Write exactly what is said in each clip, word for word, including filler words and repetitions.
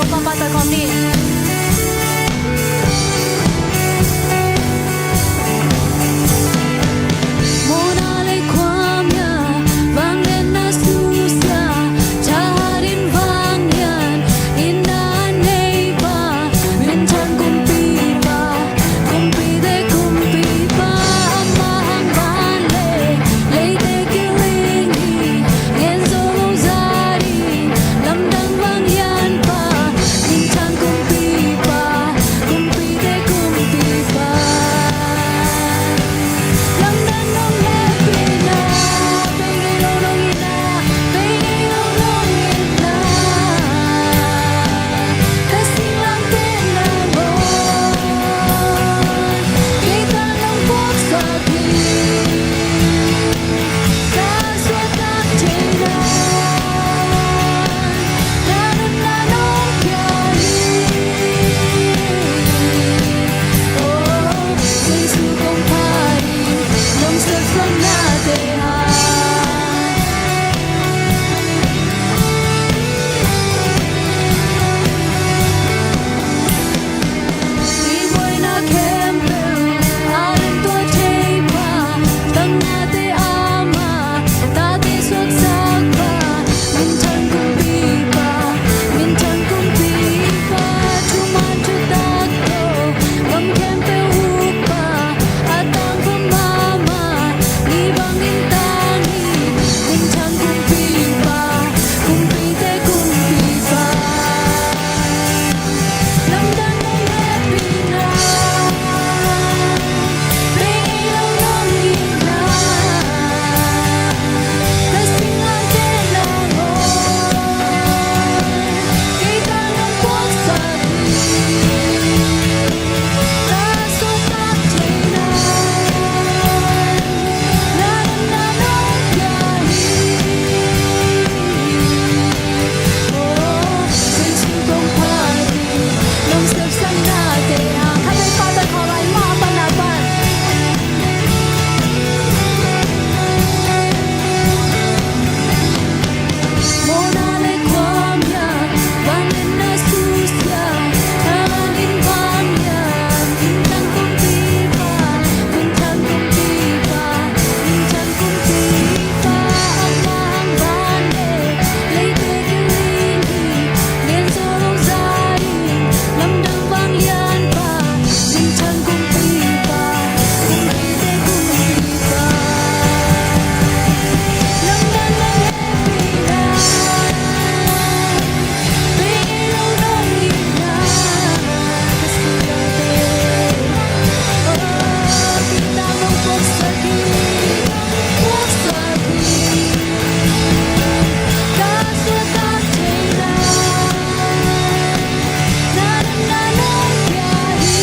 Papa ta khawm ni. Mawhna le khuamial vangliatna susia, thahat in vanglian itna a nei pa, minthang kumpipa, kumpite kumpipa, amah hang van le leite kiling hi, ngen zo lo zah ding lamdang vanglianpa, minthang kumpipa, kumpite kumpipa. Lamdang nong hehpihna, bei ngei lo nong itna, bei ngei lo nong itna. Ka singlamteh nangawn, kei tang nong puaksak hi. Ka suahtak thei nai, na nunna nong pia hi. Oh, Jesu kong phat in, nong sepsaknate hang. I buaina khempeuh a lemtua thei pa, tangngate ama, tate suaksak pa, minthang kumpipa, minthang kumpipa, thuman thutak tawh gam khempeuh ukpa, a tangko mahmah, ni bangin tang hi, minthang kumpipa, kumpite kumpipa. Lamdang nong hehpihna, bei ngei lo nong itna. Ka singlamteh nangawn, kei tang nong puaksak hi. Ka suahtak thei nai, na nunna nong pia hi. Oh, Jesu kong phat in, nong sepsaknate hang. Khatvei khat tawh khawm lai, mah pan, a pan. Mawhna le khuamial, vangliatna susia, thahat in vanglian, minthang kumpipa, minthang kumpipa, minthang kumpipa, amah hang van le leite kiling hi, ngen zo lo zah ding lamdang vanglianpa, minthang kumpipa, kumpite kumpipa. Lamdang nong hehpihna, bei ngei lo nong itna. Ka singlamteh, oh, kei tang nong puaksak hi, nong puaksak hi. Ka suahtak thei nai, na nunna nong pia hi.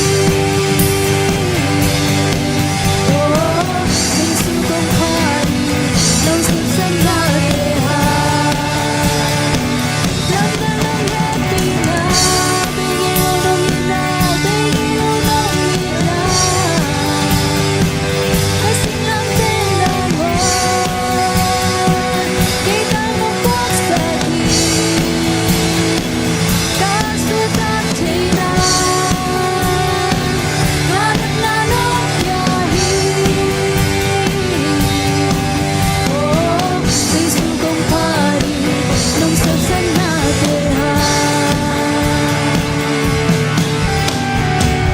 Oh, Jesu kong phat in, nong sepsaknate hang. Lamdang nong hehpihna, bei ngei lo nong itna, bei ngei lo nong itna. Ka singlamteh nangawn, kei tang nong puaksak hi. Ka suahtak thei nai, na nunna nong pia hi. Oh, Jesu kong phat in, nong sepsaknate hang.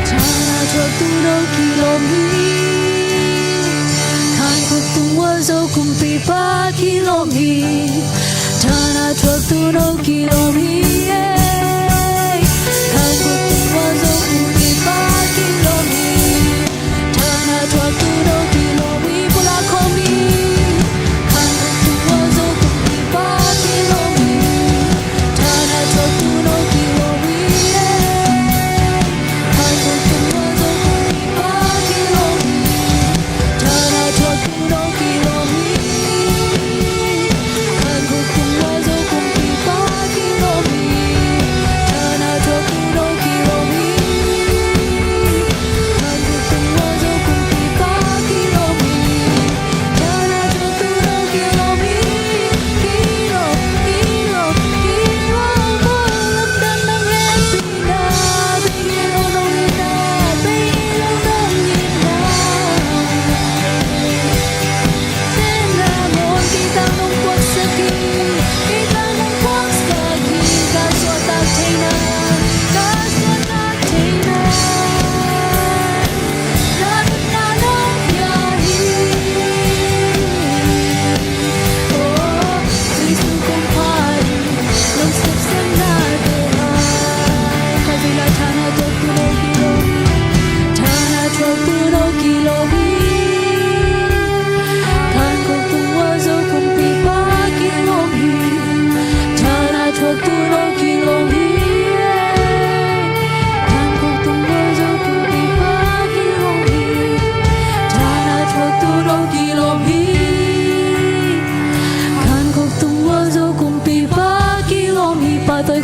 Thana thuaktu no kilawm hi. Khan khuk tung uah zo kumpipa kilawm hi. Thana thuaktu no kilawm hi, eh. Khan khuk tung uah zo kumpipa kilawm hi. Thana thuaktu no kilawm hi, pulak khawm ni. Khan khuk tung uah zo kumpipa kilawm hi. Thana thuaktu no kilawm hi, eh. Khan khuk tung uah zo kumpipa kilawm hi. Thana thuaktu no kilawm hi. Khan khuk tung uah zo kumpipa kilawm hi.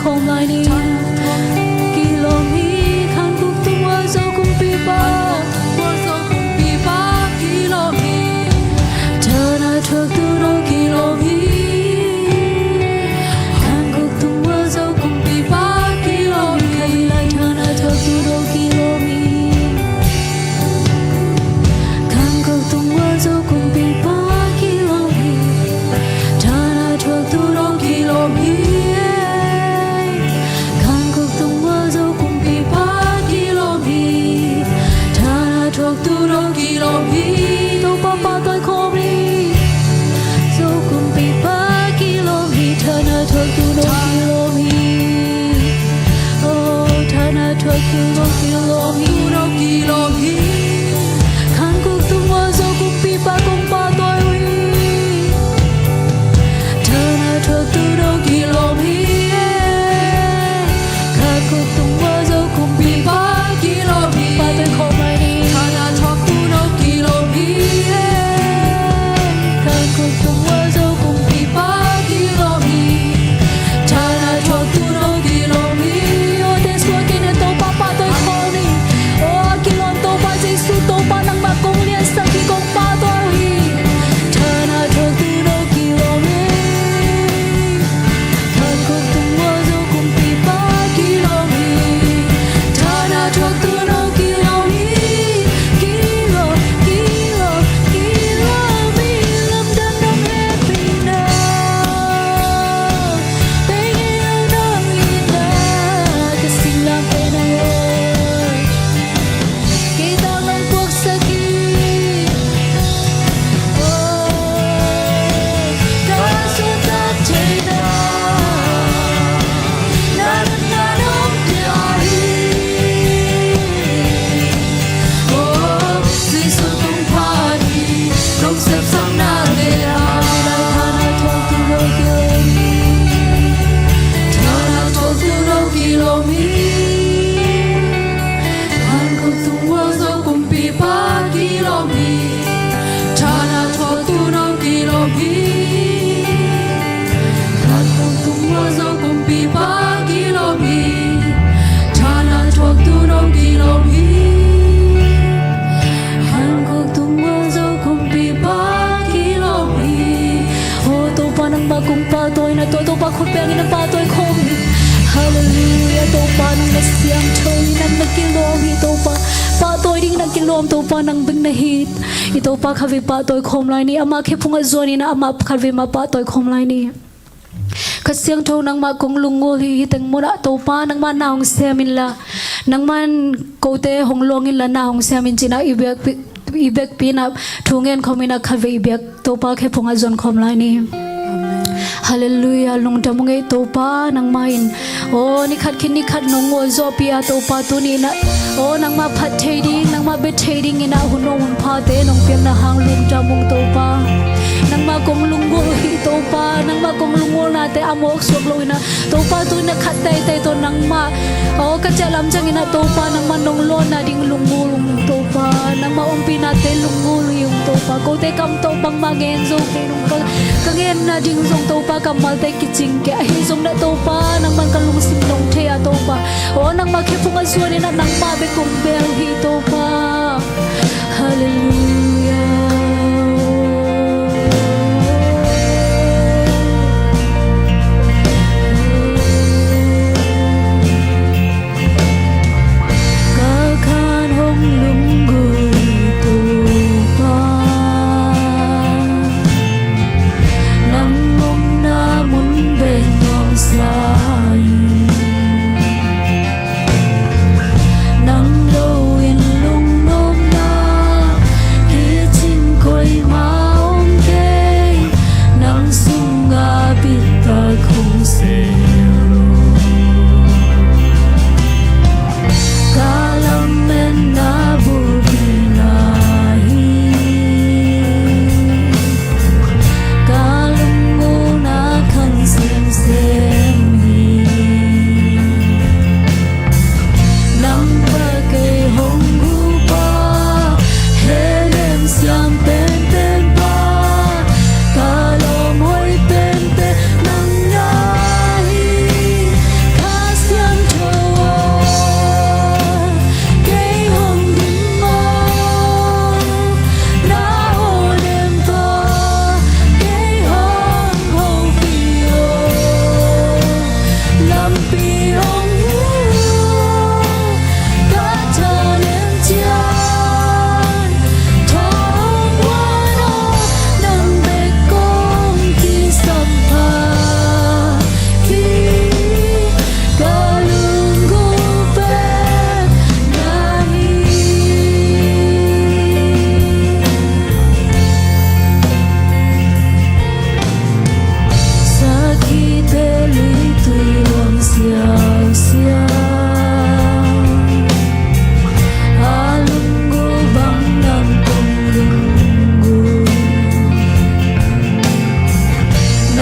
khawm lai ni. Kilawm hi. Khan guk tung uah Zo kumpipa, thana thuak Tuuno kilawm hi. Khan guk tung uah Zo kumpipa kilawm hi. Khan lai thana thuak Tuuno kilawm hi. Khan guk tung uah Zo kumpipa kilawm hi. Thana thuak Tuuno kilawm hi. Khan guk tung uah Zo kumpipa kilawm hi. Thana thuak Tuuno kilawm hi. Topa pahtawi khawm hi. Zo kumpipa kilawm hi. Thana thuak Tuuno kilawm hi. Oh, thana thuak Tuuno kilawm hi. Tuuno kilawm hi. Khan guk tung uah Zo kumpipa kong pahtawi uh hi. Thana thuak Tuuno kilawm hi. Khan guk tung uah Zo kumpipa kilawm hi. Pahtawi khawm lai ni. Thana thuak Tuuno kilawm hi. Khan guk tung uah Zo kumpipa kilawm hi. Thana thuak Tuuno kilawm hi. Aw, te suak in, Topa pahtawi khawm ni. Aw, a kilawm Topa Jesu, Topa nangmah kong liansak hi, kong pahtawi uh hi. Thana thuak Tuuno kilawm hi. Khan guk tung uah Zo kumpipa kilawm hi. Thana thuak Tuuno kilawm hi. Kilawm, kilawm, kilawm hi. Lamdang nong hehpihna, pengeu nong itna, ka singlamteh nong Kei tang nong puaksak hi. Oh, ka suakta theihna, na natna nong pia hi. Oh, Jesu kong phat hi, nong sepsakna le a, thana thuak Tuuno kilawm hi. Thana thuak Tuuno kilawm hi. Khan guk tung uah Zo kumpipa kilawm hi. Thana thuak Tuuno kilawm hi. Khan guk tung uah Zo kumpipa kilawm hi. Thana thuak Tuuno kilawm hi. Khan guk tung uah Zo kumpipa kilawm hi. Oh, Topa nangmah kong pahtawina tawh, Topa khut bengin na pahtawi khawm hi. Halleluiah. Topa nang na siangtho hi, nang na kilawm hi Topa. Pahtawi ding na kilawm Topa nang bek na hi. I Topa khatvei pahtawi khawm lai ni. Amah khephung ah zuanin amah khatvei mah pahtawi khawm lai ni. Kha Siangtho nangmah kong lunggulh hi. Hih teng munah Topa nangmah na hong sem inla, nangmah in kote hong luang inla na hong sem in ci-in ah i biakpi, i biakpi in ah thu ngen khawm in ah khatvei i biak Topa khephung ah zuan khawm lai ni. Halleluiah. Lungdam ung ei Topa nangmah in. Aw, ni khat khit ni khat nong ngawlzawhpih a Topa tuni in ah, aw, nangmah phat thei ding, nangmah bia thei dingin ah hun nong hun phate nong piakna hang lungdam ung Topa. Nangmah kong lunggulh hi Topa, nangmah kong lunggulhnate a mawk suak loin ah Topa tuni in ah khat teitei tawh nangmah, aw, ka ciah lam ciangin ah Topa nangmah nong lawnna ding lunggulh ung Topa, nangmah ompihnate lunggulh hi ung Topa. Kote kam tawh bangmah ngen zo kei nung ka, ka ngenna ding zong Topa kammalte kicing kei. Ahi zong na Topa nangmah ka lungsim nong thei a Topa. Aw, nangmah khephung ah zuanin ah nangmah bek kong bel hi Topa. Halleluiah. Ka khan hong lunggulh Topa, nang omna mun bek nuamsa in, nang lo in lungnopna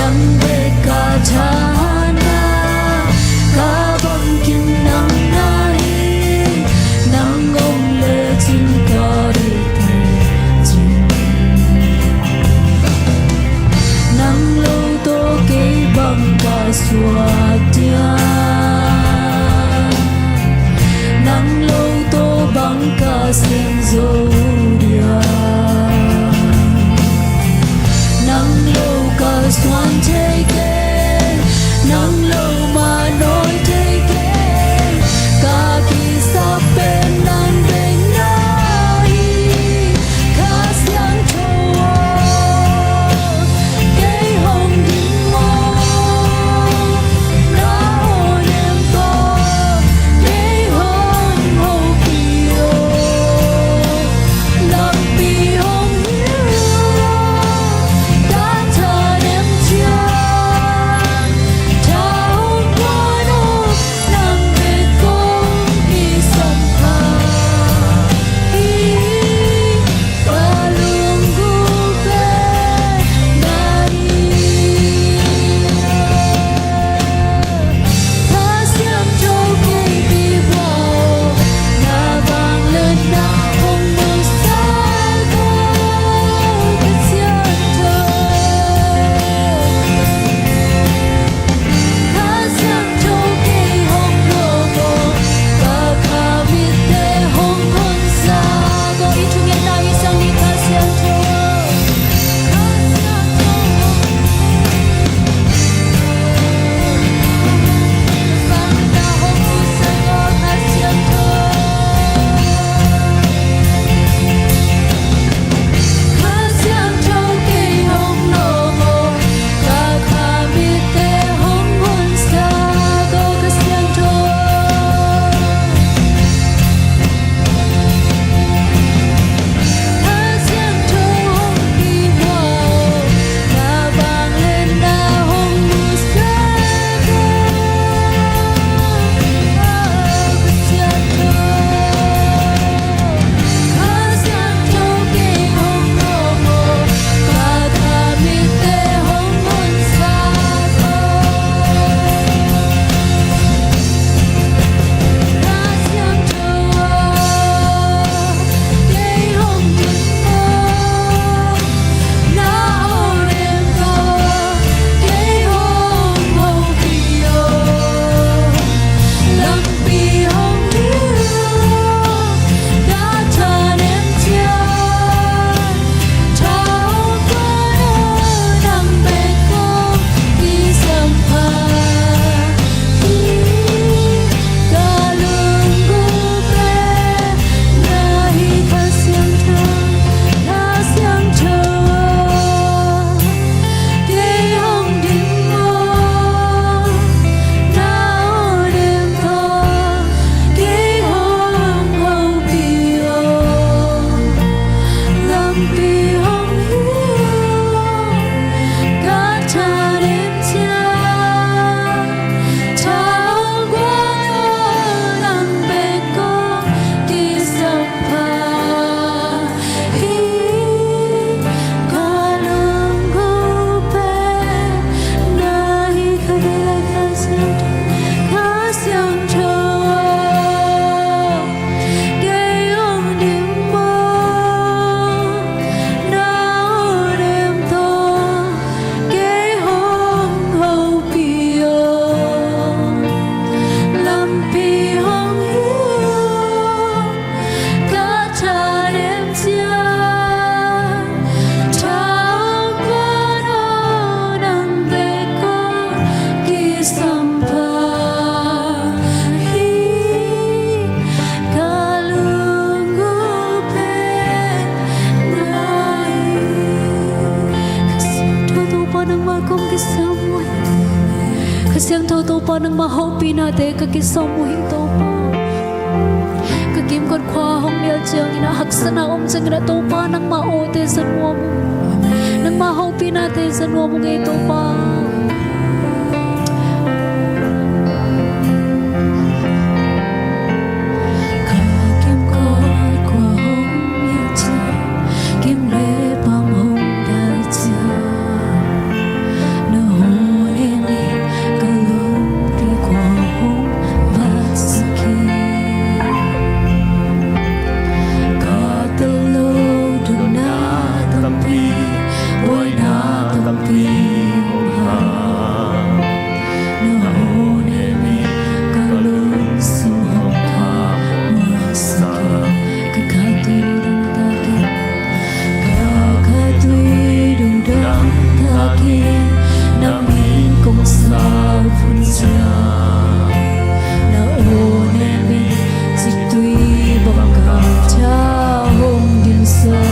Nang bek ka thahatna, ka bangkim nang na hi. Nang om lecin ka deih theicing. Nang lo tawh kei bang ka suak diam? Nang lo tawh bang ka sem zo diam? Nang lo ka suan thei kei, nang lo mah nawi thei kei. Ka kisap pen nang bek na hi. Kha Siangtho aw, kei hong dim maw? Na aw lem tawh kei hong hopih aw. Lampi hong hilh aw, ka thanem ciang. Tha hong guan aw, nang bek kong kisam pha hi. Ka lunggulh pen na hi. Kha Siangtho kei kiphuak aw, na vangliatna hong musak aw, ka Siangtho. Kha Siangtho kei hong lawm aw, ka kha mitte hong honsak aw. I thungen na i sang ni Kha Siangtho. Kha Siangtho. Ka vangliatna hong musak aw, Kha Siangtho. Kha Siangtho kei hong lawm aw, ka kha mitte hong honsak aw, Kha Siangtho. Kha Siangtho hong kiphuak aw, ka vangliatna hong musak aw, Kha Siangtho. Kha Siangtho kei hong lawm aw, ka kha mitte hong honsak aw. Kha Siangtho aw, kei hong dim aw, na aw lem tawh kei hong hopih aw. Lampi hong hilh aw, ka thanem ciang. Tha hong guan aw, nang bek kong kisam pha hi. Ka lunggulh pen na hi. Kha Siangtho, Kha Siangtho aw, kei hong dim aw, na aw lem tawh kei hong hopih aw. Lampi hong hilh aw, ka thanem ciang. Tha hong guan aw, nang bek kong kisam pha hi. Ka lunggulh pen na hi. Kha Siangtho, Kha Siangtho aw, kei hong dim aw, na aw lem tawh kei hong hopih aw. Lampi hong hilh aw, ka thanem ciang. Tha hong guan aw, nang bek kong kisam pha hi. Ka lunggulh pen na hi. Kha Siangtho Topa nangmah kong kisam uh hi. Kha Siangtho Topa nangmah hopinate ka kisam uh hi Topa. Ka kimkot khua hong mial ciangin ah, haksatna om ciangin ah Topa nangmah awte za nuam uh. Nangmah hopinate za nuam uh ngei Topa. Ka kimkot khua hong mial ciang, kim le pang hong dai ciang, na Akin na min kong sal phun sia, na aw ne min ciktui bang kang cia hong dinsa.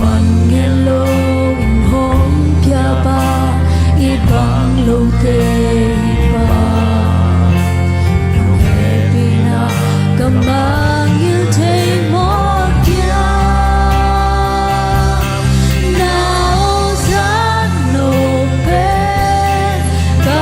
Man ngen lo in hong piapa i bang lote hi pa. Nong hehpihna ka mangngilh thei mawk hiam? Na aw zat no pen ka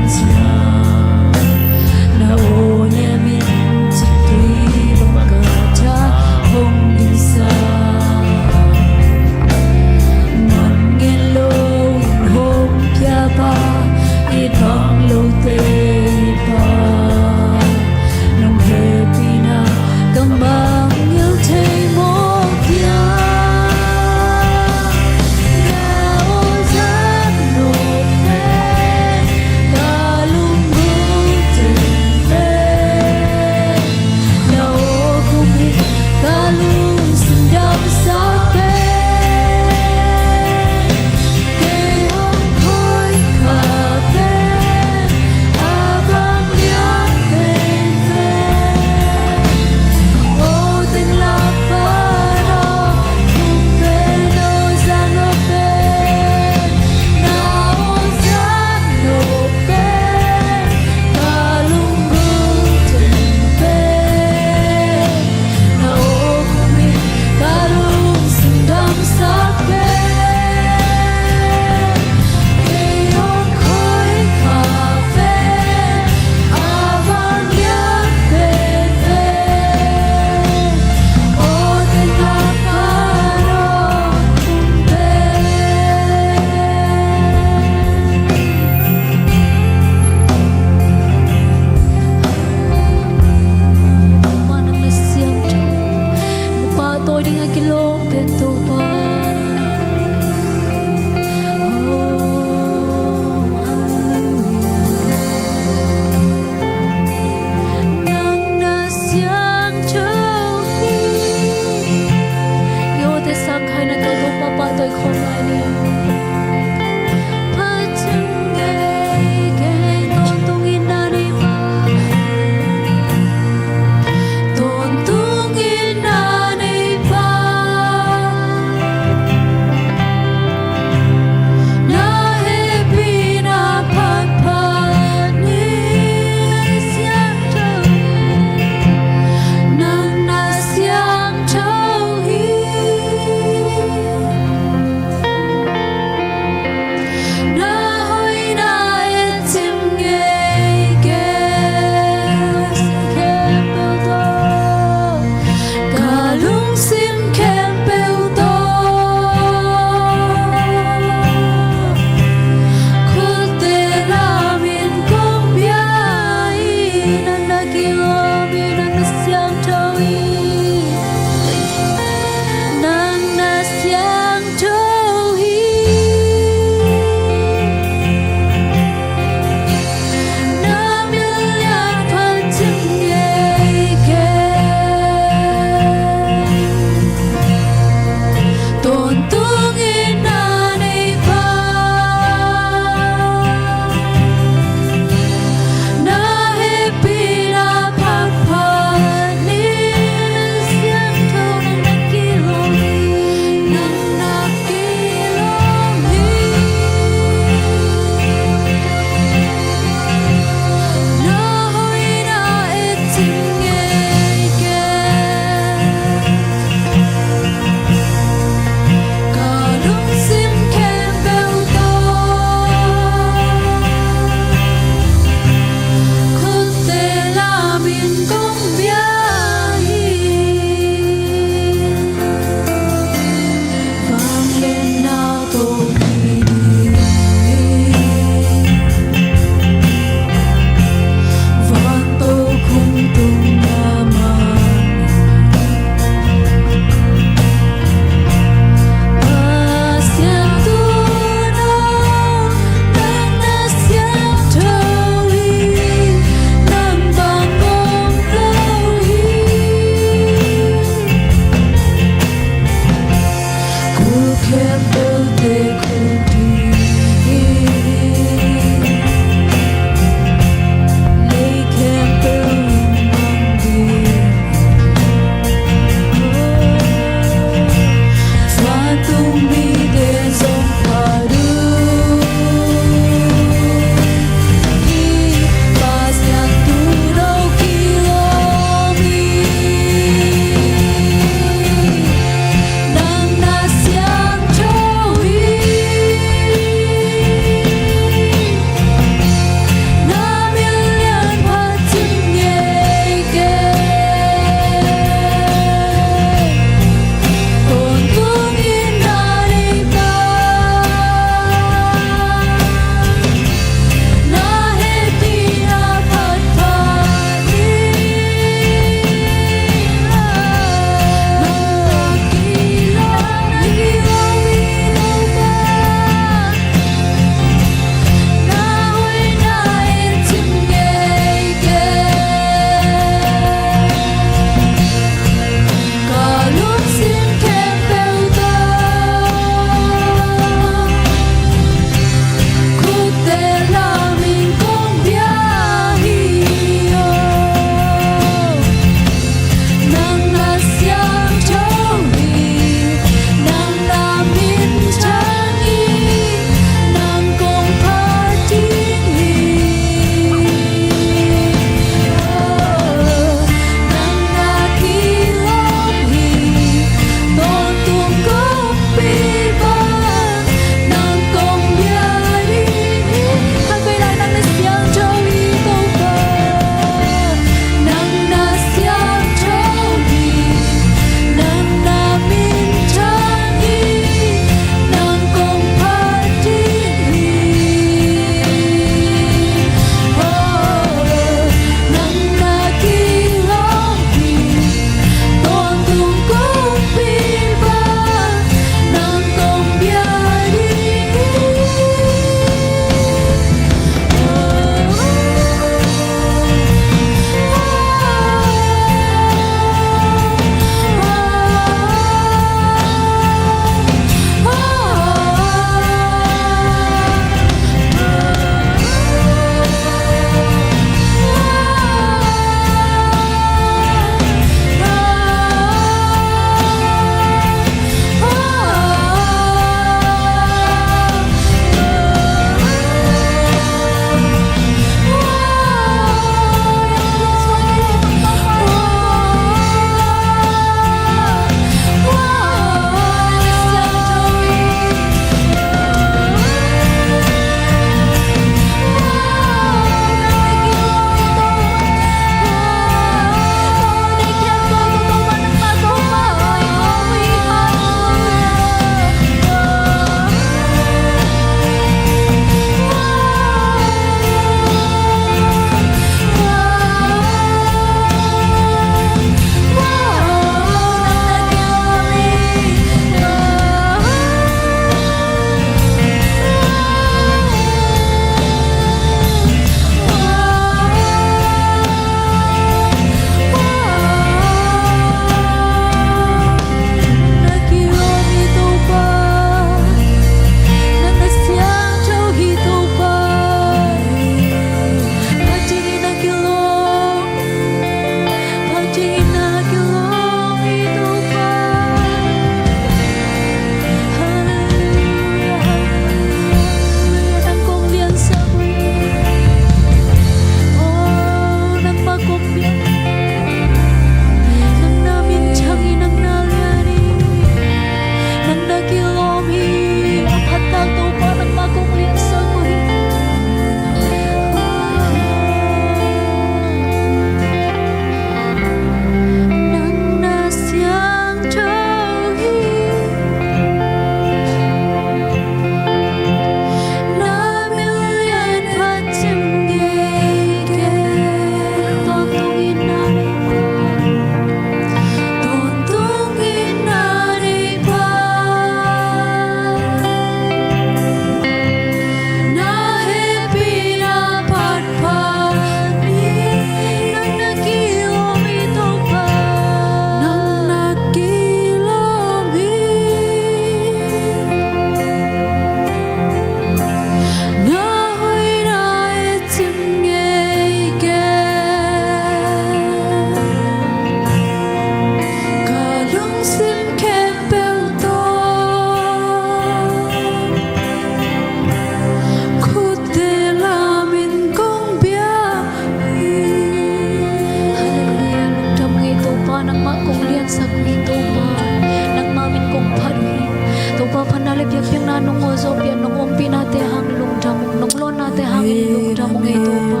Zo pian nong ompih nate hang lungdam ung, nong lawn nate hangin lungdam ung ei Topa.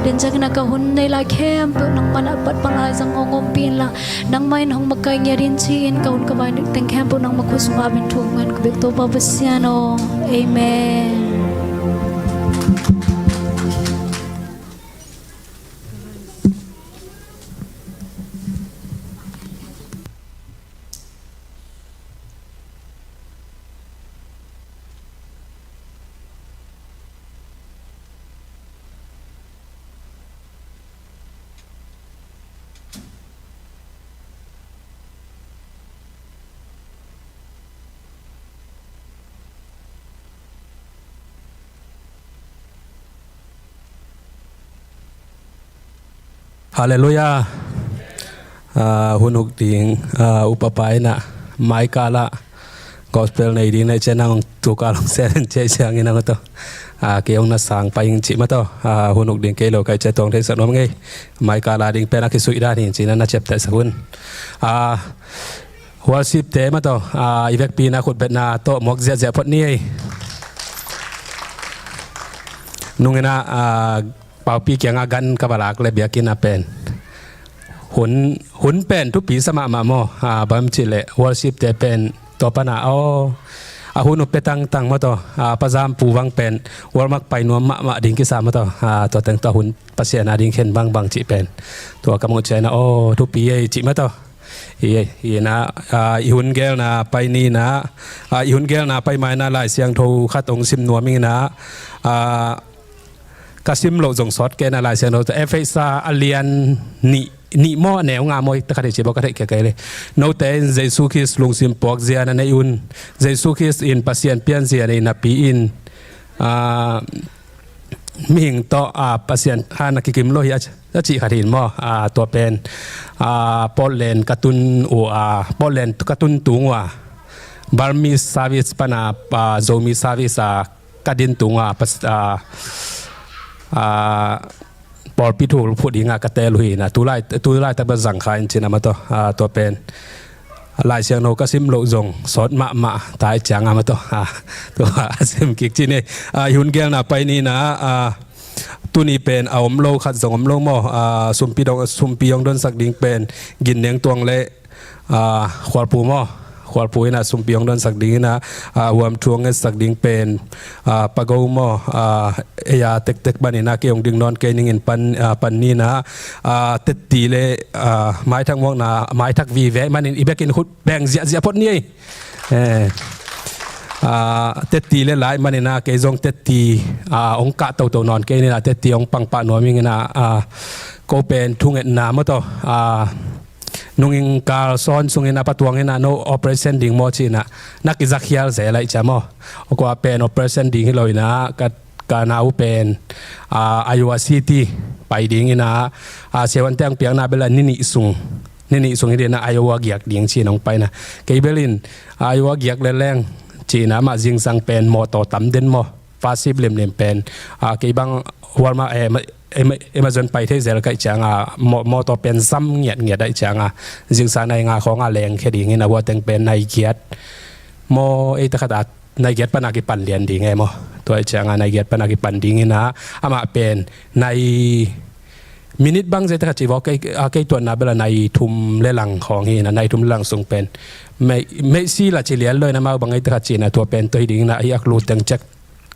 Tua ciangin a ka hun nei lai khempeuh nangmah na pat pan lai zang hong ompih inla, nangmah in hong makaih ngiat in ci-in ka hun ka vai teng khempeuh nangmah khut sungah a min thuk ngen ka bek Topa Pasian aw. Amen. Halleluiah. Ah, hun uk ding, ah, upapa in ah maikal ah gospel nei ding na i ciang nang tukal hong sel in ci-a i ciangin nang aw tawh, ah, kei hong na sang pai ing cih maw tawh, ah, hun uk ding kei lo ka i ciang tuang theisak nuam ing ei. Maikal a ding pen a kisuih dan hi in ci-in na ciaptehsak un. Ah, worship te maw tawh, ah, i vekpi in ah khutbetna tawh muak ziahziah phot ni ei. Nung in ah, ah, Paupi kiangah gan ka va lak leh biakinn ah pen hun, hun pen thupi sa mahmah maw. Ah, bang hiam cih leh worship te pen tua pan ah aw, a hun uh pia tangtang maw tawh, ah, Pa Zam Pu Vang pen World Mart pai nuam mahmah ding kisa maw tawh, ah, tua teng tua hun Pasian a ding khen bangbang cih pen tua ka muh ciangin ah aw, thupi ei cih maw tawh. Hi, hi in ah, ah, i hun gelna pai ni in ah, ah, i hun gelna pai ma in ah Lai Siangtho khat hong sim nuam ing in ah, ah, ka sim loh zong sawt kei in ah Lai Siangtho tawh Efesa a lian nih, nih maw, a neu nga maw, i ta khat hi ci baw ka theih kei kei leh. Note in Jesu Khrist lungsim puakzia na nei un, Jesu Khrist in Pasian pianzia nei napi in, ah, mihing tawh, ah, Pasian han a kikim lo hi a, a cih khat hi in maw. Ah, tua pen, ah, Portland ka tun uh, ah, Portland ka tun tung uh, ah, Burmese service pan ah, ah, Zomi service ah, ka din tung ah, pas-, ah, ah, pawlpi thu phuh ding ah ka teel uh hi in ah, tulai, tulaitak bel zang kha in ci-in ah maw tawh, ah, tua pen Lai Siangtho ka sim loh zong sawt mahmah ta i ciang ah maw tawh, ah, tua a sim kik ci-in ei. Ah, i hun gelna pai ni in ah, ah, tuni pen a om lo khat zong om lo maw. Ah, sumpi dong, sumpi hong donsak ding pen Gin Neng Tuang leh, ah, Khualpu maw. Khualpu in ah sumpi hong donsak ding in ah, ah, huam thu hong ngetsak ding pen, ah, Pa Go maw. Ah, ei a tektek ban in ah kei hong ding nawn kei ning in pan, ah, pan ni in ah, ah, tetti leh, ah, maithak muakna, maithak vive ahih manin i bekin khut beng ziahziah phot ni ei. Eh, ah, tetti leh lai man in ah kei zong tetti, ah, hong kah toto nawn kei ni in ah tetti hong pang pah nuam ing in ah, ah, ko pen thungetna maw tawh, ah, nungin kal sawn sungin a pa Tuang in ah no operation ding maw ci-in ah na kizak hial zel ahih ciang maw. Kua pen operation ding hi lo in ah ka, ka nau pen, ah, Iowa City pai ding in ah, ah, siavuante hong piakna bel a ni nih sung, ni nih sung hi ding in ah Iowa giak ding ci-in hong pai in ah. Kei bel in, ah, Iowa giak leleng ci-in ah amah zingsang pen mawtaw tam den maw. Fasip limlim pen, ah, kei bang Walmart, eh, ma-, eh, ma-, Amazon pai thei zel ka hih ciang ah, maw-, mawtaw pen zam ngiatngiat ahih ciang ah, zingsang nai nga khawng ah lengkhia ding in ah, hua teng pen nai giat maw, ei ta khat ah nai giat pan ah kipan lian ding e maw. Tua ahih ciang ah nai giat pan ah kipan ding in ah, amah pen nai minit bang zei ta khat ci vaw, kei, ah, kei tuanna bel a nai thum leh lang khawng hi in ah, nai thum leh lang sung pen mei, meisi la ci lian lo in ah, amau bang ei ta khat ci in ah tua pen tua hi ding in ah, hi ak lu teng cek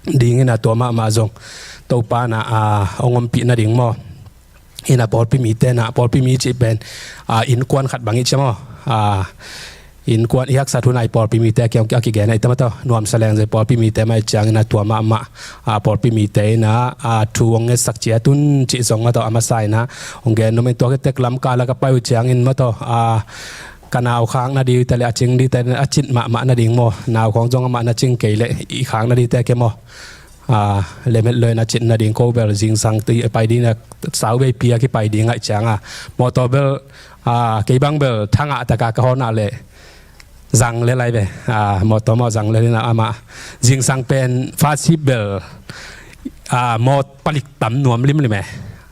ding in ah tua mahmah zong Topa in ah, ah, hong ompih nading maw. In ah pawlpi mite in ah, pawlpi mi cih pen, ah, innkuan khat bang i ci maw. Ah, innkuan i haksat hun ah i pawlpi mite a kiang a kigen ah i ta maw tawh, nuamsa leng zel pawlpi mite mah i ciang in ah tua mahmah, ah, pawlpi mite in ah, ah, thu hong ngetsak ciat un cih zong maw tawh a masa in ah hong gen nuam in, tua khit teh lamkal ah ka pai uh ciangin maw tawh, ah, ka nau khak nading uh hi ta leh a cing ding hi ta leh a cit mahmah nading maw. Nau khawng zong amah na cing kei leh i khak nading hi ta kei maw. Ah, limit lo in a cit nading ko bel zingsang pai ding in ah, sau veipi a kipai ding ahih ciang ah. Mawtaw bel, ah, kei bang bel thangah tak ah ka hawn ah leh zang lel lai ve. Ah, mawtaw maw zang lel in ah amah zingsang pen fasip bel, ah, maw palik tam nuam limlim e.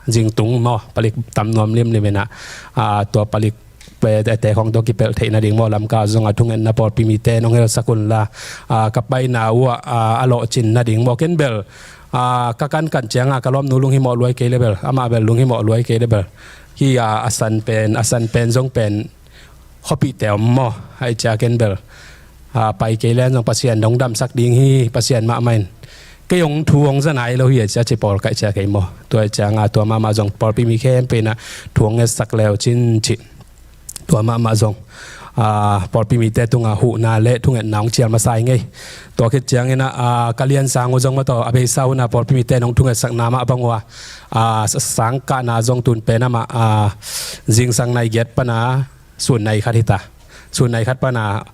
Zingtung maw palik tam nuam limlim in ah, ah, tua palik Pe te khong tawh kipelh theih nading maw, Lamka zong a thungetna pawlpi mite nong helsak unla, a, ka paina uh ah, a, a lawhcin nading maw, ken bel, a, ka kankan cianga ka lawmnu lunghimawh luai kei le bel, amah bel lunghimawh luai kei le bel, hi a, a san pen, a san pen zong pen khuapihte om maw, ahi cia ken bel, a, pai kei len zong Pasian dong damsak ding hi, Pasian mahmah in. Kei hong thu hong za nai lo hi a cia ci pawl kaih cia kei maw. Tua hi cianga tua mahmah zong pawlpi mi khempeuh inah thu hong ngetsak leu cin cih. Tua mahmah zong, a, pawlpi mite tungah huhna le thungetna hong cial masa i ngei. Tua khit cianginah, a, ka liansang uh zong maw tawh, a beisa hunah pawlpi mite nong thungetsakna mah bang uh a, a, sangkahna zong tun pen amah, a, zingsang nai giat pana, sun nai khat hita. Sun nai khat pana,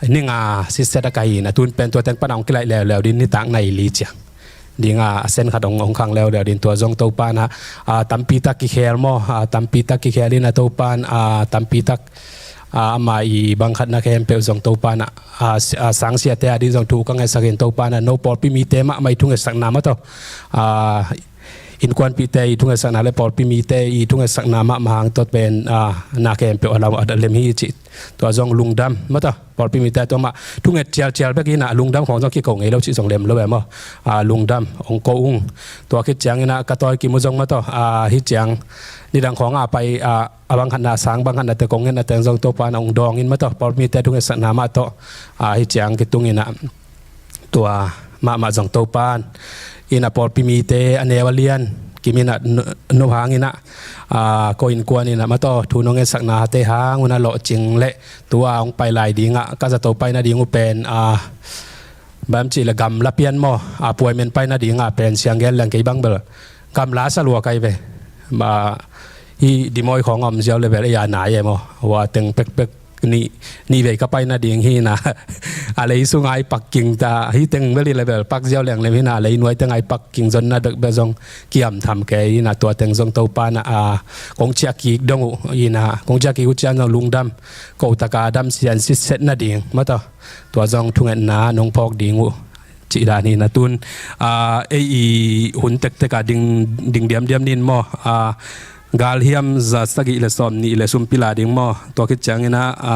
ni nga sitset a kai hi na, tun pen tua teng pana hong kilaih leuleu din, nitak nai li ciang dinga a sen khat hong, hong khang leuleu din, tua zong Topa inah, a, tampi tak kikhel maw, a, tampi tak kikhel inah Topa in, a, tampi tak, a, ama i bang khatna khempeuh zong Topa inah, a, si-, a, sangsiate a ding zong thu ka ngetsak in Topa inah, no pawlpi mite mahmah i thungetsakna maw tawh, a, innkuanpihte i thungetsakna le pawlpi mite i thungetsakna mahmah hang tawh pen, a, na khempeuh a lau a lem hi cih. Tua zong lungdam maw tawh, pawlpi mite tua mah thunget cialcial bek inah lungdam khawng zong kiko ngei lo cih zong lem lo e maw. A, lungdam hong ko ung. Tua khit cianginah ka tawi kim uh zong maw tawh, a, hi ciang nidang khawng a pai, a, a bang khatna sang bang khatna te kong ngetna teng zong Topa inah hong dawng in maw tawh, pawlpi mite thungetsakna mah tawh, a, hi ciang kitung inah tua mahmah zong Topa in a pawlpi mite a neu a lian kim inah nu-, nu hang inah, a, ko innkuan inah maw tawh thu nong ngetsaknate hang unah lawhcing le tua hong pai lai dingah ka zato pai nading uh pen, a, bang cih le gamla pian maw, a, puaimen pai nadingah pen siang gen leng kei bang bel gamla sa lua kai ve. Ma, hi dimawi khawng a om ziau le bel ei a nai e maw. Hua teng pekpek nih, nih vei ka pai nading hi na. A lei sunga i pak king ta, hi teng bel i le bel pak ziau leng lem hi na, a lei nuai teng a i pak king zonna bekbek zong kiam tham kei hi na, tua teng zong Topa inah, a, kong ciah kik dong uh hi na, kong ciah kik uh ciang zong lungdam, ko taka dam sian sitset nading maw tawh, tua zong thungetna nong phawk ding uh cih dan hi na. Tun, a, ei i hun tektek a ding, ding diamdiam nin maw, a, galhiam za sagih le sawm nih le sumpi la ding maw. Tua khit cianginah, a,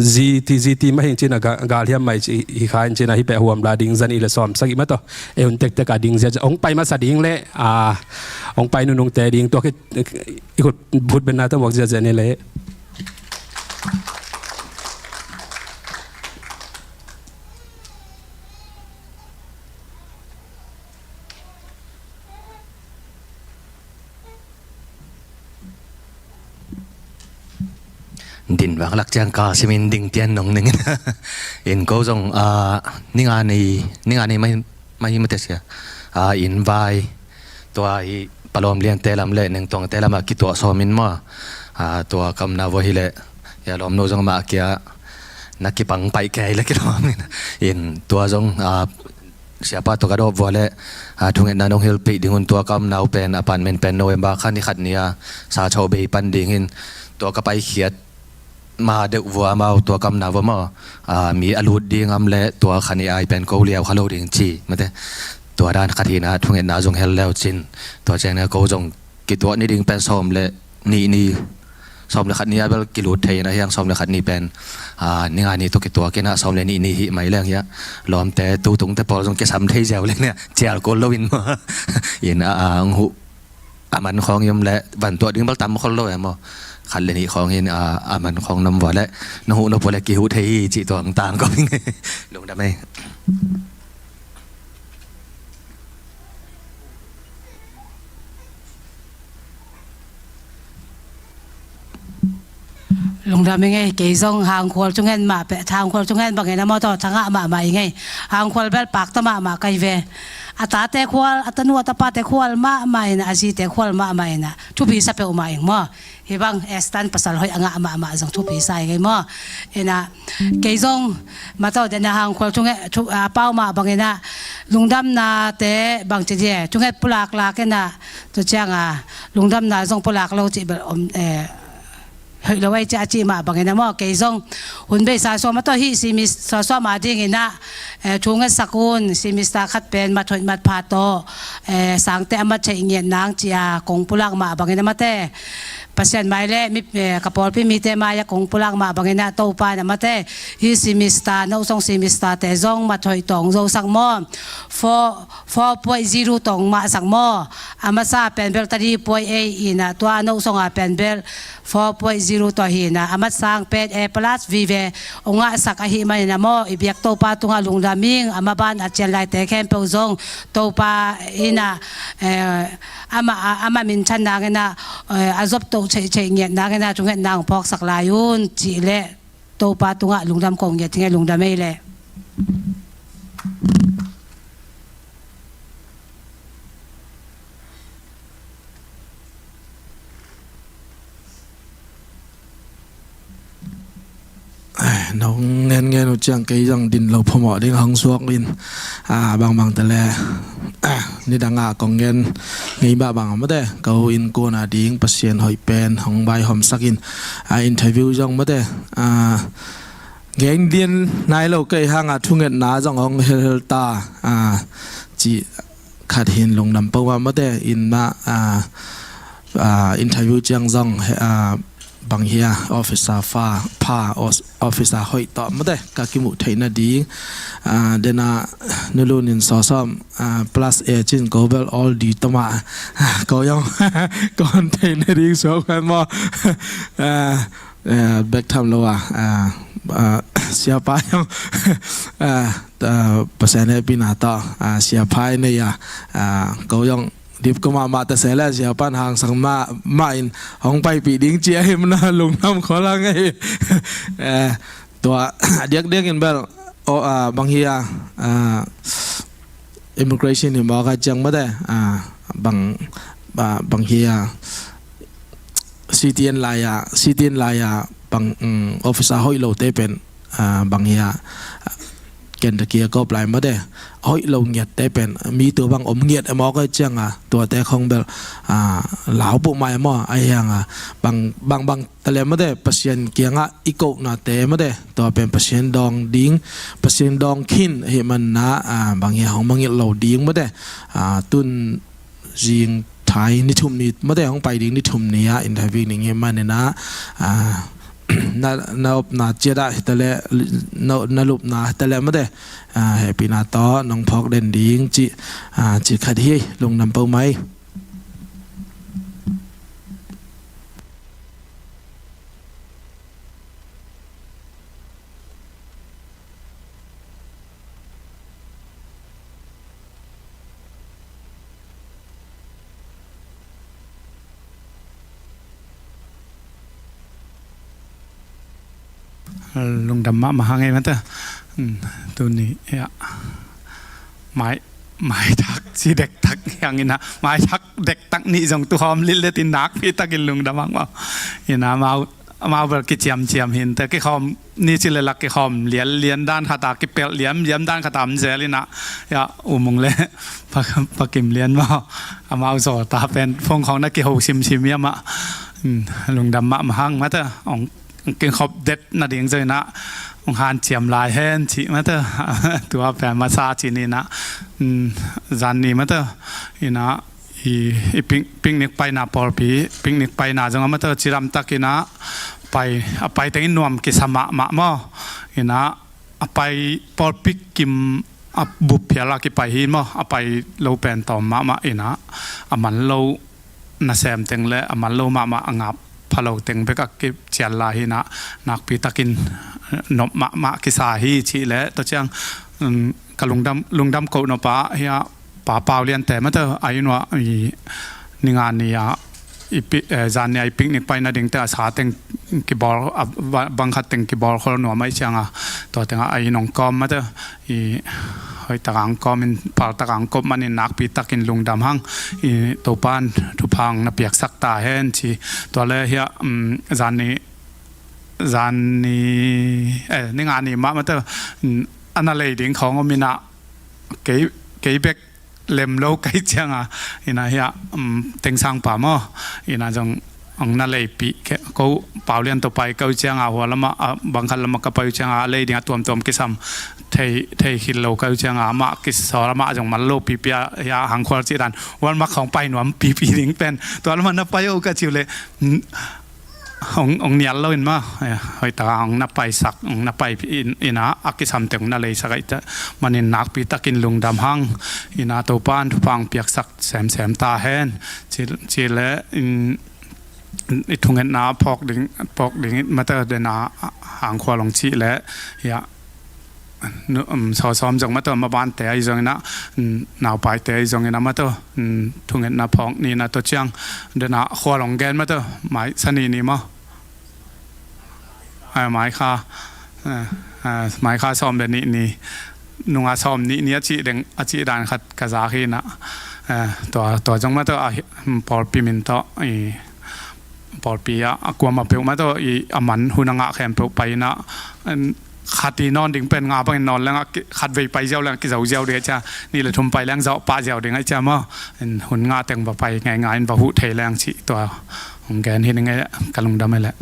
ziti, ziti mah hing cinah ga-, galhiam mai ci hi kha in cinah hi peh huam la ding za nih le sawm sagih mah tawh. Ei hun tektek a ding ziazia hong pai masa ding le, a, hong pai nunungte ding tua khit i khut phut benna tawh muak ziazia ni le. Din vak lak ciang ka simin ding tian nong ning in. In ko zong, a, ninga ni, ninga ni mai, mai mate sia. A, in vai. Tua hi palawm liante lam le nengtuangte lamah kituah sawmin maw. A, tua kamna vua hileh, ya lawmnu zong mah kia na kipang paih kei le kilawmin. In tua zong, a, siapa tua ka dawp vua le, a, thungetna nong hilpih dingun tua kamna uh pen apartment pen November kha ni khat ni a sa chawh bei pan dingin tua ka paikhiat ma deuh vua amau tua kamna vua maw, a, mi a lut ding am le tua kha ni ai pen ko liau kha lo ding ci mate. Tua dan khat hi na, thungetna zong hel leu cin tua ciang na ko zong kituah ni ding pen sawm le nih ni, sawm le khat ni a bel kilut thei na hiang, sawm le khat ni pen, a, ninga ni tawh kituak inah sawm le nih ni hih mai leng hiah lawmte tutungte pawl zong kisam thei ziau leng nia, cial kul lo in maw. In a, a, ang huh a man khawng i om le van tuah ding bel tam khol lo e maw. Khat le nih khawng in, a, a man khawng na om vua le na huh nop vua le kihuh thei hi cih tua ang tang ko ing. Lungdam ei. Lungdam i ngei, kei zong Hangkhual thungen mah peh, Hangkhual thungen bangin a mawtaw thangah mahmah i ngei. Hangkhual bel pakta mahmah kai ve. A tate khual, a tanu a tapate khual mahmah inah, a zite khual mahmah inah thupi sa peuhmah ing maw. Hi bang Estan pasal hoih a ngah mahmah zong thupi sa i ngei maw. Inah kei zong mataw dena Hangkhual thunge, thu, a pau mah banginah lungdamnate bangci die thunget pulak lak inah, tu cianga lungdamna zong pulak lo cih bel om, eh, hoih lo ei ci a cih mah bangin a maw, kei zong hun beisa sawm a tawh hih simis sawsawm a dingin ah, eh, thu ngetsak un, simista khat pen mat hoih mat pha tawh, eh, sangte a mat theih ngiat nang ci a kong pulak mah bangin a mate. Pasian mai le mi, eh, ka pawlpi mite mai a kong pulak mah bangin ah Topa in a mate, hih simista, no sawng simistate zong mat hoih tawh hong zosak maw. Four, four point zero tawh hong mahsak maw. A masa pen bel tadi point eight in ah, tua no sawng a pen bel four point zero tawh hi in ah, a mat sang pen A plus vive hong ngahsak ahih manin a maw, i biak Topa tungah lungdam ing. A maban a cian laite khempeuh zong Topa in ah, eh, ama, a, ama minthan nangin ah, eh, a zop toh cheihcheih ngiat nangin ah thungetna hong phawksak lai un cih leh Topa tungah lungdam ko ngiat ing e, lungdam ei leh. Nong ngen ngen uh ciang kei zong din lo phamawh ding hong suak in, ah, bangbang ta le, ah, nidang ah kong ngen ngei mah bang a mate, ko innkuan a ding Pasian hoih pen hong vaihawmsak in, ah, interview zong mate, ah, gen ding nai lo kei hang a thungetna zong hong helhel ta, ah, ci khat hin lungdam peuhmah mate in mah, ah, ah, interview ciang zong, ah, bang hia, officer fa, pha, os-, officer hoih tawh mate ka kimuh theih nading, ah, dena nulun in sawsawm, ah, plus A cin ko bel all D tawh mah, ah, ko zong kon theih nading suak pen maw. Ah, eh, bek tham lo a, ah, ah, siapa zong, ah, ah, Pasian hehpihna tawh, ah, siapa i nei a, ah, ko zong dip ko mahmah ta se le, siapa in hangsan mah, mah in hong paipih ding ci ahih manin lungdam khol hang ei. Eh, tua, a diakdiak in bel, oh, ah, bang hia, ah, immigration hi mawk a ciang mate, ah, bang, ah, bang hia, C T N lai a, C T N lai a bang, um, officer hoih lote pen, ah, bang hia, Kentucky a kop lai mate, hoih lo ngiatte pen mi tua bang om ngiat a mawk a ciang a, tuate khong bel, ah, lau peuhmah e maw, a hiang a, bang, bang, bang ta le mate, Pasian kiangah i kohnate mate, tua pen Pasian dawng ding, Pasian dawng khin ahih manin ah, ah, bang hia hong mangngilh lo ding mate, ah, tun zing thai ni thum ni mate, hong pai ding ni thum ni ah interview ning ahih manin ah, ah, na, na opna ciat ah hi ta le, na, na lupna hi ta le mate, ah, hehpihna tawh nong phawk den ding ci, ah, ci khat hi, lungdam peuhmah ei. Lungdam mahmah hang ei mate. Hmm, tuni, ya. Mai, mai thak ci dektak hiang in ah, mai thak dektak nih zong tu hawm lillet in nakpi takin lungdam hang maw. In ah amau, amau bel kiciamciam hi inteh, kikhawm ni ci le lak kikhawm lianlian dan khat a, kipelh liamliam dan khat a om zel in ah, ya, U Mung le Pa, Pa Kim Lian maw, amau zaw ta pen phone khawng na kiho simsim hiam ah. Hmm, lungdam mahmah hang mate, hong kikhop det nading zaw in ah hong hanciam lai hen cih mate. Tua pen masa ci ni in ah, um, zan ni mate, in ah i, i pic-, picnic paina, pawlpi picnic paina zong a mate, cidam tak in ah pai, a pai teng in nuam kisa mahmah maw. In ah a pai pawlpi kim a bup phial a kipai hi maw, a pai lo pen tawm mahmah in ah, a man lo nasem teng le a man lo mahmah, a ngap pha lo teng bek a kicial lai hi in ah, nakpi takin nop mahmah kisa hi cih le, tua ciang, um, ka lungdam, lungdam koh nop ah hia, Pa Pau Lian te mate, a inn uah i ni nga ni a i pi-, eh, zan ni a i picnic paina dingte a sa teng kibawl, a ba-, bang khat teng kibawl khol nuam ahih ciang a, tua teng ah a inn hong kawm mate, i hoih tak a hong kawm in, phal tak a hong kawm manin nakpi takin lungdam hang. I Topa in thupha hong na piaksak ta hen ci. Tua le hia, um, zan ni, zan ni, eh, ni nga ni mah mate, um, a na lei ding khawng om in ah, kei, kei bek lem lo ka hih ciang a, in ah hia, um, Teng Sang pa maw, in ah zong hong na leipih, ko Paulian tawh pai ka uh cianga, hua lamah, a, bangkhat lamah ka pai uh cianga, a lei ding a tuamtuam kisam thei, thei khit lo ka uh cianga, amah kisawl, amah zong mal lo pipi a, ya, Hangkhual cih dan Walmart khawng pai nuam pipi ding pen, tua lamah na pai uh ka ci uh leh, n-, hong, hong nial lo in maw, eh, hoih taka hong na paisak, hong na pai in, ina, a kisamte hong na leisak ahih manin nakpi takin lungdam hang, ina, Topa'n thupha hong piaksak semsem ta hen, ci, ci leh, in, i thungetna phawk ding, phawk ding, mate, dena Hangkhual hong cih leh, ya, nu, um, sawsawm zong mate, mabante ahi zongina, um, naupaite ahi zongina mate, um, thungetna phawk nina tawh ciang, dena Khual hong gen mate, mai sa ni ni maw? Ah, mai kha, ah, ah, mai kha sawm le nih ni, nunga sawm nih ni a cih deng, a cih dan khat ka zak hi na, ah, tua, tua zong mate, a, um, pawlpi min tawh, i, pawlpi ah, a kuamah peuhmah tawh i a man hun a ngah khempeuh pai inah, khat i nawn ding pen nga bangin nawn leng ah, khatvei pai ziau leng kizo ziau ding ahih ciang, nih le thum pai leng zawh pah ziau ding ahih ciang maw, hun ngah teng va pai ngeingai in va huh thei leng cih tua hong gen hi ning e, ka lungdam e leh.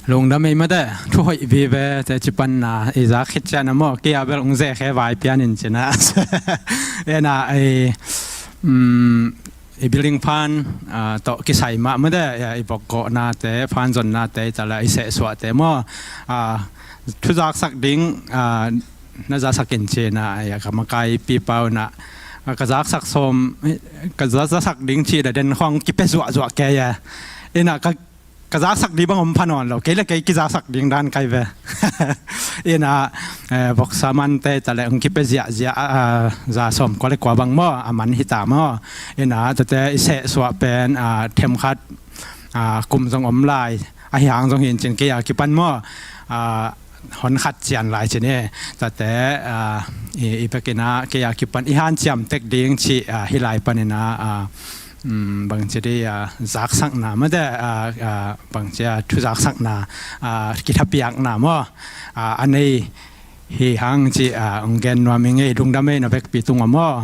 Lungdam ei mate, thu hoih vive, te ci panna, i zak khit ciang a maw, kei a bel ung ze khe vai pian in cina. Ena, ei, um, i building fund, ah, tawh kisai mah mate, ya, i bokgawhnate, fund zonnate, tala i sehsuahte maw, ah, thuzaksak ding, ah, na zaksak in cina, ya, ka makai pipa una, ah, ka zaksak sawm, ka za-, zaksak ding cina den khawng kipia zuahzuah kei ya. Ina ka, ka zaksak ding bang om pha nawn lo, kei le kei kizaksak ding dan kai ve. Ina, eh, voksa mante tale hong kipia ziahziah, ah, za sawm kua le kua bang maw, a man hita maw. Ina, tate i sehsuah pen, ah, themkhat, ah, kum zong om lai, ahi hang zong hi in cin kei a kipan maw, ah, hon khat cian lai cin e. Tate, ah, i, i bekin a kei a kipan i hanciam tek ding ci, ah, hi lai panin a, ah, um, bangci di, ah, zaksakna mate, ah, ah, bangci a thu zaksakna, ah, kithapiakna maw, ah, a nei hi hang ci, ah, hong gen nuam ing ei, lungdam ei na vekpi tung aw maw.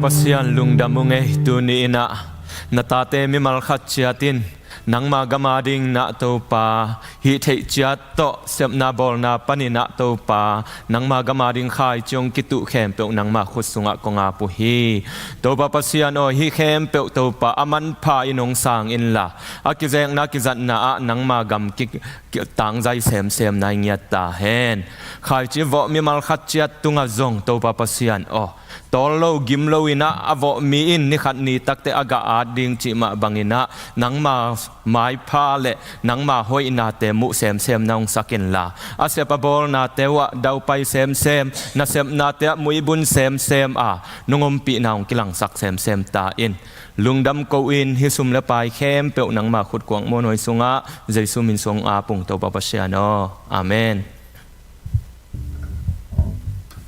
Pasian lungdam ung ei, tuni in ah na tate mimal khat ciat in nangma gam a dingin ah Topa, hih theih ciat tawh sepna bawlna panin ah Topa, nangma gam a ding khaici hong kituh khempeuh nangma khut sungah kong ap uh hi. Topa Pasian aw, hih khempeuh Topa a manpha in hong sang inla, a kizekna kizatna ah nangma gam ki, ki, tangzai semsem nai ngiat ta hen. Khaici vawh mimal khat ciat tungah zong Topa Pasian aw, tawl lo gim lo in ah a vawh mi in ni khat ni takte a gah at ding cih mah bangin ah nangma maipha le nangma hoihnate muh semsem na hong sak inla, a sep a bawlnate uh ah daupai semsem, na sepnate ah muibun semsem a nong ompihna hong kilangsak semsem ta in. Lungdam ko in, hih sum le pai khempeuh nangma khut kuang muanhuai sungah Jesu min suang ap ung Topa Pasian aw. Amen.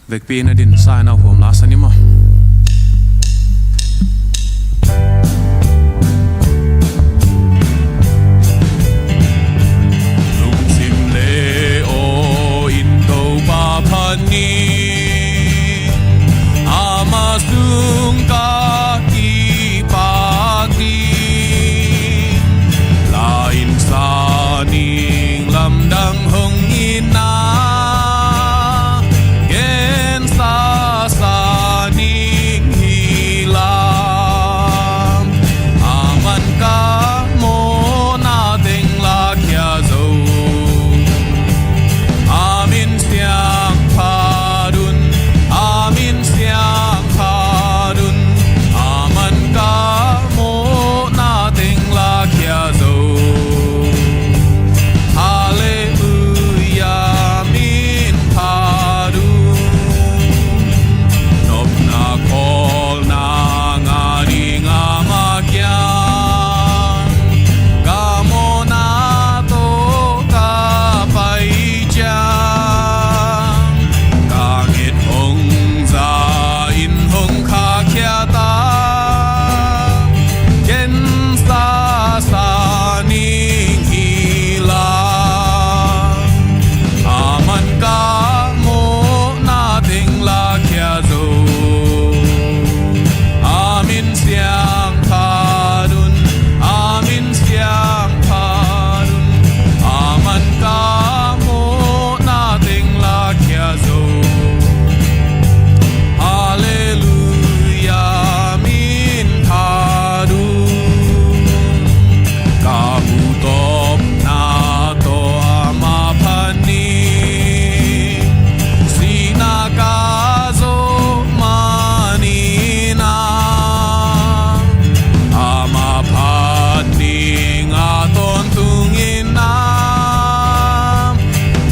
Vekpi in a din sa in a huam la sa ni maw. Lungsim le aw in Topa phat ni, ama sung ka kipak ding, la in sa ning lamdang hong in a, gensa sa ning hi la. Aman ka mawhna teng lakhia zo, a min siang phat un, a min siang phat un. Aman ka mawhna teng lakhia zo. Halleluia, min phat un. Nopna khawlna ngah ding ama kiang, ka mawhna tawh ka pai ciang, ka nget hong za in hong khahkhia ta, gensa sa ning hi la. Aman ka mawhna teng lakhia zo, a min siang phat un, a min siang phat un. Aman ka mawhna teng lakhia zo. Halleluia, min phat un. Ka pu tawpna tawh ama phat ni, sihna ka zawh manin a, ama phat ning a tawntung in a,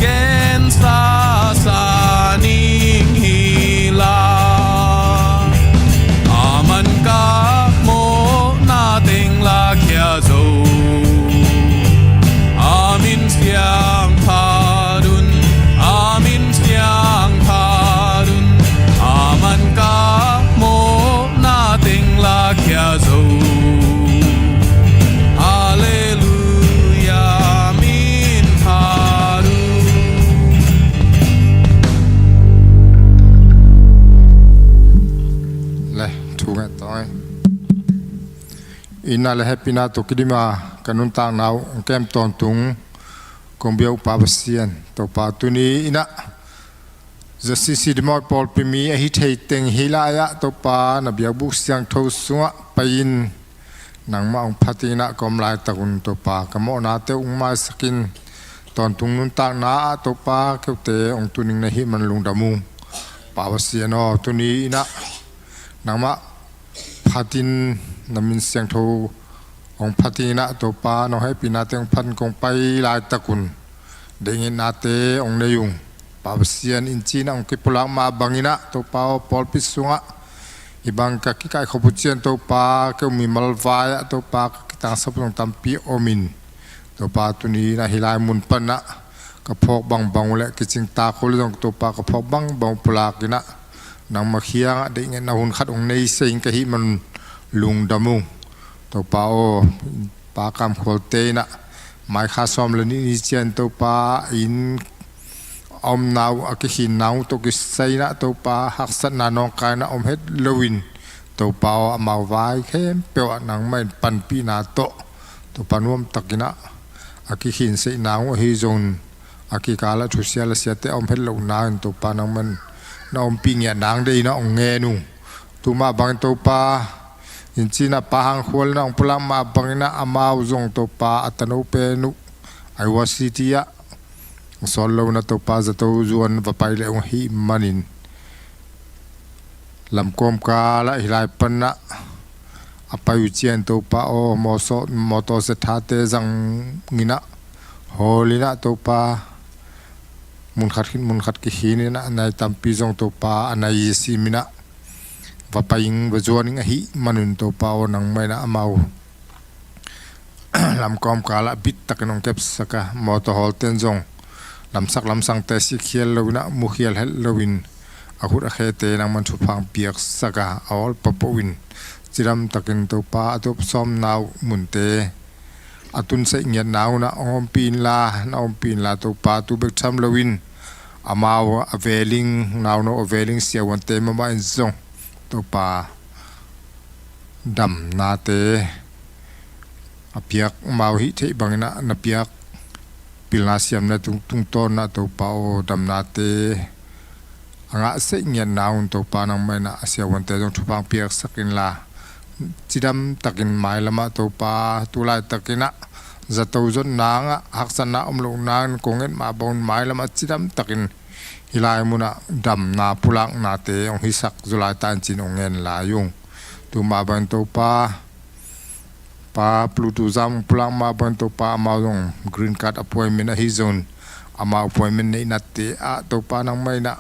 gensa sa ning hi la. Aman ka mawhna teng lakhia zo, a min siang phat un, a min siang phat un. Aman ka mawhna teng lakhia zo. Halleluia, min phat un. Le thu ngai tawi. Itna le hehpihna tawh kidim a ka nuntakna uh hong kem tawntung kong biak uh Pa Pasian, Topa, tuni in ah ZCC Dim Awih pawlpi mi ahi thei teng hih lai-ah Topa, na biakbuk siangtho sungah pai-in nangmah hong phat in ah ka om laitak un Topa, ka mawhnate hong maisak in, tawntung nuntakna ah Topa keute hong tun ning na hih man lungdam ung. Pa Pasian aw, tuni in ah nangmah phat in, na min siangtho hong phat in ah Topa, nong hehpihnate hong phat in kong pai laitak un, deih ngetnate hong nei ung. Pa Pasian, in ci-in ah hong kipulak mah bangin ah Topa aw, pawlpi sungah hih bang ka kikaihkhop uh ciang Topa, kei uh mimal vai-ah Topa ka kitangsap uh zong tampi om in, Topa, tuni in ah hih lai mun pan ah ka phawk bangbang uh le kicing tak uh le zong Topa, ka phawk bangbang uh pulak in ah nangmah kiangah deih ngetna hun khat hong nei se ing ka hih man lungdam ung. Topa aw, Pa Kam Khualte in ah mai kha sawm le nih ni ciang Topa, inn a omna uh, a kikhinna uh tawh kisai in ah Topa, haksatna nawngkaina om het loin Topa aw, amau vai khempeuh ah nangmah in panpihna tawh, Topa nuamtakin ah a kikhinseihna uh ahi zongin, a kikal ah thusia lasiate a om het loh nangin Topa nangmah in na ompih ngiat nang deih in ah hong ngen ung. Tumah bangin Topa, in cin ah Pa Hang Khual in ah hong pulak mah bangin ah amau zong Topa a tano pen uh Iowa City ah sawt lo in ah Topa zato zuan va pai leh hong hih manin, lamkawm kal ah hih lai pan ah a pai uh ciang Topa aw, mawsaw-, mawtaw sethate zangin ah, hawl in ah Topa, munkhat khin munkhat kikhin in ah, nai tampi zong Topa a nai i sim in ah va pai ing, va zuan ing ahih manun Topa aw, nangmah in ah amau lamkawm kal ah bittakin hong kepsak a, mawtaw hawlten zong lamsak lamsangte sikhial lo in ah, mukhial het loin a khut a khete nangmah in thupha hong piaksak a, a hawl papoh in cidamtakin Topa a tup sawmna uh munte a tunseih ngiatna un ah hong ompih inla, na ompih inla Topa, tu bek tham loin amau a veling, nauno a veling siavuante mahmah in zong Topa damnate a piak, amau hih theih bangin ah na piak pilna siamna tung, tungtawn ah Topa aw, damnate a ngahseih ngiatna un Topa nangmah in ah a siavuante zong thupha hong piaksak inla, cidamtakin mailam ah Topa, tu laitakin ah zato zot nang ah haksatna om loh nangin kong nget mah bangin mailam ah cidamtakin hih lai mun ah damna pulaknate hong hisak zaw lai ta in cin hong ngen lai ung. Tumah bangin Topa, Pa Plutu Zam pulak mah bangin Topa, amau zong green card appointment ahi zongin, amau appointment neihnate ah Topa nangmah in ah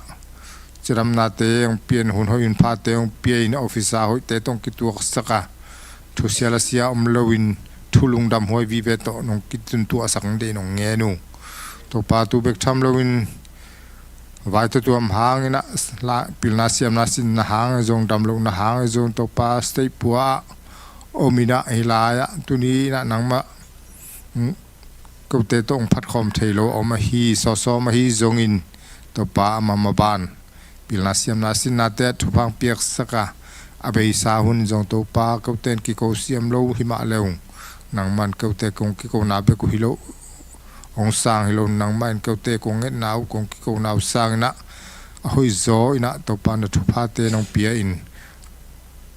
cidamnate hong pia in, hun hoih hun phate hong pia in, officer hoihte tawh hong kituaksak a, thusia lasia om loin thu lungdam huai vive tawh nong kituntuahsak ding in hong ngen uh. Topa tu bek tham loin vai tuamtuam hangin ah, la-, pilna siamna sinna hangin zong, damlohna hangin zong Topa state pua ah om in ah, hih lai ah tuni in ah nangmah, mm, kote tawh hong phatkhawm thei lo a om ahi, sawsawm ahi zongin Topa, amah maban pilna siamna sinnate ah thupha hong piaksak a, a beisa hun zong Topa, kote in kiko siam lo hi mah le ung, nangmah in kote kong kikona bek uh hi lo, hong sang hi lo, nangmah in kote kong ngetna uh, kong kikona uh sangin ah a hoihzaw in ah Topa na thuphate nong pia in,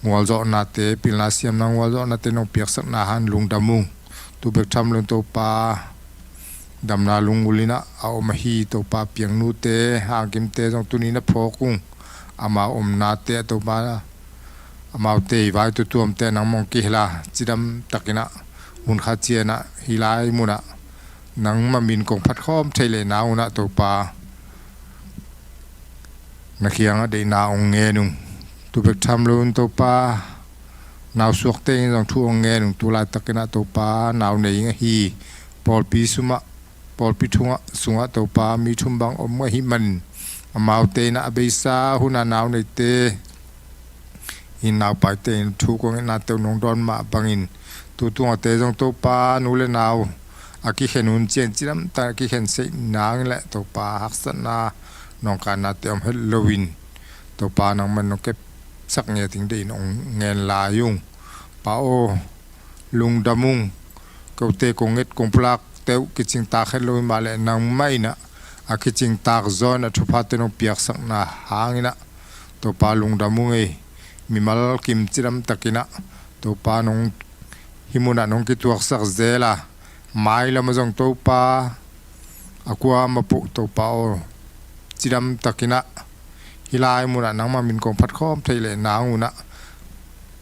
ngualzawhnate, pilna siamna ngualzawhnate nong piaksakna hangin lungdam ung. Tu bek tham loin Topa, damna lungul in ah a om ahi Topa, piangnute, hangkimte zong tuni na phawk ung. Amau omnate ah Topa, amaute vai tuamtuamte ah nangmah hong kihel a, cidamtakin ah hun khat ciang ah hih lai mun ah nangmah min kong phatkhawm thei leh nang un ah Topa, na kiangah deihna hong ngen ung. Tu bek tham loin Topa, nausuakte in zong thu hong ngen ung. Tu laitakin ah Topa, nau nei ing ahi, pawlpi sungah, pawlpi thungah, sungah Topa, mi thum bang om ahih manin, amaute in ah a beisa hun ah nau neite in, naupaite in thu kong ngetnate uh nong dawn mah bangin, tu tungah te zong Topa, nu le nau a kikhen hun ciang cidamtak a kikhen seih nang leh Topa, haksatna nawngkaihnate om het loin Topa, nangmah in nong kepsak ngiat ding deih in hong ngen lai ung. Pa aw, lungdam ung. Kote kong nget kong pulakte uh kicingtak het lo hi mah leh, nangmah in ah a kicingtak zaw in ah thuphate nong piaksakna hangin ah Topa, lungdam ung ei. Mimal kim cidamtakin ah Topa, nong, hih mun ah nong kituaksak zel a, mailam ah zong Topa, a kuamah peuh Topa aw, cidamtakin ah hih lai mun ah nangmah min kong phatkhawm thei leh nang un ah,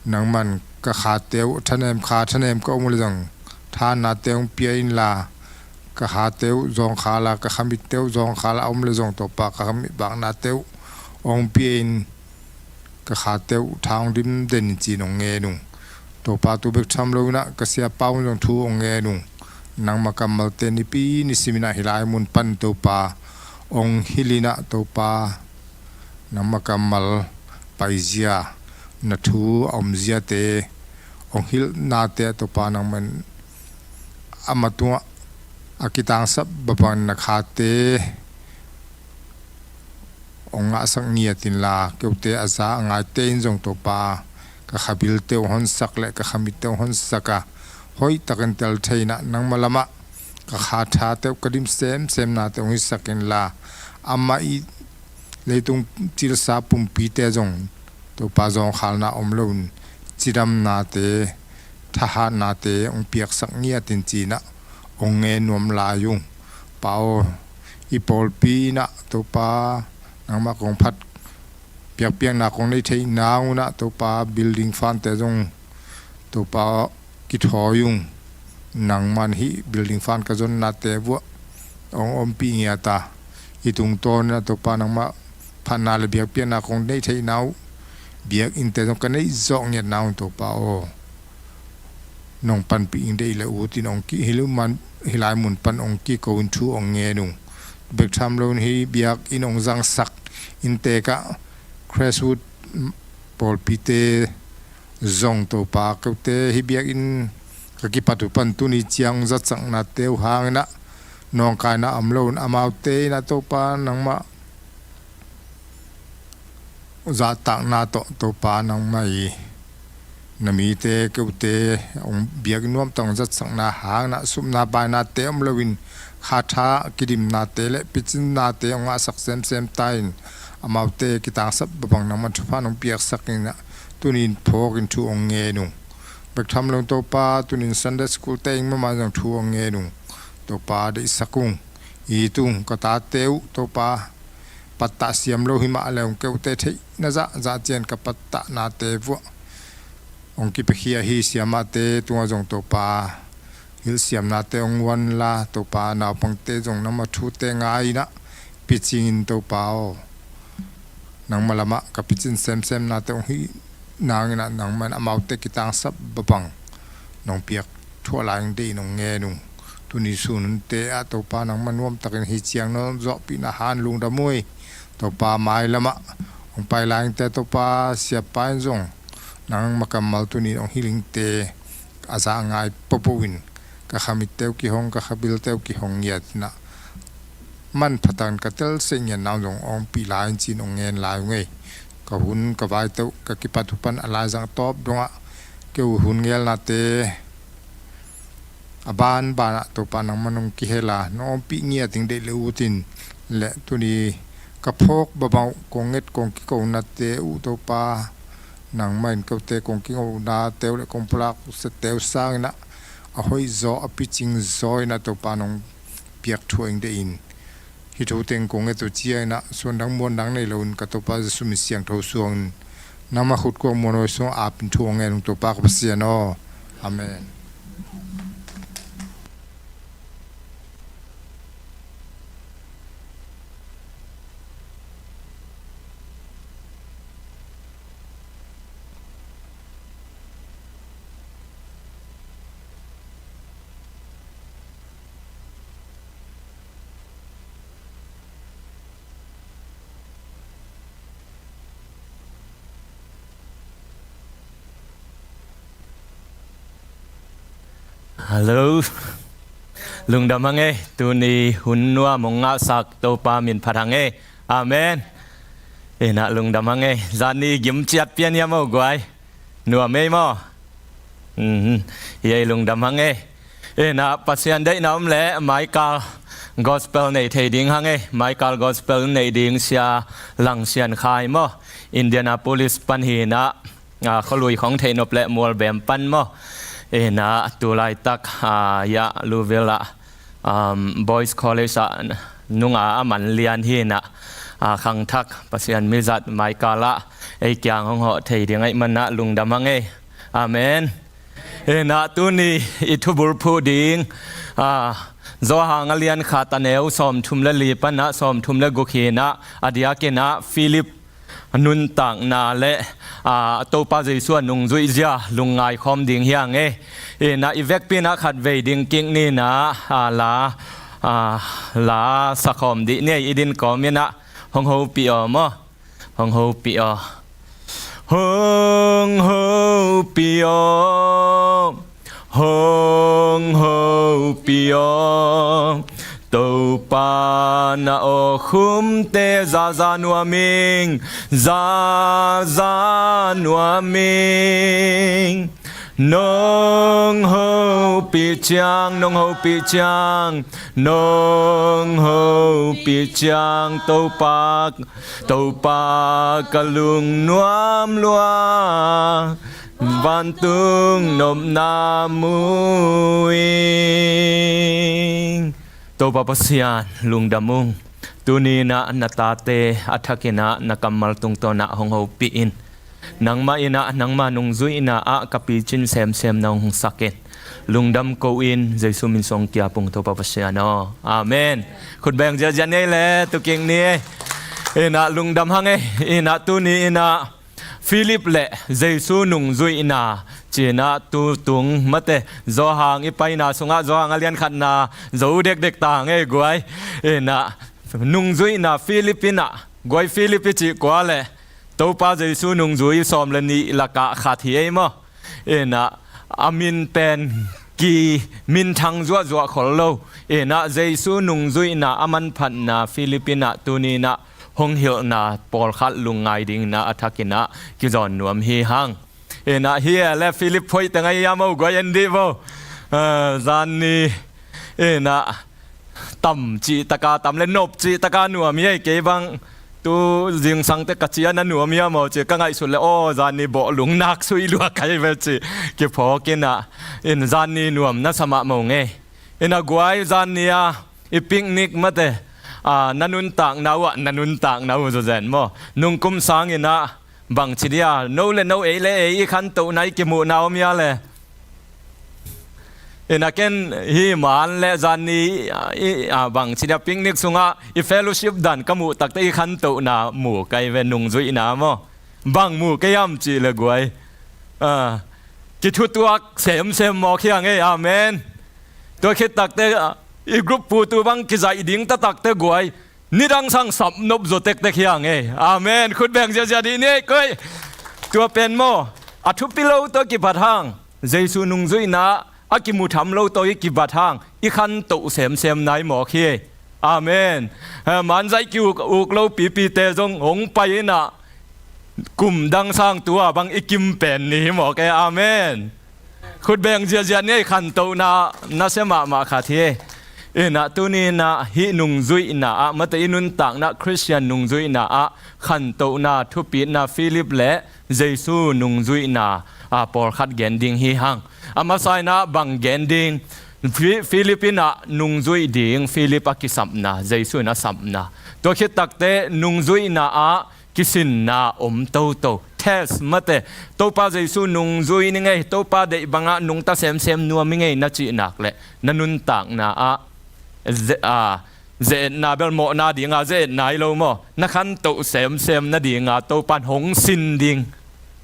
nangmah in ka khate uh thanem, kha thanem ka om uh leh zong, thannate hong pia inla, ka khate uh zawngkhal a, ka khamitte uh zawngkhal a om leh zong Topa, ka khamit baknate uh hong pia in, ka khate uh tha hong dim den in ci-in hong ngen ung. Topa, tu bek tham lo in ah ka siapa un zong thu hong ngen ung. Nangma kammalte nipi nisim in ah hih lai mun pan Topa hong hilh in ah Topa, nangma kammal paizia, na thu a omziate hong hilhnate ah Topa, nangman amah tungah a kitangsap bangbang na khate hong ngahsak ngiat inla, keute a za a ngaite in zong Topa, ka khabilte uh honsak le ka khamitte uh honsak a, hoihtakin tel thei in ah nangmah lamah ka khathate uh ka dim semsemnate uh hong hisak inla, amah i leitung cilsa pumpite zong Topa zawngkhalna om loin cidamnate, thahatnate hong piaksak ngiat in ci-in ah hong ngen nuam lai ung. Pa aw, i pawlpi in ah Topa nangmah kong phat, biakpiakna kong nei theih nang un ah Topa building fund-te zong Topa kithawi ung. Nangman hih building fund ka zonnate vuah hong ompih ngiat a, i tungtawn in ah Topa nangmah phatna le biakpiakna kong nei theihna uh, biakinnte zong ka neih zawh ngiat nang un Topa aw, nong panpih ing deih le ut in hong ki, hih lai mun pan hong kiko in thu hong ngen ung. Bek tham loin hih biakinn hong zangsak inntek ah Crestwood pawlpite zong Topa, keute hih biakinn ka kipat uh pan tuni ciang hong zatsaknate uh hangin ah nawngkaina om loin amaute in ah Topa nangmah zahtakna tawh Topa nangmah i na mite keute hong biakinn nuamtak hong zatsakna hangin ah supna bainate om loin khatha kidimnate le picinnate hong ngahsak semsem ta in, amaute kitangsap babang nangmah thupha nong piaksak in ah tuni in phawk in thu hong ngen ung. Bek tham loin Topa tuni in Sunday school-te ing mahmah zong thu hong ngen ung. Topa deihsak ung, it ung, ka tate uh Topa pattah siam lo hi mah le hong keute theihna zahzah ciang ka pattahnate vuah hong kipiakhia hi. Siamahte tungah zong Topa hilhsiamnate hong uanla Topa naupangte zong nangmah thute ngai in ah picing in Topa aw, nangmah lamah ka picin semsemnate hong hih nangin ah nangmah in amaute kitangsap babang nong piak thuah lai ing deih in hong ngen ung. Tuni sun hunte ah Topa nangmah nuamtakin hih ciang nong zawhpihna hang lungdam uh ei. Topa mailamah hong pai lai ingte Topa siapa in zong nangmah kammal tuni in hong hilh ingte a za ngai pohpoh in ka khamitte uh kihong, ka khabilte uh kihong ngiat in ah manpha takin ka telsiam ngiat nang zong hong ompih lai in ci-in hong ngen lai ung ei. Ka hun ka vaite uh ka kipat uh pan a laizang tawp dongah kei uh hun ngelnate a banbanah Topa nangmah nong kihel a nong ompih ngiat ing deih le ut in le tuni ka phawk babang uh kong nget kong kikonate uh Topa nangmah in keute kong kikonate uh le kong pulak uh sette uh sangin ah a hoih zaw a picing zaw in ah Topa nong piak thuah ing deih in. Hih thu teng kong nget uh ciangin ah suandang muandang nei loin ka Topa Jesuh min siangtho suangin nangmah khutkuak muanhuai sungah ap in thu hong ngen ung Topa ka Pasian aw. Amen. Hallo. Lungdam hang ei, tuni hun nuam hong ngahsak Topa min phat hang ei. Amen. Ina lungdam hang ei, zani gim ciat pian hiam aw guai? Nuam ei maw? Mhm. Ei lungdam hang ei. Ina Pasian deihna om le Maikal gospel nei thei ding hang ei. Maikal gospel nei ding Sia Lang Sian Khai maw? Indianapolis pan hi-in ah, a, khualui khong theihnop le Mualbem pan maw? Ina tulaitak, a, ya Louisville ah, um, Boys College ah nunga a man lian hi-in ah, a, khangthak Pasian mizat Maikal ah ei kiang hong hawh thei ding ahih manin ah lungdam hang ei. Amen. Ina tuni i thubulphuh ding, a, Johan a lian khat a neu sawmthum le li pan ah sawmthum le guk hi-in ah, a diakin ah Philip nuntakna le, a, Topa Jesu a nungzuihzia lungngai khawm ding hi hang ei. Ina i vekpi-in ah khatvei ding kik ni-in ah, a, la, a, la sakhawm dih ni ei, i din kawmin ah hong hopih aw maw? Hong hopih aw. Hong hopih aw. Hong hopih aw. Topa Topa na awkhumte zaza nuam ing, zaza nuam ing. Nong hopih ciang, nong hopih ciang, nong hopih ciang, Topa, Topa ka lungnuam lua, vantung nopna mu ing. Topa Pasian, lungdam ung. Tuni-in ah na tate a thakin ah na kammal tungtawn ah hong hopih in. Nangmah in ah nangma nungzuihna ah ka picin semsem na hong sak in. Lungdam ko-in, Jesu min suang kiap ung, Topa Pasian aw. Amen. Khut beng ziahziah ni ei le, tu kik ni ei. In ah lungdam hang ei. In ah tuni-in ah Philip le Jesu nungzuihna ci-in ah tu tung mate, Johan i paina sungah Johan a lian khatna zo dekdek ta hang ei guai. In ah nungzuihna Philip in ah, guai Philip i cih kua le Topa Jesu nungzui sawm le nih lakah khat hi ei maw. In ah a min pen ki minthang zuahzuah khol lo. In ah Jesu nungzuihna a manphatna Philip in ah tuni-in ah hong hilhna pawlkhat lungngai dingin ah a thakin ah kizawn nuam hi hang. In ah hi e le Philip phoih teng ahi hiam aw, guai en dih vo. Ah, zan ni in ah tam cih taka tam le nop cih taka nuam hi ei, kei bang tu zingsang teh ka cian a nuam hiam aw ci ka ngaihsut le aw, zan ni bawhlung nak sui lua kai ve ci kiphawk in ah, in zan ni nuam na sa mahmah ung ei. In ah guai zan ni a i picnic mate, ah, na nuntakna uh ah, na nuntakna uh zawzen maw, nungkum sangin ah bangci dia no le no, ei le ei i khantohna i kimuhna om hia le. In ah ken hih man le zan ni, ah, i, ah, bangci dia picnic sungah i fellowship dan ka muh tak teh i khantohna mu kai ve, nungzuihna maw. Bang mu kei hiam cih le guai, ah, kithutuak semsem mawk hi hang ei. Amen. Tua khit tak teh, ah, i group pu tu bang kizaih ding ta tak teh guai, nidang sang sap nop zaw tektek hi hang ei. Amen. Khut beng ziahziah dih ni ei koi. Tua pen maw, a thupi lo tawh kibat hang, Jesu nungzuihna a kimu tham lo tawh i kibat hang, i khantoh semsem nai mawk hi ei. Amen. Eh, manzaih ki-uk, uk lo pipite zong hong pai in ah kum dang sang tu-a bang i kim pen ni hi mawk ei. Amen. Khut beng ziahziah ni ei, khantohna nasia mahmah khat hi. In ah tuni-in ah hih nungzuihna ah, mate, i nuntakna Khristian nungzuihna ah khantohna, thupitna Philip le Jesu nungzuihna, ah, pawlkhat gen ding hi hang. A masa-in ah bang gen ding? Fi-, Philip in ah nungzuih ding, Philip a kisapna, Jesu in a sapna. Tua khit tak teh nungzuihna ah kisinna om toto. Test mate. Topa Jesu nungzui ning ei, Topa deih bangah nungta semsem nuam ing ei na cih nak leh, na nuntakna ah ze-, a, ze-etna bel mawhna dinga ze-etna hi lo maw. Na khantoh semsem nadinga Topa in hong sin ding,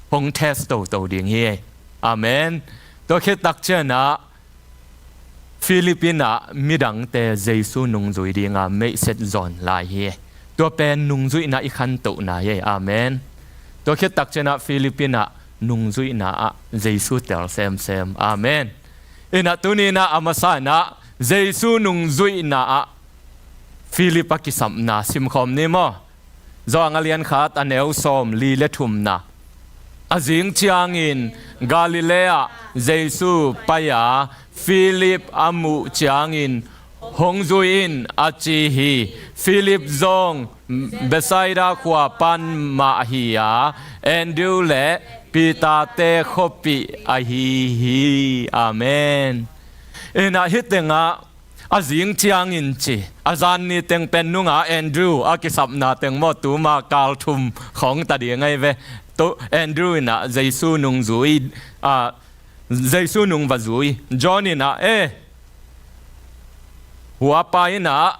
hong test toto ding hi ei. Amen. Tua khit tak ciangin ah Philip in ah midangte Jesu nungzui dinga meihset zawn lai hi. Tua pen nungzuihna i khantohna hi. Amen. Tua khit tak ciangin ah Philip in ah nungzuihna ah Jesu tel semsem. Amen. In ah tuni-in ah a masa-in ah Jesu nungzuihna ah Philip a kisapna simkhawm ni maw. Johan a lian khat, a neu sawm li le thumna. A zing ciangin Galilee ah Jesu pai-a Philip a muh ciangin, "Hong zui in," a ci hi. Philip zong Bethsaida khua pan mah hi-a, Andrew le Peter-te khuapih ahi hi. Amen. In ah hih tengah a zing ciangin ci, a zan ni teng pen nunga Andrew a kisapna teng maw, tuma kal thum khawng ta ding ahi ve. Tua Andrew in ah Jesu nungzui, a, Jesu nung va zui. John in ah, eh, huapa in ah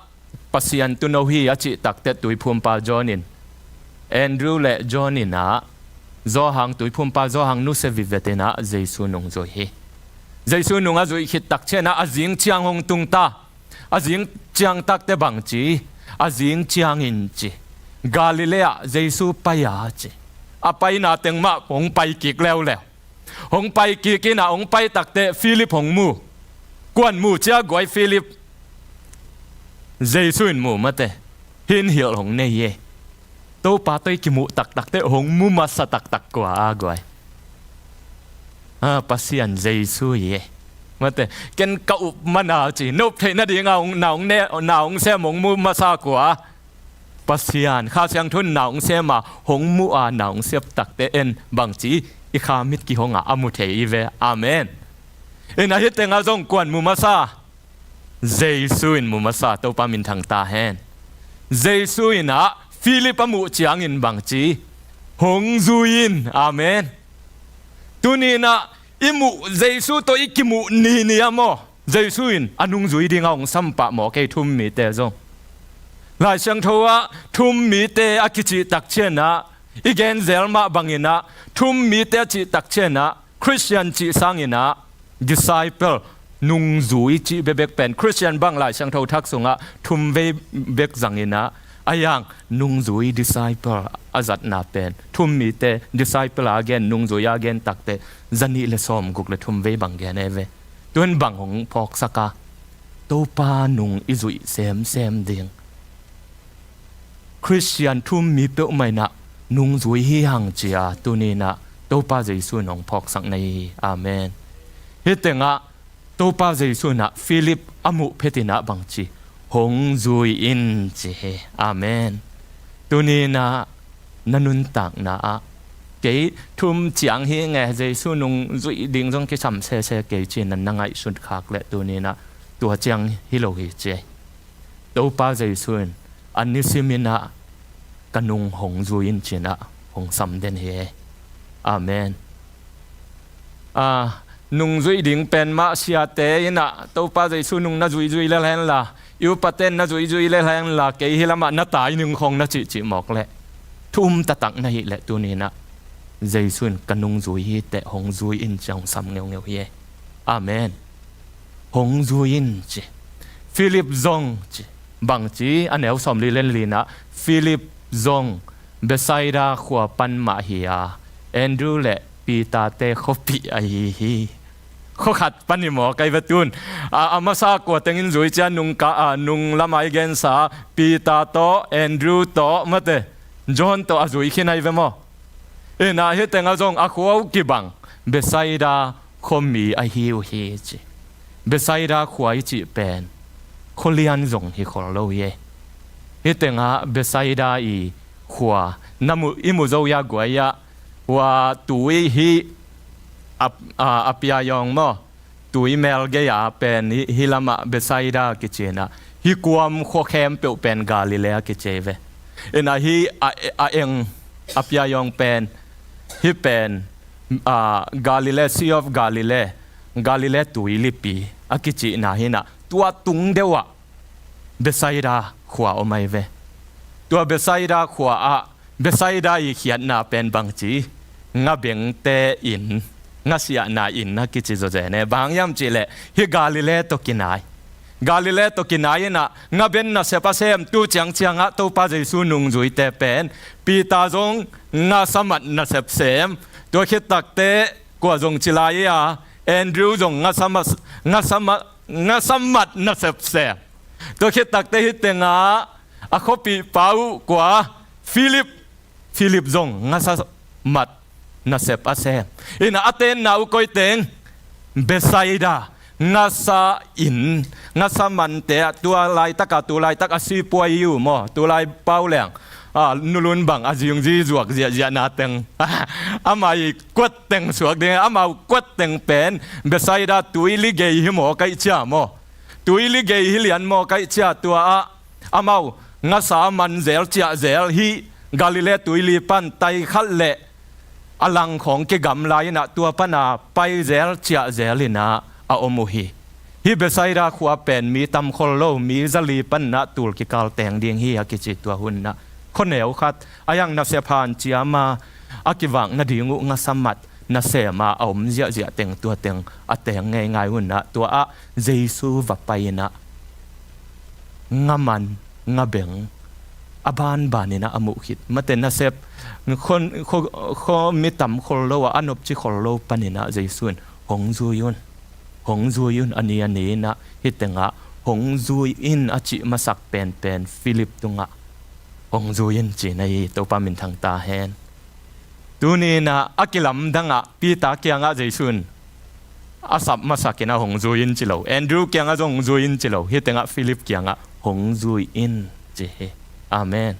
Pasian tuuno hi a cih tak teh tuiphumpa John in, Andrew le John in ah Johan, tuiphumpa Johan nusia vivet in ah Jesu nungzui hi. Jesu nung a zuih khit tak ciangin ah a zing ciang hong tung ta. A zing ciang tak teh bang ci? A zing ciangin ci, Galilee ah Jesu pai-a ci. A paina teng mah hong pai kik leuleu. Hong pai kik in ah hong pai tak teh Philip hong mu. Kua'n mu cia guai, Philip. Jesu in mu mate, hih in hilh hong nei hi. Topa tawh i kimuh taktak teh hong mu masa taktak kua a guai? A, Pasian Jesu hi. Mate, ken ka up mana ci, na up theih nading a hong, na hong ne, na hong sem hong mu masa kua? Pasian. Kha Siangtho in na hong sem a hong mu a na hong sep tak teh en bangci i kha mit kihong a a mu thei hi ve. Amen. Ina hih tengah zong kuan mu masa? Jesu in mu masa, Topa minthang ta hen. Jesu in ah Philip a muh ciangin bangci? Hong zui in. Amen. Tuni in ah i muh, Jesu tawh i kimuh ni ni a maw, Jesu in a nungzui ding a hong sam pah maw kei thum mite zong? Lai Siangtho ah thum mite a kicih tak ciangin ah, i gen zel mah bangin ah thum mite a cih tak ciangin ah, Christian cih sangin ah disciple, nungzui cih bekbek pen Christian bang Lai Siangtho thak sungah thum vei bek zangin ah, a yang nungzui disciple a zatna pen thum mite, disciple a gen, nungzui a gen tak teh zanih le sawmguk le thum vei bang gen e ve. Tuan bang hong phawksak a, Topa nung i zuih semsem ding Christian thum mi peuhmah in ah nungzui hi hang ci a, tuni in ah Topa Jesu in hong phawksak na hi hi. Amen. Hih tengah Topa Jesu in ah Philip a muh phet in ah bangci? Hong zui in ci hi. Amen. Tuni in ah na nuntakna ah, kei thum ciang hi nge, Jesu nungzuih ding zong kisam sese kei ci-in na ngaihsut khak leh, tuni in ah tua ciang hi lo hi ci. Topa Jesu in a nisim in ah ka nung hong zui in ci-in ah hong sam den hi. Amen. A, nungzuih ding pen mah siate in ah Topa Jesu nung na zuizui lel hen la, i upate in na zuizui lel hen la, kei hih lamah na tai ning khong na cihcih mawk leh, thu um taktak na hih leh, tuni in ah Jesu in ka nungzui hi teh hong zui in ci-a hong sam ngeungeu hi. Amen. Hong zui in ci. Philip zong ci. Bangci? A neu sawmli le li in ah Philip zong Bethsaida khua pan mah hi a, Andrew le Peter-te khuapih ahi hi. Khua khat pan hi maw kei ve tun. A, a masa kua teng in zui ci a, nung ka, a, nung lamah i gensa Peter tawh, Andrew tawh, mate, John tawh a zui khin ahi ve maw? Ina hih tengah zong a khua uh kibang Bethsaida khuami ahi uh hi ci. Bethsaida khua i cih pen khualian zong hi khol lo hi. Hih tengah Bethsaida i khua na mu, i mu zo ia guai ah, hua tui hi a, a, a pia yawng maw, tui mel gei a pen hi, hih lamah Bethsaida kici in ah, hih kuam khua khempeuh pen Galilee a kici ve. Ina hih a, a eng a pia yawng pen, hih pen, a, Galilee, Sea of Galilee, Galilee tuilipi a kicihna hi in ah, tua tung deuh ah Bethsaida khua om ahi ve. Tua Bethsaida khua ah, Bethsaida i khiatna pen bangci? Ngabengte inn, ngasiahna inn a kici zawzen e. Bang hang hiam cih leh, hih Galilee tawh kinai, Galilee tawh kinai in ah ngaben nasep a sem. Tu ciangciang ah Topa Jesu nungzuite pen Peter zong ngasamat nasep sem. Tua khit takteh kua zong ci lai a, Andrew zong ngasamat, ngasamat, ngasamat nasep sem. Tua khit takteh hih tengah a khuapihpa uh kua, Philip, Philip zong ngasamat nasep a sem. Ina a tenna uh koi teng? Bethsaida, ngasa inn, ngasa mante ah, tua laitak a, tu laitak a sipuai uh maw, tu lai pau leng, a, nulun bang a zingzi zuak ziahziahna teng, amah i kuat teng suak ding, amau kuat teng pen Bethsaida tuili gei hi maw kaih cia maw? Tuili gei hi lian maw kaih cia, tua ah amau ngasa man zel ciah zel, hih Galilee tuili pan tai khat leh a lang khawng kigam lai in ah, tua pan a pai zel ciah zel in ah a om uh hi. Hih Bethsaida khua pen mi tam khol lo, mi zali pan in ah tul kikal teng ding hi a kici. Tua hun in ah khuaneu khat a, yang nasep hanciam a, a kivak nading uh ngasamat nasem a, a om ziahziah teng, tua teng a teng ngeingai hun in ah, tua ah Jesu va pai in ah, ngaman, ngabeng a banban in ah a muh khit, mate, nasep, khua, khua, khua mi tam khol lo a, a nopci khol lo pan in ah Jesu in, "Hong zui un, hong zui un, a ni a ni in ah hih tengah hong zui in a cih masak penpen Philip tungah hong zui in ci-in ahi hi. Topa minthang ta hen. Tuni-in ah a kilamdangah Peter kiangah Jesu in a sap masakin ah hong zui in ci lo, Andrew kiangah zong hong zui in ci lo, hih tengah Philip kiangah hong zui in ci hi. Amen.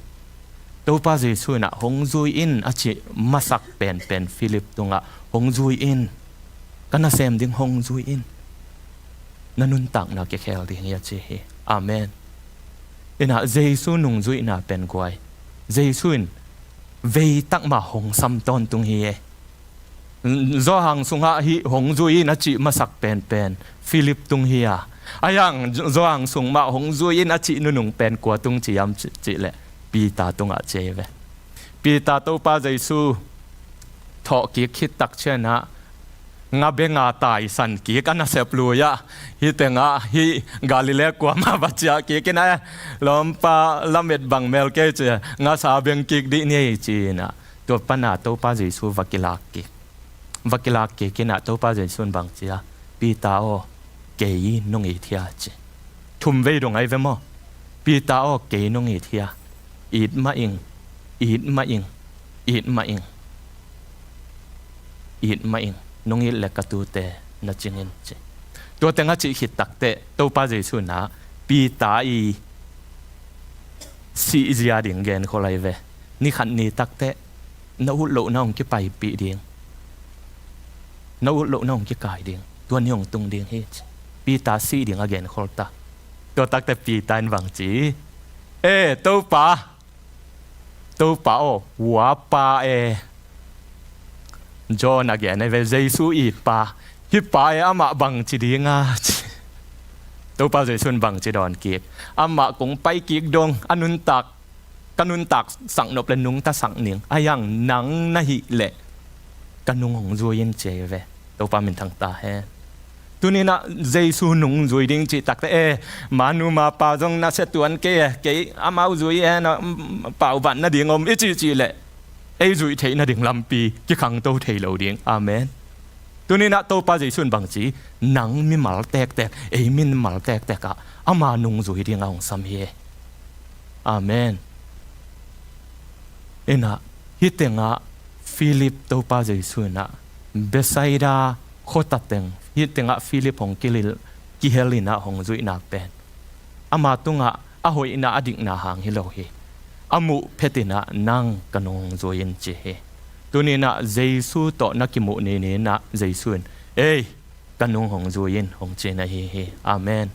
Topa Jesu in ah hong zui in a cih masak penpen Philip tungah hong zui in, ka nasem ding hong zui in, na nuntakna kikhel ding hi a ci hi. Amen. In ah Jesu nungzuihna pen guai, Jesu in veitak mah hong sam tawntung hi e. Johan sungah hih hong zui in a cih masak penpen Philip tung hi a, a yang Johan sung mah hong zui in a cih nunung pen kua tung ci hiam ci, cih leh Peter tungah ci hi ve. Peter Topa Jesu thawhkik khit tak ciangin ah nga benga taisan kik a nasep lui-ah, hih tengah hih Galilee kuamah va ciah kik in ah, eh, lawmpa lamet bang mel kei ci, ngasa beng kik dih ni ci-in ah, tua pan ah Topa Jesu va kilak kik. Va kilak kik in ah Topa Jesu in bang ci a, Peter aw, kei nong it hia ci. Thum vei dong ahi ve maw? Peter aw, kei nong it hia? It mah ing, it mah ing, it mah ing, it mah ing, nong it leh ka tuute na cing in ci. Tua teng a cih khit takteh Topa Jesu in ah Peter i sihzia ding genkhol ahi ve. Ni khat ni takteh na ut lohna hong kipaipih ding, na ut lohna hong kikai ding, tua ni hong tung ding hi ci. Peter sih ding a genkhol ta. Tua takteh Peter in bang ci, e Topa, Topa aw, hua pa e. John a gen ahi ve, Jesu it pa, hih pa e, amah bang ci ding a ci. Topa Jesu in bang ci dawn kik, amah kong pai kik dong, a nuntak, ka nuntak sak nop leh nungta sak ning, a yang nang na hih leh ka nung hong zui in ci ahi ve. Topa minthang ta hen. Tuni-in ah Jesu nung zui ding cih takteh, e, manu mapa zong na sia tuan kei e, kei amau zui e, na, mm, paubat nading om i cih cih leh ei zuih theih nading lampi kikhangto thei lo ding. Amen. Tuni-in ah Topa Jesu in bang ci, nang mimal tektek, ei mimal tektek ah ama nung zui ding a hong sam hi. Amen. In ah hih tengah Philip Topa Jesu in ah Bethsaida khuata teng, hih tengah Philip hong kilil, kihel in ah hong zuihna pen ama tungah a hoihna a dikna hang hi lo hi. A muh phet in ah nang ka nung hong zui in ci hi. Tuni-in ah Jesu tawh na kimuh ni ni-in ah Jesu in, ei, ka nung hong zui in hong ci na hi hi. Amen.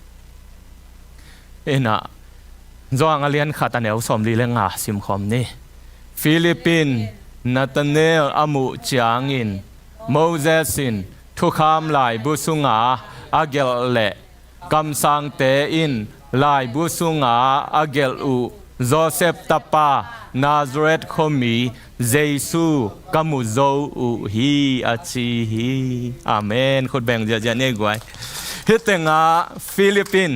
In ah Johan a lian khat a neu sawmli le nga simkhawm ni. Philip in Nathanael a muh ciangin Moses in thukham laibu sunga a gelh leh kamsangte in laibu sunga a gelh uh Joseph tapa Nazareth khuami Jesu ka mu zo uh hi a ci hi. Amen. Khut beng ziahziah ni ei guai. Hih tengah Philip in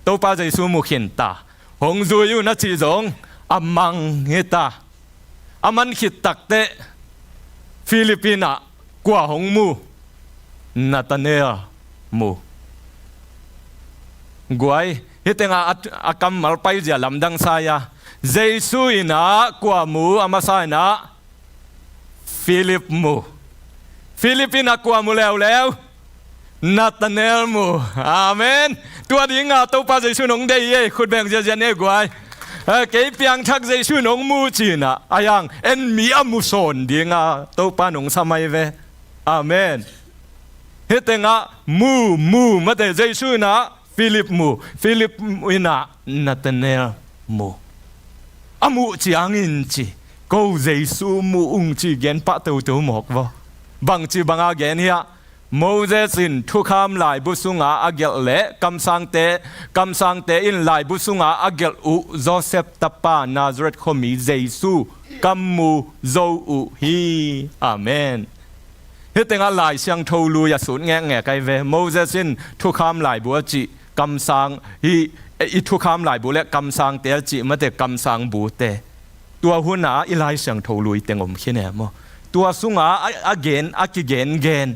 Topa Jesu mu khin ta, hong zui un a cih zong a mang hi ta. A man khit takteh Philip in ah kua hong mu? Nathanael mu. Guai, hih tengah a, a kammal paizia lamdang sa ia, Jesu in ah kua mu? A masa in ah Philip mu. Philip in ah kua mu leuleu? Nathanael mu. Amen. Tua dinga Topa Jesu in hong deih ei, khut beng ziahziah ni ei guai. Eh, kei piangthak Jesu in hong mu ci-in ah, a yang en mi a mu sawn dinga Topa in hong sam ahi ve. Amen. Hih tengah mu, mu, mate, Jesu in ah Philip mu, Philip in ah Nathanael mu. A muh ciangin ci, ko Jesu mu ung ci gen pah toto mawk vaw. Bangci banga gen hiah? Moses in thukham laibu sunga a gelh leh kamsangte, kamsangte in laibu sunga a gelh uh Joseph tapa Nazareth khuami Jesu ka mu zo uh hi. Amen. Hih tengah Lai Siangtho lui a sut ngekngek ahi ve. Moses in thukham laibu a cih kamsang, hih i thukham laibu le kamsangte a cih mate kamsang bute. Tua hunah i Lai Siangtho lui teng om khin e maw? Tua sungah a, a gen, a kigengen,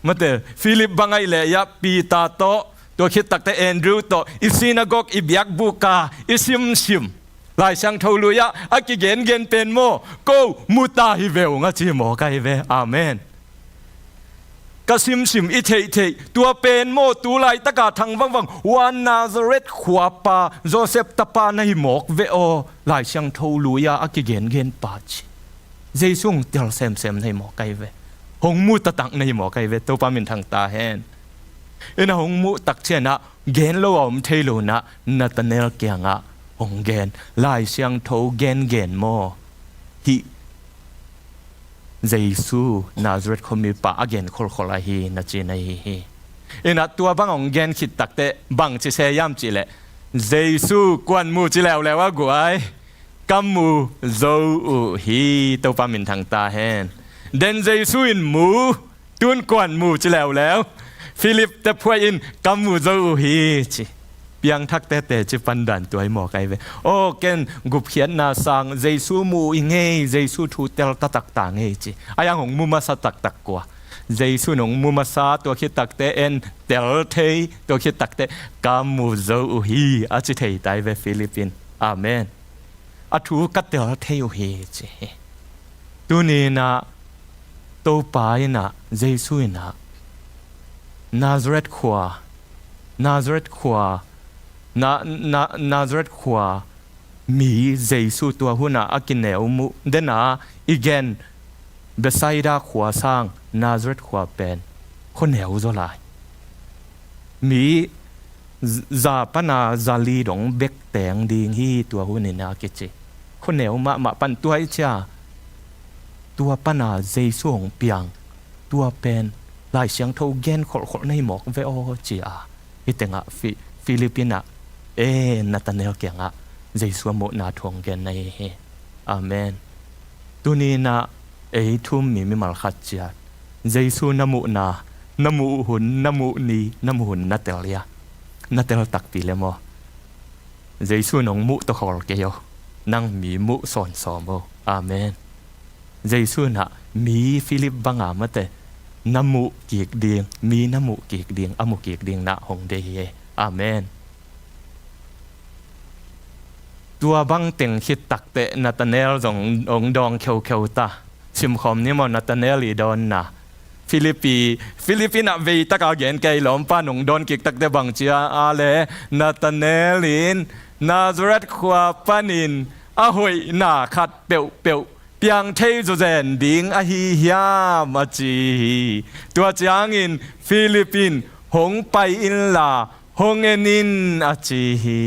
mate, Philip bang ahih leh ia Peter tawh Tua khit takteh Andrew tawh i synagogue, i biakbuk ah i simsim, Lai Siangtho lui-ah a kigengen pen maw, ko mu ta hi ve ung a ci mawk ahi ve. Amen. Ka simsim, i theihtheih, tua pen maw, tu laitaka thang vangvang, hua Nazareth khuapa, Joseph tapa na hi mawk ve aw, Lai Siangtho lui-ah a kigengen pa ci. Jesu hong tel semsem na hi mawk ahi ve. Hong mu taktak na hi mawk ahi ve. Topa minthang ta hen. Ina hong muh tak ciangin ah gen lo a om thei lo-in ah Nathanael kiangah hong gen. Lai Siangtho gengen maw, hih Jesu Nazareth khuamipa a gen kholkhol ahi na ci na hi hi. Ina tua bang hong gen khit takteh bang ci se hiam cih leh, Jesu kuan mu ci leuleu a guai, ka mu zo uh hi. Topa minthang ta hen. Den Jesu in mu, tun kuan mu ci leuleu. Philip te phuai in ka mu zo uh hi ci. Piangthakte teci pan dan tua hi mawk ahi ve. Aw, ken gupkhiatna sang Jesu mu i ngei, Jesu thu tel taktak ta ngei ci. A hiang hong mu masa taktak kua? Jesu in hong mu masa, tua khit takteh en tel thei, tua khit takteh ka mu zo uh hi a ci thei ta hi ve Philip in. Amen. A thu ka tel thei uh hi ci hi. Tuni-in ah Topa in ah, Jesu in ah Nazareth khua, Nazareth khua, Na-, Na-, Nazareth khua mi Jesu tua hun ah a kineu muh den a, i gen Bethsaida khua sang Nazareth khua pen khuaneu zaw lai. Mi z-, za pana za li dong bek teng ding hi tua hun in a kici. Khuaneu mahmah pan tua hi cia. Tua pana Jesu hong piang. Tua pen Lai Siangtho gen kholhkholh na hi mawk ve aw ci a. Hih tengah Fi-, Philip in ah, e, Nathanael kiangah Jesu a muhna thu hong gen na hi hi. Amen. Tuni-in ah ei thu-um mi mimal khat ciat, Jesu na muhna, na muh hun, na muh ni, na muh hun na tel hia? Na tel takpi le maw? Jesu in hong muh tawh khawl kei aw. Nang mi muh sawnsawm aw. Amen. Jesu in ah mi Philip banga mate, na muh kik ding, mi na muh kik ding, a mu kik ding na hong deih hi. Amen. Tua bang teng khit takteh Nathanael zong hong dawng kheukheu ta. Simkhawm ni maw Nathanael i dawnna? Philip i, Philip in ah veitak a gen kei, lawmpa in hong dawn kik takteh bang ci a, a le, Nathanael in Nazareth khua panin a hoihna khat peuhpeuh piang thei zawzen ding ahi hiam a ci hi. Tua ciangin Philip in hong pai inla hong en in a ci hi.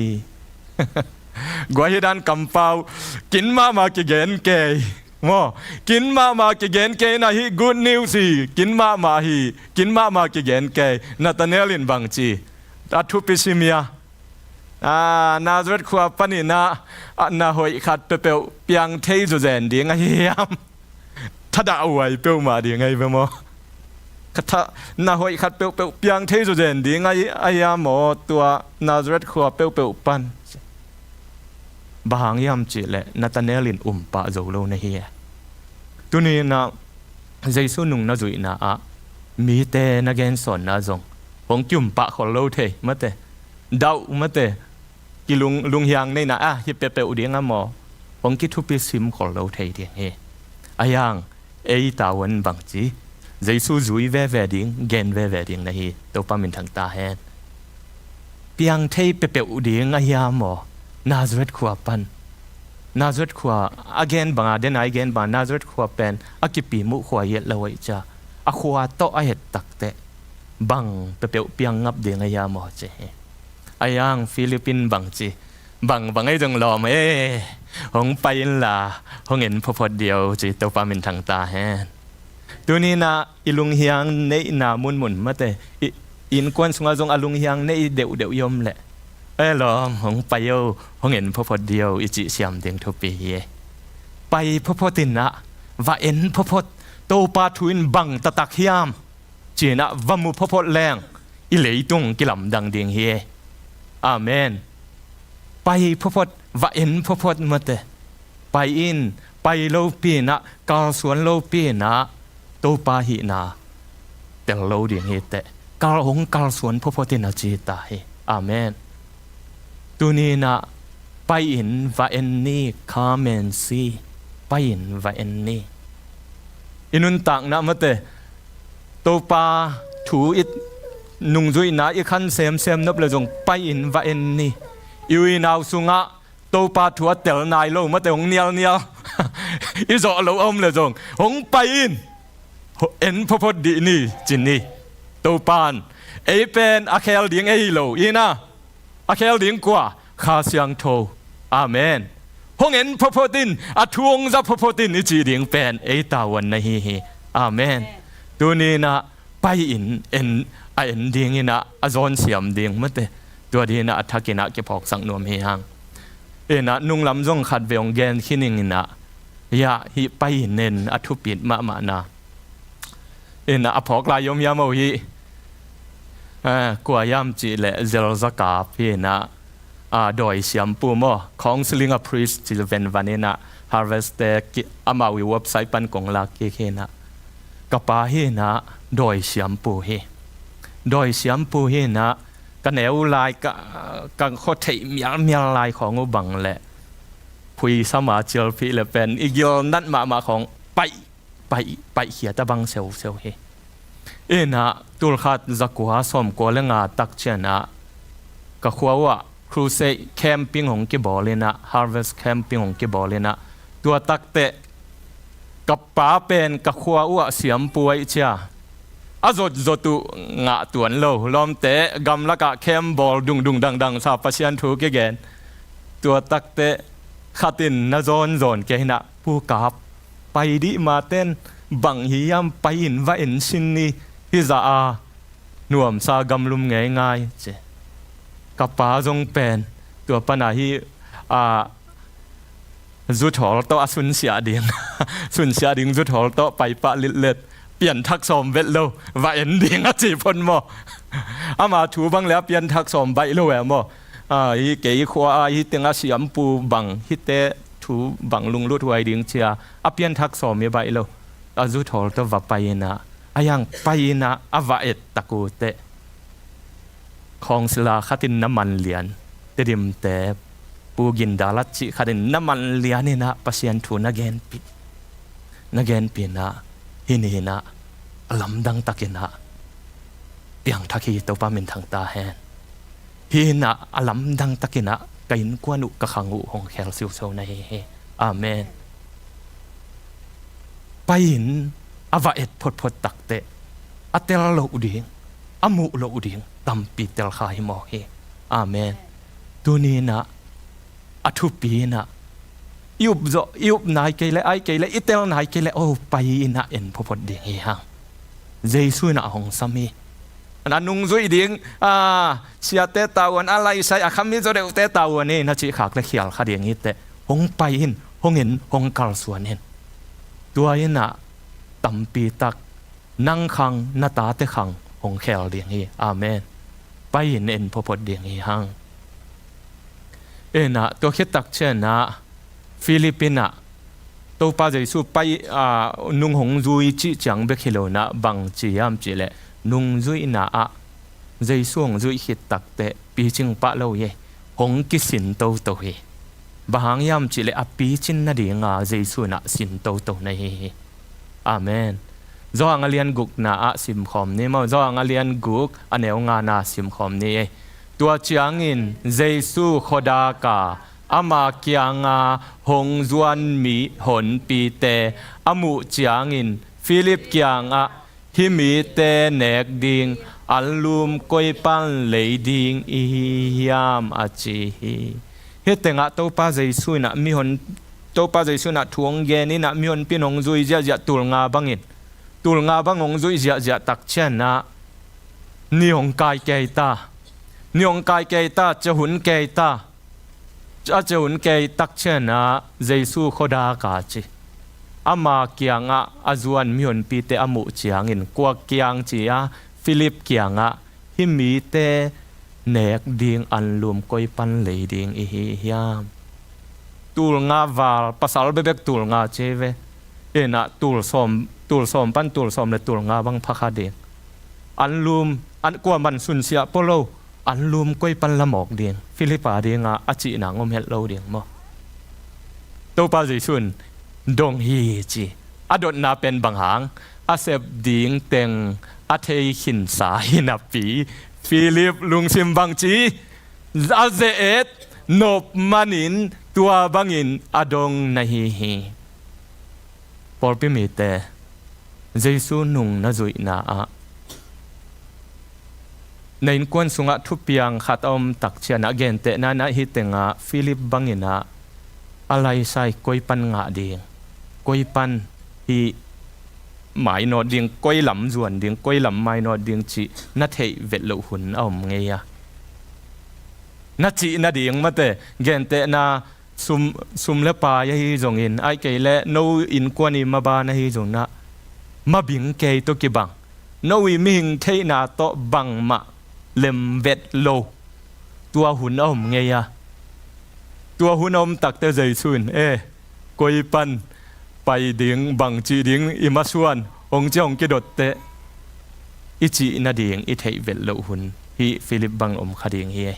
Guai, hih dan kampau kin mahmah kigen kei maw? Kin mahmah kigen kei na hi, good news hi. Kin mahmah hi. Kin mahmah kigen kei. Nathanael in bang ci? A thupi sim hia? A, Nazareth khua panin ah, a, na hoih khat peuhpeuh piang thei zawzen ding ahi hiam? Thadah huai peuhmah ding ahi ve maw? Ka tha-, na hoih khat peuhpeuh piang thei zawzen ding ahi, ahi hiam maw, tua Nazareth khua peuhpeuh pan? Bang hang hiam cih leh Nathanael in um pah zo lo na hi e. Tuni-in ah Jesu nung na zuihna ah mite na gensawnna zong hong ki-um pah khol lo thei mate. Dauh mate. Kilung-, lunghiang neihna ah hih peuhpeuh ding a maw, hong kithupi sim khol lo thei ding hi. Ahi hang ei tavuan bang ci? Jesu zui veve ding, gen veve ding na hi. Topa minthang ta hen. Piang thei peuhpeuh ding ahi hiam maw? Nazareth khua pan. Nazareth khua a gen banga, den a i gen banga Nazareth khua pen a kipi muh khua hi et lo ahih cia, a khua tawh a et takteh bang peuhpeuh piang ngap ding ahi hiam maw ci hi. Ahi hang Philip in bang ci? Bang, bang ei zong lawm e, hong pai inla hong en photphot dih o ci. Topa minthang ta hen. Tuni-in ah i lunghiang neihna munmun mate, i innkuan sungah zong a lunghiang neih deuhdeuh i om leh, e lawm, hong pai o, hong en photphot dih o i cih siam ding thupi hi e. Pai photphot in ah, va en photphot, Topa thu in bang taktak hiam ci-in ah va mu photphot leng i leitung kilamdang ding hi e. Amen. Pai photphot, va en photphot mate. Pai in, pai lopi in ah, kalsuan lopi in ah Topa hihna tel lo ding hi teh. kal, hong kalsuan photphot in a ci ta hi. Amen. Tuni-in ah pai-in va en ni, come and see. Pai-in va en ni. I nuntakna mate, Topa thu i nungzuihna i khan semsem nop le zong pai-in va en ni. I u i nau sungah Topa thu a tel nai lo mate, hong nialnial i zawh lo a om le zong hong pai in, en photphot dih ni, ci ni. Topa in ei pen a khel ding ei hi lo, i na, a khel ding kua? Kha Siangtho. Amen. Hong en photphot in, a thu hong za photphot in i cih ding pen ei tavuan na hi hi. Amen. Tuni-in ah pai-in en, a en dingin ah a zawn siam ding mate, tua dingin ah a thakin ah kiphawksak nuam hi hang. In ah nunglam zong khat vei hong gen khin ing in ah, ya, hih pai-in en a thupit mahmahna. In ah a phawk lai om hiam, oh, hih, ah, kua hiam cih leh Zel Za Kap hi in ah, ah, dawi siampu maw, Counseling a Priest ci venvan in ah, Harvest te ki, amau i website pan kong lak kik hi in ah, ka pa hi in ah dawi siampu hi. Dawi siampu hi in ah ka neu lai, ka, ka khua theih mialmial lai khawng uh bang leh phuisam a cilphih le pen i gilnat mahmah khawng paih, paih, paihkhiat a bang seuseu hi. In ah tul khat za kua sawm kua le nga tak ciang ah ka khua uh ah crusade camping hong kibawl in ah, harvest camping hong kibawl in ah, tua takteh ka pa pen ka khua uh ah siampu ahih ciang a zotzot uh ngah tuan lo. Lawmte gamlakah camp bawl dungdung dangdang sa, Pasian thu kigen. Tua takteh khat in na zawnzawn kei in ah, Pu Kap, pai dih ma ten bang hi hiam, pai-in va en sin ni, hi zah a nuamsa gamlum ngeingai, ci. Ka pa zong pen tua pan ah hih, ah, zuthawl tawh a sunsiah ding, sunsiah ding zuthawl tawh paipah litlet, pianthak sawm vet lo, va en ding a ci phot maw. Ama thu bang le a pianthak sawm baih lo e maw. Ah, hih kei khua ah hih teng a siampu bang, hihte thu bang lunglut huai ding ci a, a pianthak sawm i baih lo, a zuthawl tawh va pai in ah, a yang pai in ah a va et tak uh teh, khawngsila khat in na man lian, Tedim te Pu Gindalat cih khat in na man lian in ah Pasian thu na genpih, na genpih in ah, hih ni in ah a lamdang takin ah piangthak hi. Topa minthang ta hen. Hih in ah a lamdang takin ah ka innkuan uh, ka khang uh hong khel siuseu na hi hi. Amen. Pai-in a va et photphot takteh a tel loh ding, a muh loh ding tampi tel kha hi mawk hi. Amen. Tuni in ah a thupi in ah, i up zawh, i up nai kei leh, ai kei leh, i tel nai kei leh, oh, pai in ah en photphot ding hi hang. Jesu in ah hong sam hi. A nungzuih ding, ah, siate tavuan, a laisai, a kham hi zaw deuhte tavuan hi na cih khak le khial kha ding hi teh. Hong pai in, hong en, hong kalsuan in. Tua in ah tampi tak nang khang, na tate khang hong khel ding hi. Amen. Pai-in en photphot ding hi hang. In ah tua khit tak ciang ah Philip in ah Topa Jesu pai, ah, nung hong zui cih ciang bek hi lo in ah bang ci hiam cih leh, nungzuihna ah Jesu hong zuih khit takteh picing pah lo hi. Hong kisin toto hi. Bang hang hiam cih leh a picin nading a Jesu in ah sin toto na hi hi. Amen. Johan a lian gukna ah simkhawm ni maw. Johan a lian guk, a neu ngana simkhawm ni. Tua ciangin Jesu khuadak a, ama kianga hong zuan mihonpite a muh ciangin Philip kiangah, "Hih mite nek ding anlum koi pan lei ding i hi hiam?" a ci hi. Hih tengah Topa Jesu in ah mihon, Topa Jesu in ah thu hong gen in ah mihonpi in hong zui ziahziah, tul nga bangin, tul nga bang hong zuih ziahziah tak ciang ah ni hong kai kei ta. Ni hong kai kei ta, ciahun kei ta. A ciahun kei tak ciang ah Jesu khuadak a ci. Ama kiangah a zuan mihonpite a muh ciangin kua kiang ci a, Philip kiangah, "Hih mite nek ding anlum koi pan lei ding i hi hiam?" Tul nga val, pasal bekbek tul nga ci ve. In ah tul sawm, tul sawm pan tul sawm le tul nga bang pha kha ding. an lum, an kuaman sunsiah pua lo, an lum koi pan la mawk ding, Philip a dingah a cihna ngom het lo ding maw? Topa Jesu in dong hi ci. A dotna pen bang hang? A sep ding teng a thei khinsa hi napi Philip lungsim bangci? A ze-et nop manin tua bangin a dong na hi hi. Pawlpi mite, Jesu nung na zuihna ah na innkuan sungah thupiang khat a om tak ciangah gentehna in ah hih tengah Philip bangin ah a laisai koi pan ngah ding, koi pan hih mainawt ding, koi lam zuan ding, koi lam mainawt ding cih na theih vet loh hun a om ngei a, na cih nading mate, gentehna sum, sum le pai ahi zongin, ahih kei leh no innkuan i maba na hi zongin ah, mabing kei tawh kibang, no i mihing theihna tawh bangmah lemvet lo tua hun a om ngei a. Tua hun a om takte Jesu in, e, koi pan pai ding, bangci ding i masuan, hong ci hong kidotteh i cih nading i theih vet loh hun hih Philip bang om kha ding hi.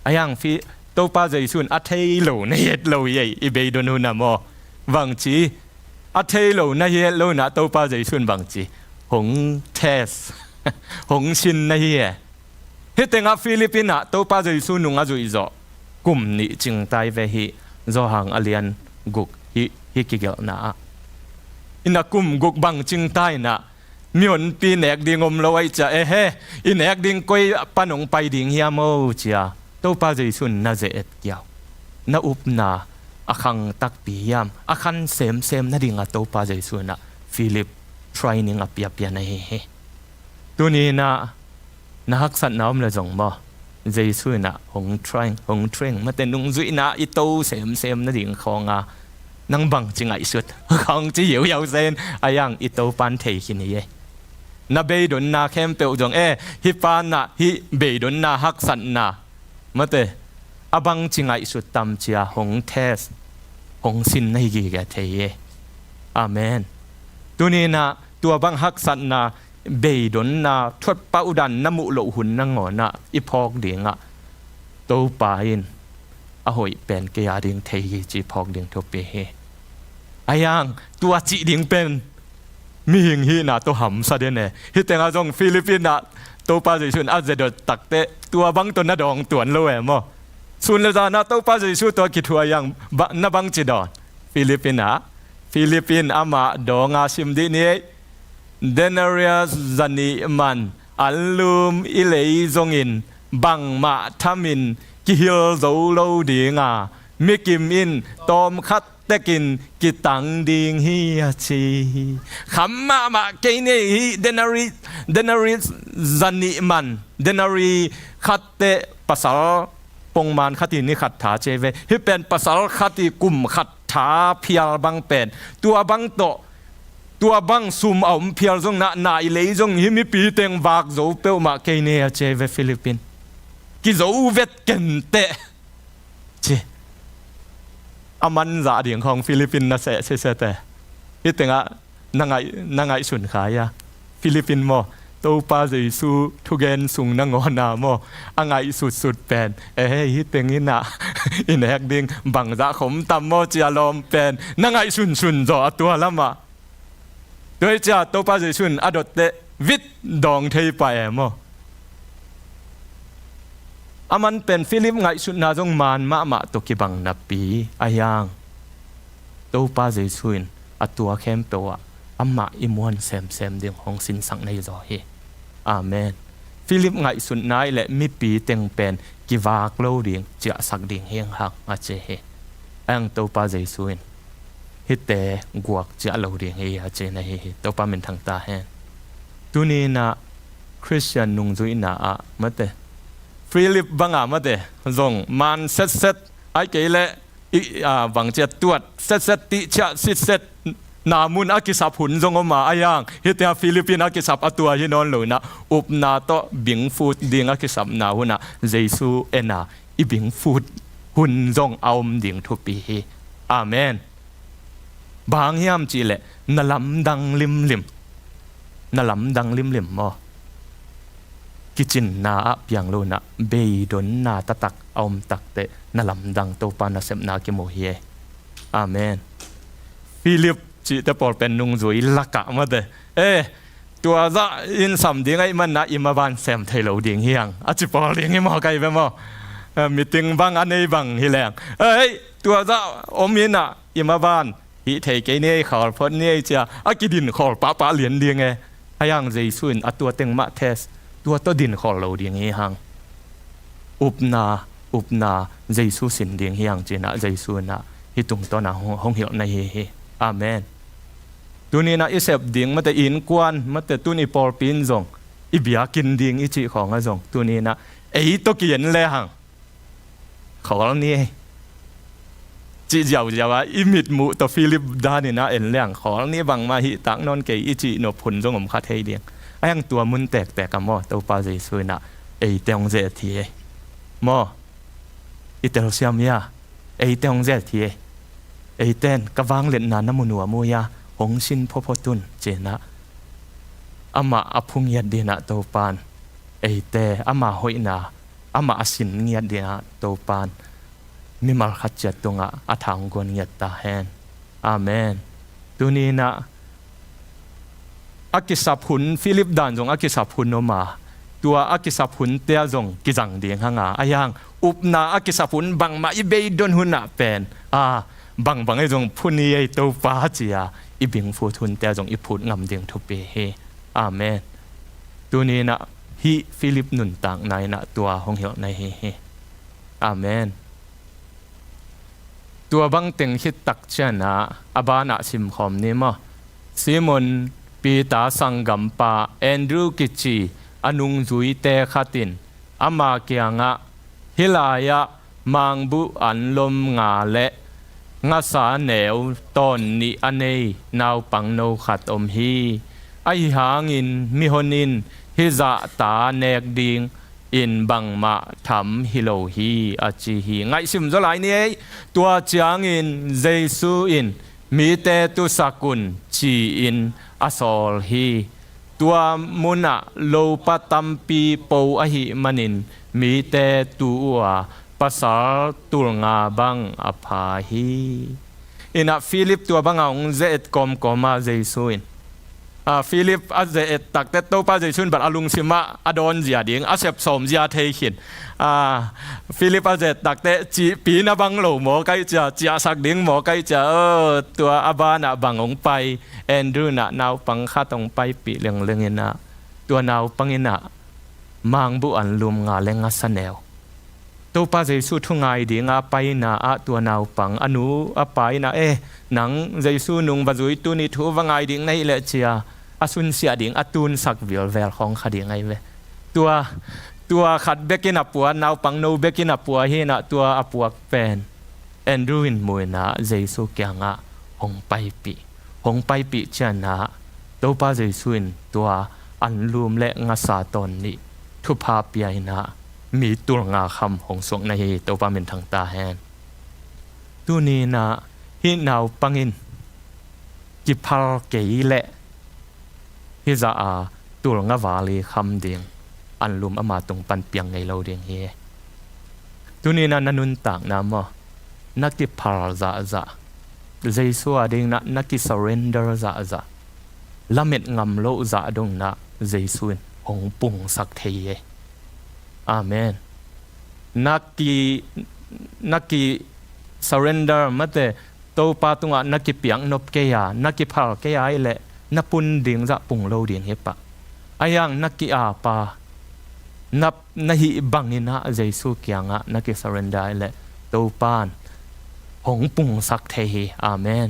A hiang Phi-, Topa Jesu in a thei lo na hi het lo hi ei, i beidon hun ah maw? Bangci, a thei lo na hi het lo in ah Topa Jesu in bangci, hong test, hong sin na hi e. Hih tengah Philip in ah Topa Jesu nung a zuih zawh kum nih cingtai ve hi. Johan a lian guk hih, hih kigelhna ah in ah kum guk bang cingtai in ah, mihonpi nek ding om lo ahih ciang, ehe, i nek ding koi pan hong pai ding hiam o cia Topa Jesu in na ze-et kiau, na upna a khang takpi hiam, a khan semsem nadingah Topa Jesu in ah Philip training a piapia na hi hi. Tuni in ah na haksatna om le zong maw, Jesu in ah hong train, hong train mate, nungzuihna i to semsem nading khawng a, nang bangci ngaihsut khawng ci hiauhiau se in, a hiang i Topa'n thei khin hi e. Na beidonna khempeuh zong e, hih pa'n ah hih beidonna haksatna mate, a bangci ngaihsut tam cia hong test, hong sin na hi gige thei hi e. Amen. Tuni in ah tua bang haksatna, beidonna, thuatpah uh dan na muh loh hun nangawn ah i phawk dingah Topa in a hoih pen kei a ding thei hi ci phawk ding thupi hi. A hiang tua cih ding pen mihing hihna tawh hamsa den e. Hih tengah zong Philip in ah Topa Jesu in a ze-et takteh tua bang tawh na dawng tuan lo e maw? Sun le zan ah Topa Jesu tawh a kithuah hiang ba-, na bangci dawn? Philip in ah, Philip in amah dawng a sim dih ni ei. Denarius zanih man anlum i lei zongin bangmah thamin kihil zo lo ding a, mikim in tawmkhat tekin kitang ding hi a ci hi. Kham mahmah kei nei hi. Denari, denari zanih man, denari khat teh pasal pongman khat i ni khat tha ci ve. Hih pen pasal khat i kum khat tha phial bang pen, tua bang tawh, tua bang sum a om phial zong na, na i lei zong hih mipi teng vak zo peuhmah kei nei a ci ve Philip in. Kizo vet kenteh ci. A man zah ding khawng Philip in na seh sese te. Hih tengah na ngaih, na ngaihsun kha hia? Philip in maw, Topa Jesu thugen sung nangawn ah maw, a ngaihsutsut pen, eh, hih teng in ah i nek ding bangzah khom tam maw cia lawm pen na ngaihsunsun zaw a tua lamah. Tua hi cia Topa Jesu in a dotteh vit dawng thei pah e maw? A man pen Philip ngaihsutna zong man mahmah tawh kibang napi a hiang, Topa Jesu in a tua khempeuh ah amah i muan semsem ding hong sinsak na hi zaw hi. Amen. Philip ngaihsutna i leh mipi teng pen kivak lo ding, ciahsak ding hi hang a ci hi. A hiang Topa Jesu in hihte guak ciah lo ding hi a ci na hi hi. Topa minthang ta hen. Tuni in ah Khristian nungzuihna ah mate, Philip banga mate, zong man setset, ahih kei leh i, a, bangcia tuat setset, tihciah sitset na mun a kisap hun zong om a, a hiang hihte a Philip in a kisap a tua hi nawn lo in ah, upna tawh bingfut ding a kisapna hun ah Jesu en a, i bingfut hun zong a om ding thupi hi. Amen. Bang hang hiam cihleh na lamdang limlim. Na lamdang limlim maw? kicinna ah piang lo-in ah, beidonna taktak a om takteh na lamdang Topa nasepna kimu hi e. Amen. Philip cihte pawl pen nungzui lakah mate, eh, tua zah in sam ding ahih manin ah i maban sem thei lo ding hi hang, a ci pawl ding hi maw, kai ve maw? Eh, meeting bang a nei bang hi leng, eh, tua zah om in ah i maban hih thei kei ni ei, khawl phot ni ei ci-a a kidin khawl pahpah lian ding e. Ahi hang Jesu in a tua teng mah test, tua tawh din khawl lo ding hi hang. Upna, upna Jesu sin ding hi hang ci-in ah Jesu in ah hih tungtawn ah hong, hong hilh na hi hi. Amen. Tuni-in ah i sep ding mate, innkuan mate, tun i pawlpi in zong, i biakinn ding i cih khawng ah zong, tuni-in ah ei tawh ki-en le hang, khawl ni ei, cih ziauziau a i mitmuh tawh Philip dan in ah en le hang, khawl ni, bangmah hih tak nawn kei i cih nop hun zong om kha thei ding. Ahi hang tua mun tektek ah maw, Topa Jesu in ah eite hong zet hi ei. Maw, i telsiam hia? Eite hong zet hi ei. Eite in ka vangliatna na mu nuam uh hia? Hong sin phawphaw tun, ci-in ah amah a phu ngiat dingin ah Topa in eite, ama hoihna, amah a sin ngiat dingin ah Topa in mimal khat ciat tungah a tha hong guan ngiat ta hen. Amen. Tuni-in ah a kisap hun, Philip dan zong a kisap hun om a, tua a kisap hunte ah zong kizang ding hang a, ahi hang upna a kisap hun, bangmah i beidon hun ah pen, a, bangbang ei zong phu ni ei Topa ci-a i bingphut hunte ah zong i phut ngam ding thupi hi. Amen. Tuni-in ah hih Philip nuntakna in ah tua hong hilh na hi hi. Amen. Tua bang teng khit tak ciangin ah a banah simkhawm ni maw. Simon Peter sanggampa Andrew kici a nungzuite khat in ama kiangah, "Hih lai-ah mangbuh anlum nga le ngasa neu tawn nih a nei naupangno khat om hi. Ahi hangin mihon in hih zahta nek dingin bangmah tham hi lo hi," a ci hi. Ngaihsim zaw lai ni ei. Tua ciangin Jesu in, "Mite tusak un," ci-in a sawl hi. Tua munah lopa tampi po ahih manin mite tu uh a, pasal tulnga bang a pha hi. In ah Philip tua banga hong ze-et kawmkawm a, Jesu in, a, Philip a ze-et takteh Topa Jesu in bel a lungsim ah a dawn zia ding, a sep sawm zia thei khin. A, Philip a ze-et takteh cihpi na bang lo maw kai cia, ciahsak ding maw kai cia, o, tua a banah bang hong pai, Andrew in ah naupang khat hong paipih lengleng in ah, tua naupang in ah mangbuh anlum nga le ngasa neu, Topa Jesu thu ngai dinga paina ah tua naupang, a nu a pa in ah, "Eh, nang Jesu nung va zui, tuni thu va ngai ding na hih leh," cia a sunsiah ding a tunsak vilvel khawng kha ding ahi ve. Tua, tua khat bekin a pua, naupangno bekin a pua hi in ah, tua a puak pen Andrew in mu in ah Jesu kiangah hong paipih. Hong paipih ciangin ah Topa Jesu in tua anlum le ngasa tawn nih thupha pia in ah mi tulnga kham hong suak na hi. Topa min thang ta hen. Tuni in ah hih naupang in kiphal kei leh hih zah a tulnga val i kham ding anlum ama tung pan piang ngei lo ding hi. Tuni in ah na nuntakna maw, na kiphal zahzah, Jesu a ding in ah na kisurrender zahzah, lamet ngam loh zah dong in ah Jesu in hong pungsak thei hi. Amen. Na ki, na kisurrender mate, Topa tungah na kipiak nop kei a, na kiphal kei a ahih leh na pun ding zah pung lo ding hi pah. Ahi hang na ki-ap a, na, na hih bangin ah Jesu kiangah na kisurrender ahih leh Topa in hong pungsak thei hi. Amen.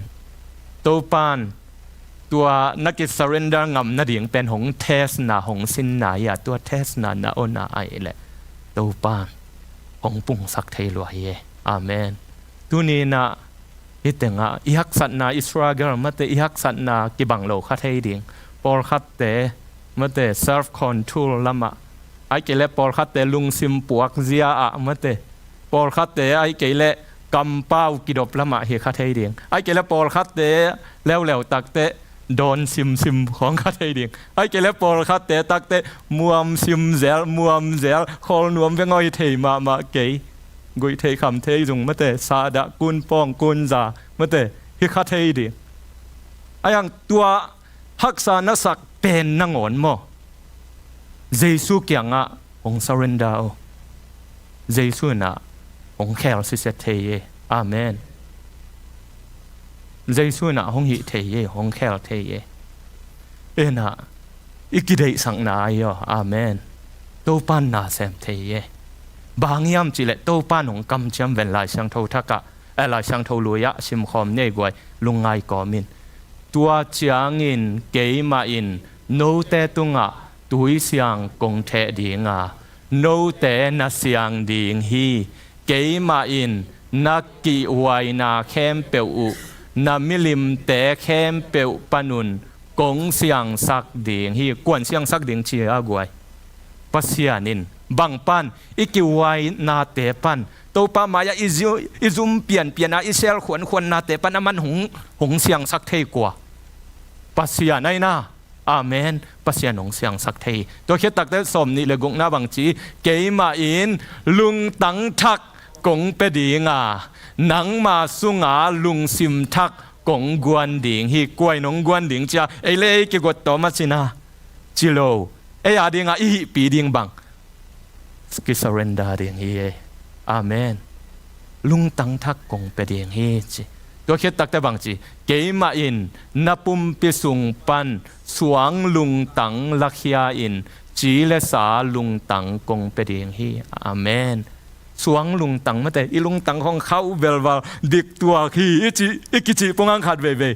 Topa in tua na kisurrender ngam nading pen hong testna, hong sinna hi a, tua testna na on a ahih leh Topa in hong pungsak thei lua hi. Amen. Tuni in ah hih tengah i haksatna, i struggle mate, i haksatna kibang lo kha thei ding. Pawlkhatte mate, self control lamah, ahih kei leh pawlkhatte lungsim puakzia ah mate, pawlkhatte ahih kei leh kampau kidop lamah hi kha thei ding. Ahih kei leh pawlkhatte leuleu takteh dawn simsim khawng kha thei ding. Ahih kei leh pawlkhatte takte muam simzel, muamzel, khawl nuam veng aw, hi thei mahmah kei. Guih thei kham thei zung mate, sahdah kun pawng kun za mate, hi kha thei ding. Ahi hang tua haksa na sak pen nangawn maw, Jesu kiangah hong surrender aw. Jesu in ah hong khel siset thei e. Amen. Jesu in ah hong hih thei e, hong khel thei e. Ena i kideihsakna ahi aw. Amen. Topa'n na sem thei e. Bang hiam cih leh Topa'n hong kamciam ven. Lai Siangtho thak ah, eh, Lai Siangtho lui ah simkhawm ni ei guai, lungngai kawm in. Tua ciangin keimah in note tungah tuisiang kong theh ding a, note na siang ding hi. Keimah in na kihhuaina khempeuh uh, na milimte khempeuh panun kong siangsak ding hi. Kua'n siangsak ding ci a guai? Pasian in. Bang pan? I kihhuainate pan. Topa mai-ah i zu-, i zum pianpian a, i sel khuankhuannate pan aman hong, hong siangsak thei kua? Pasian ahi na. Amen. Pasian hong siangsak thei. Tua khit takte sawmnih le gukna bang ci? Keimah in lungtang thak kong pia ding a, nangma sunga lungsim thak kong guan ding hi. Kua in hong guan ding ci a, ei le ei kigot tawm a ci na? Ci lo. Ei a dingah i hihpi ding bang? Kisurrender ding hi e. Amen. Lungtang thak kong pia ding hi ci. Tua khit takte bang ci? Keimah in na pumpi sung pan suang lungtang lakhia in, ci le sa lungtang kong pia ding hi. Amen. Suang lungtang mate, i lungtang khawng khauh velval, dik tuak hi i ci, i kicih pong hang khat veivei.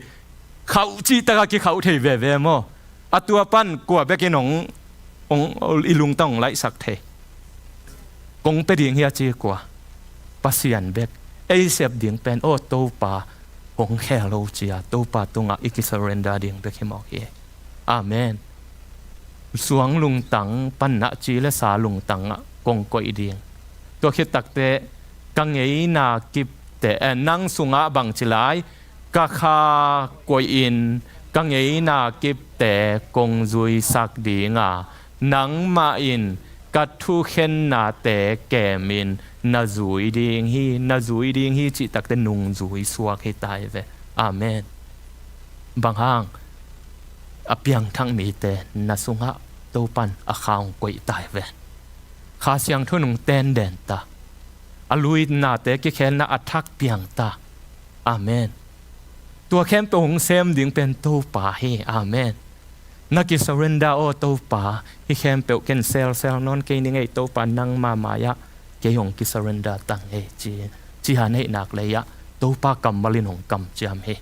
Khauh cih takah kikhauh thei veve maw? A tua pan kua bek in hong, hong, i lungtang hong laihsak thei? Kong pia ding hi a ci kua? Pasian bek. Ei sep ding pen, aw Topa, hong khel o ci a, Topa tungah i kisurrender ding bek hi mawk hi. Amen. Suang lungtang pan ah ci le sa lungtang ah kong koih ding. Tua khit takte ka ngeina kipte, eh, nang sungah bang ci lai? Ka kha koihin ka ngeina kipte kong zuisak ding a, nangmah in ka thukhennate kemin na zui ding hi. Na zui ding hi cih takte nungzui suak hi tai ve. Amen. Bang hang? A piangthak mite na sungah Topa'n a kha hong koih tai ve. Kha Siangtho in hong tenden ta. A luinate kikhelna a thak piang ta. Amen. Tua khempeuh hong sem ding pen Topa hi. Amen. Na kisurrender aw Topa, hih khempeuh ken selsel nawn kei ning ei Topa, nangma mai-ah kei hong kisurrender tang ei ci, ci a neih nak lei-ah Topa kammal in hong kamciam hi.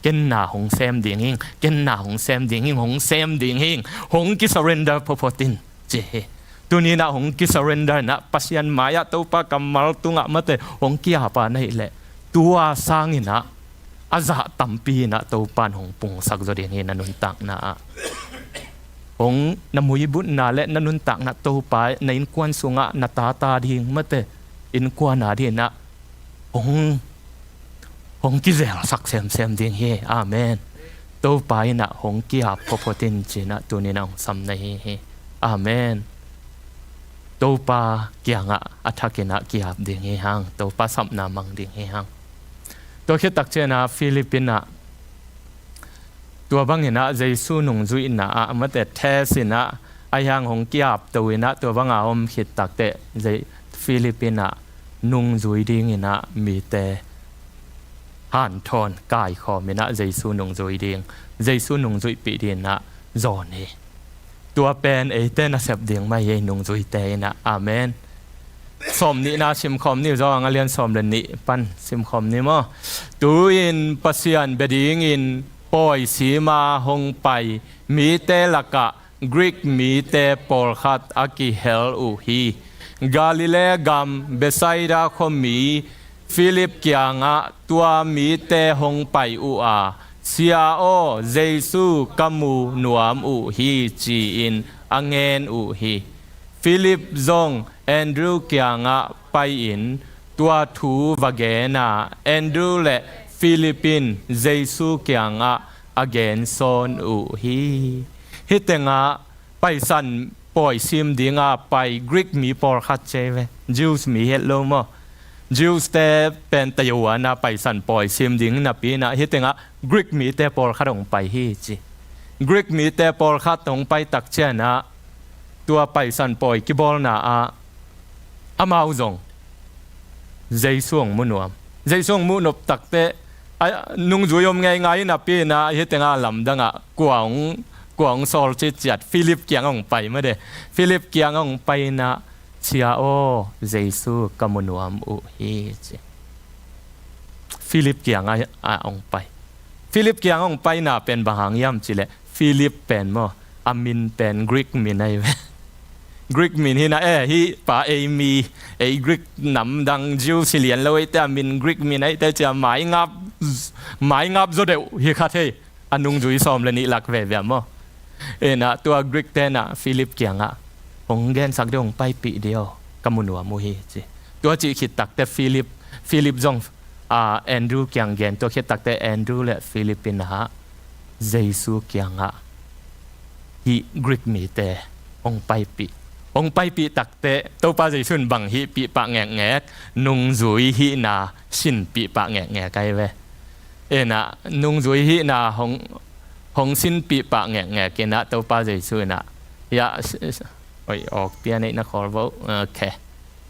Ken na hong sem ding hing, ken na hong sem ding hing, hong sem ding hing, hong kisurrender photphot in ci hi. Tuni-in ah hong kisurrender in ah Pasian mai-ah Topa kammal tungah mate hong ki-ap a na hih leh, tua sangin ah a zah tampi in ah Topa in hong pungsak zaw ding hi. Na nuntakna ah hong, na muibutna le na nuntakna Topa na innkuan sungah na tata ding mate innkuan a dingin ah hong, hong kizelsak semsem ding hi. Amen. Topa in ah hong ki-ap photphot in ci-in ah tuni-in ah hong sam na hi hi. Amen. Topa kiangah a thakin ah ki-ap ding hi hang. Topa sapna mang ding hi hang. Tua khit takciang ah Philip in ah tua bangin ah Jesu nungzuihna ah mate test in ah, ahi hang hong ki-apto in ah tua banga om khit takteh Philip in ah nungzui dingin ah mite hanthawn kaikhawm in ah Jesu nungzui ding, Jesu nungzuihpih dingin ah zawn hi. Tua pen eite nasep ding mah hi ei, nungzuite in ah. Amen. Sawmnihna simkhawm ni uh, Johan a lian sawm le nih pan simkhawm ni maw? Tu-in Pasian bia dingin pawi sima hong pai mite lakah Greek mite pawlkhat a kihel uh hi. Galilee gam Bethsaida khuami Philip kiangah tua mite hong pai uh a, "Sia aw, Jesu ka mu nuam uh hi," ci-in a ngen uh hi. Philip zong Andrew kiangah pai-in tua thu va gen a, Andrew le Philip in Jesu kiangah a gensawn uh hi. Hih tengah Paisan pawi sim dinga pai Greek mi pawlkhat ci hi ve. Jews mi hi lo maw? Jews te pen Taiwan ah Paisan pawi sim ding napi inah hih tengah Greek mite pawlkhat hong pai hi ci. Greek mite pawlkhat hong pai tak cianah tua Paisan pawi kibawlna ah amau zong Jesu hong mu nuam. Jesu hong muh nop takteh a, nungzui om ngeingai napi inah hih tengah lamdangah kua hong, kua hong sawl citciat Philip kiang hong pai made. Philip kiang hong pai inah, "Sia aw, Jesu ka mu nuam uh hi," ci. Philip kiangah a hong pai. Philip kiangah hong paina pen bang hang hiam cihleh, Philip pen maw, a min pen Greek min ahi ve. Greek min hi inah, eh, hih pa ei mi, ei Greek namdang Jew si lian lo eite a min Greek min ahite cia maingap, maingap zaw deuh hi kha thei. A nungzui sawm le nih lak veve maw? Inah tua Greek tenah Philip kiangah, "Hong gensak deuh, hong paipih deuh, ka mu nuam uh hi," ci. Tua cih khit takteh Philip, Philip zong, ah, Andrew kiang gen. Tua khit takteh Andrew le Philip inah Jesu kiangah hih Greek mite hong paipih. Hong paipih takteh Topa Jesu in bang hihpih pah ngekngek, nungzui hihna sinpih pah ngekngek ahi ve. Inah nungzui hihna hong, hong sinpih pah ngekngek inah Topa Jesu inah, ya, s-, s-, oi, awk pia neih na khawl vo. Ok.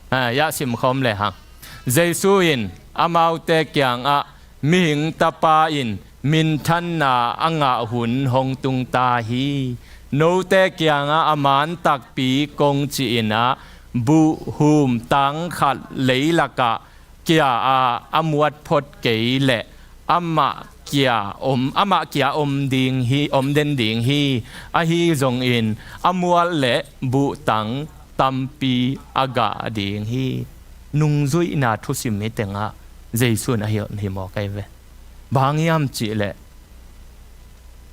Ah, ya, simkhawm lehang. Jesu in amaute kiangah, "Mihing Tapa in minthanna a ngah hun hong tungta hi. Note kiangah a man takpi kong ci inah, buhhum tang khat leilakah kia a, a muat phot kei leh amah kia om, amah kia om ding hi, om den ding hi. Ahi zongin a muat le buhtang tampi a gah ding hi." Nungzuihna thusim hih tengah Jesu in a hilh hi mawk ahi ve. Bang hang hiam cihleh,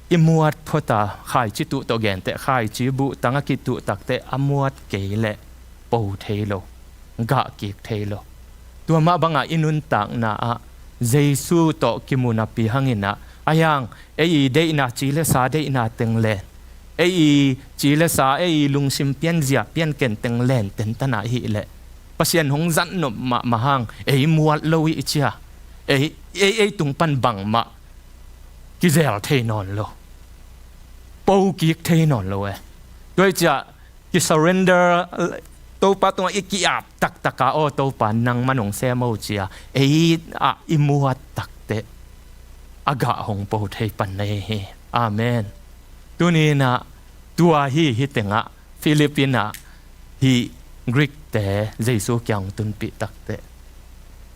i muat phota, khaici tuh tawh genteh, khaici buhtang a kituh takteh a muat kei leh po thei lo, gah kik thei lo. Tua mah bangah i nuntakna ah Jesu tawh kimu napi hanginah, a hiang, ei i deihna, ci le sa deihna teng len, ei i ci le sa, ei i lungsim pianzia pianken teng len tentan ah hileh, Pasian hong zat nop mahmah hang ei muat lo i cia, ei, ei, ei tung pan bangmah kizel thei nawn lo, po kik thei nawn lo e. Tua i ciah kisurrender, Topa tungah i ki-ap taktaka, "Aw Topa, nangman hong sem o," cia ei ah i muat takteh a gah hong po thei pan na hi hi. Amen. Tuni inah tua hi, hih tengah Philip inah hih Greek te Jesu kiang hong tunpih takteh,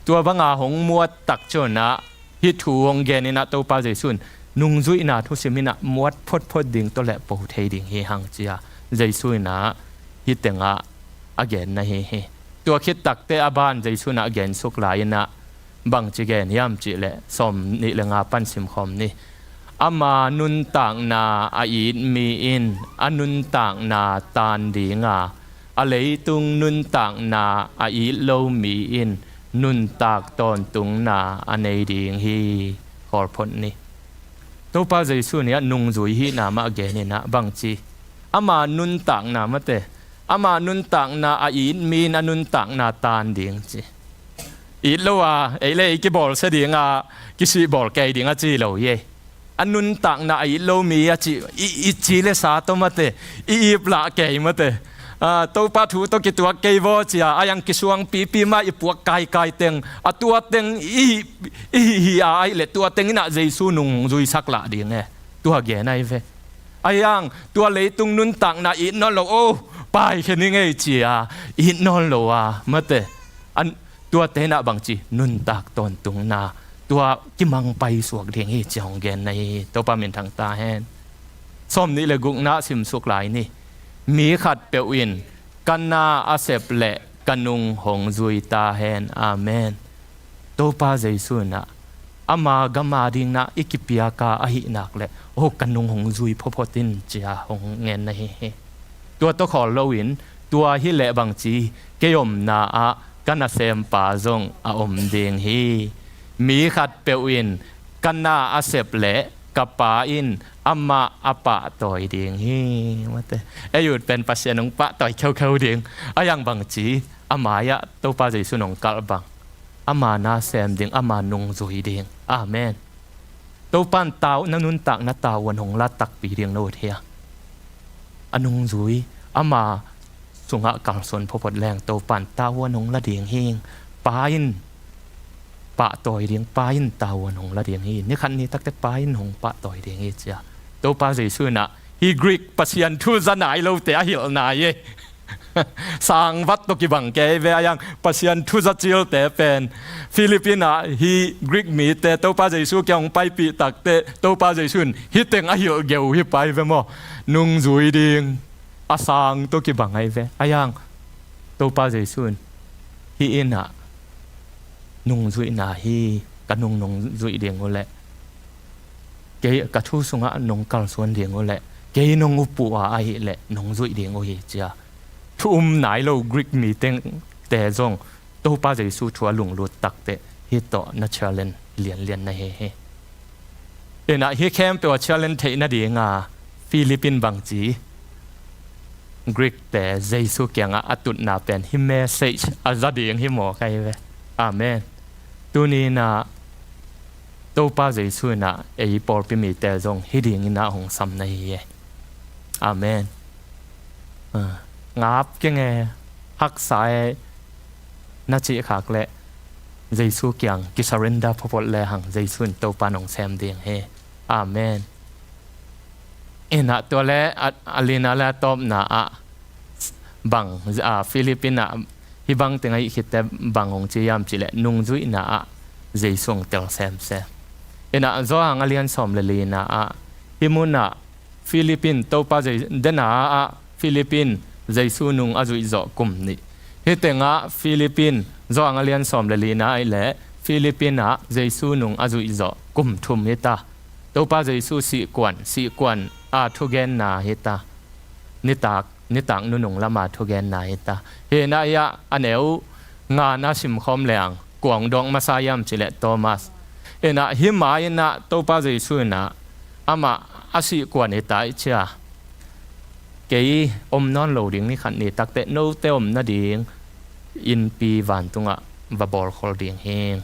tua banga hong muat tak cianah hih thu hong gen inah Topa Jesu in nungzuihna thusim inah muat photphot ding tawh le po thei ding hi hang cia Jesu inah hih tengah a gen na hi hi. Tua khit takteh a ban Jesu inah a gensuk lai inah bangci gen hiam cihleh, sawm nih le nga pan simkhawm ni. Ama nuntakna a it mi in a nuntakna taan dinga, a leitung nuntakna a it lo mi in nuntak tawntungna a nei ding hi. Khawlphot ni. Topa Jesu nih a nungzui hihna mah a gen inah bangci, ama nuntakna mate, ama nuntakna a it mi in a nuntakna taan ding ci. It lo a, ei le ei kibawlsia dinga, kisihbawl kei dinga ci lo hi ei. A nuntakna a it lo mi a ci, i, i ci le sa tawh mate, i iplah kei mate, a, Topa thu tawh kituak kei vaw cia a hiang kisuangpipi mah i puak kaikai teng, a tua teng i, i hi a, ahih leh tua teng inah Jesu nungzuisak lah ding e. Tua gen ahi ve. A hiang, tua leitung nuntakna it nawn lo o, paikhia ni ngei cia it nawn lo a mate, an, tuate inah bangci nuntak tawntungna, tua kimangpai suak ding hi cia hong gen na hi. Topa minthang ta hen. Sawm nih le gukna simsuk lai ni. Mi khatpeuh in ka na a sep leh ka nung hong zui ta hen. Amen. Topa Jesu inah ama gam a dingna i kipiaka ahih nak leh, oh, ka nung hong zui phawphawt in cia hong ngen na hi hi. Tua tawh khawl loin, tua hileh bangci, kei omna ah ka nasempa zong a om ding hi. Mi khatpeuh in ka na a sep leh ka Pa in amah a pahtawi ding hi. Mate. Ei ut pen Pasian hong pahtawi kheukheu ding. A yang bang ci, a mai-ah Topa Jesu in hong kalh bang, ama na sem ding, ama nungzui ding. Amen. Topa in tau, na nuntakna tavuan hong la takpi ding na ut hia? A nungzui, ama sungah kalsuan phawphawt leng Topa in tavuan hong la ding hi. Pa in pahtawi ding, Pa in tavuan hong la ding hi. Ni khat ni takte Pa in hong pahtawi ding hi cia. Topa Jesu in ah, hih Greek Pasian thu za nai lote a hilh nai e. Sangvat tawh kibang kei ve a yang, Pasian thu za cilte pen. Philip in ah hih Greek mite Topa Jesu kiang hong paipih takte, Topa Jesu in hih teng a hilh geu hi pai ve maw. Nungzui ding, a sang tawh kibang ahi ve. A yang, Topa Jesu in, hih in ah nungzuihna hi, ka nung nungzuih ding uh leh, kei ka thu sungah nong kalsuan ding uh leh, kei nong up uh a ahih leh nungzuih ding uh hi cia. Thu um nai lo Greek mi tengte zong Topa Jesu thu a lunglut takte hih tawh na challenge lianlian na hi hi. Inah hih khempeuh a challenge theih nadinga Philip in bang ci? Greek te Jesu kiangah a tutna pen hih message a za ding hi maw ka hi ve. Amen. Tuni inah Topa Jesu inah ei pawlpi mite zong hih ding inah hong sam na hi e. Amen. Ah, ngap keng e, haksa e, na cih khak leh Jesu kiang kisurrender phawphawt lehang Jesu in Topa nong sem ding hi. Amen. Inah tua le a, a lina le a tawpna ah bang, a, Philip inah hih bang teng ahih khitte bang hong ci hiam cih leh nungzuihna ah Jesu hong tel semsem. Inah Johan a lian sawm le lina ah hih munah Philip in Topa Jei-, dena ah Philip in Jesu nung a zuih zawh kum nih. Hih tengah Philip in Johan a lian sawm le lina ahih leh Philip inah Jesu nung a zuih zawh kum thum hi ta. Topa Jesu sihkuan, sihkuan a thugenna hi ta. Nitak, nitak nunung lama thugenna hi ta. Hih inah hiah a neu ngana simkhawm leng kua hong dawng masa hiam cih leh Thomas. Inah hih ma inah Topa Jesu inah amah a sihkuan hi ta ih cia. Kei om nawn lo ding ni khat ni takte note om nading innpi vantungah va bawlkhol ding hi.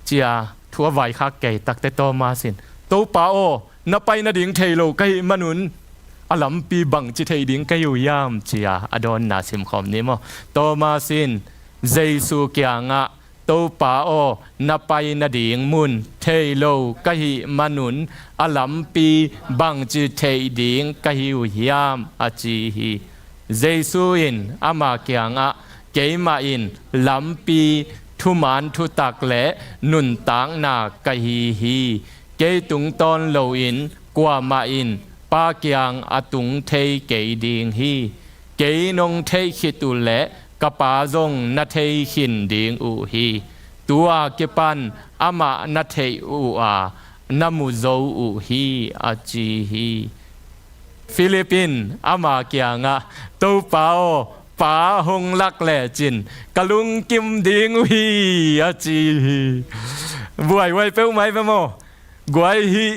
Cia thu a vaikhak kei takte Thomas in, Topa aw, na pai nading thei lo ka hih manun a lampi bangci theih ding ka hi uh hiam cia a dawnna simkhawm ni maw. Thomas in Jesu kiangah, Topa aw, na pai nading mun thei lo ka hih manun a lampi bangci theih ding ka hi uh hiam a ci hi. Jesu in ama kiangah, keimah in lampi, thuman thutak le nuntakna ka hi hi. Kei tungtawn loin kuamah in Pa kiang a tung thei kei ding hi. Kei nong theih khit uh leh ka Pa zong na thei khin ding uh hi. Tu-a kipan amah na theih uh a, na mu zo uh hi, a ci hi. Philip in ama kiangah, Topa aw, Pa hong lak lecin ka lungkim ding uh hi, a ci hi. Buaihuai peuhmah hi ve maw? Guai hi.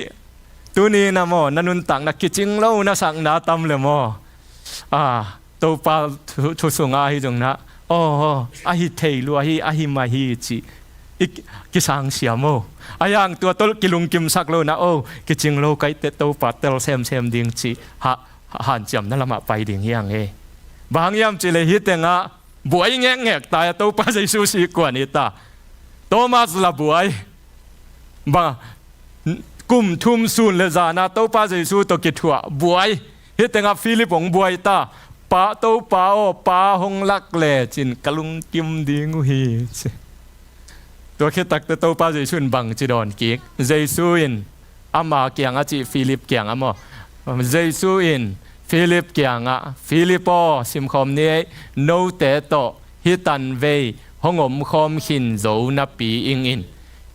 Tuni na maw, na nuntakna kicing lo na sakna tam le maw? Ah, Topa thu, thu sunga hi zong na, aw, ahi thei lua hi, ahi mah hi ci. I ki-, kisangsia maw? A yang tua tawh kilungkimsak lo na, aw, kicing lo ka hih teh Topa tel semsem ding ci. Ha, ha, hanciamna lamah pai ding hi hang e. Bang hang hiam cih leh hih tengah buai ngekngek ta a, Topa Jesu sihkuan hi ta. Thomas la buai. Bang, kum thum sun le zana Topa Jesu tawh kithuah buai. Hih tengah Philip hong buai ta. Pa, Topa aw, Pa hong lak lecin ka lungkim ding uh hi, ci. Tua khit takte Topa Jesu in bangci dawn kik? Jesu in ama kiangah cih, Philip kiangah maw? Jesu in Philip kiangah, Philip aw, simkhawm ni ei, note tawh hih tanvei hong omkhawm khin zo napi ing in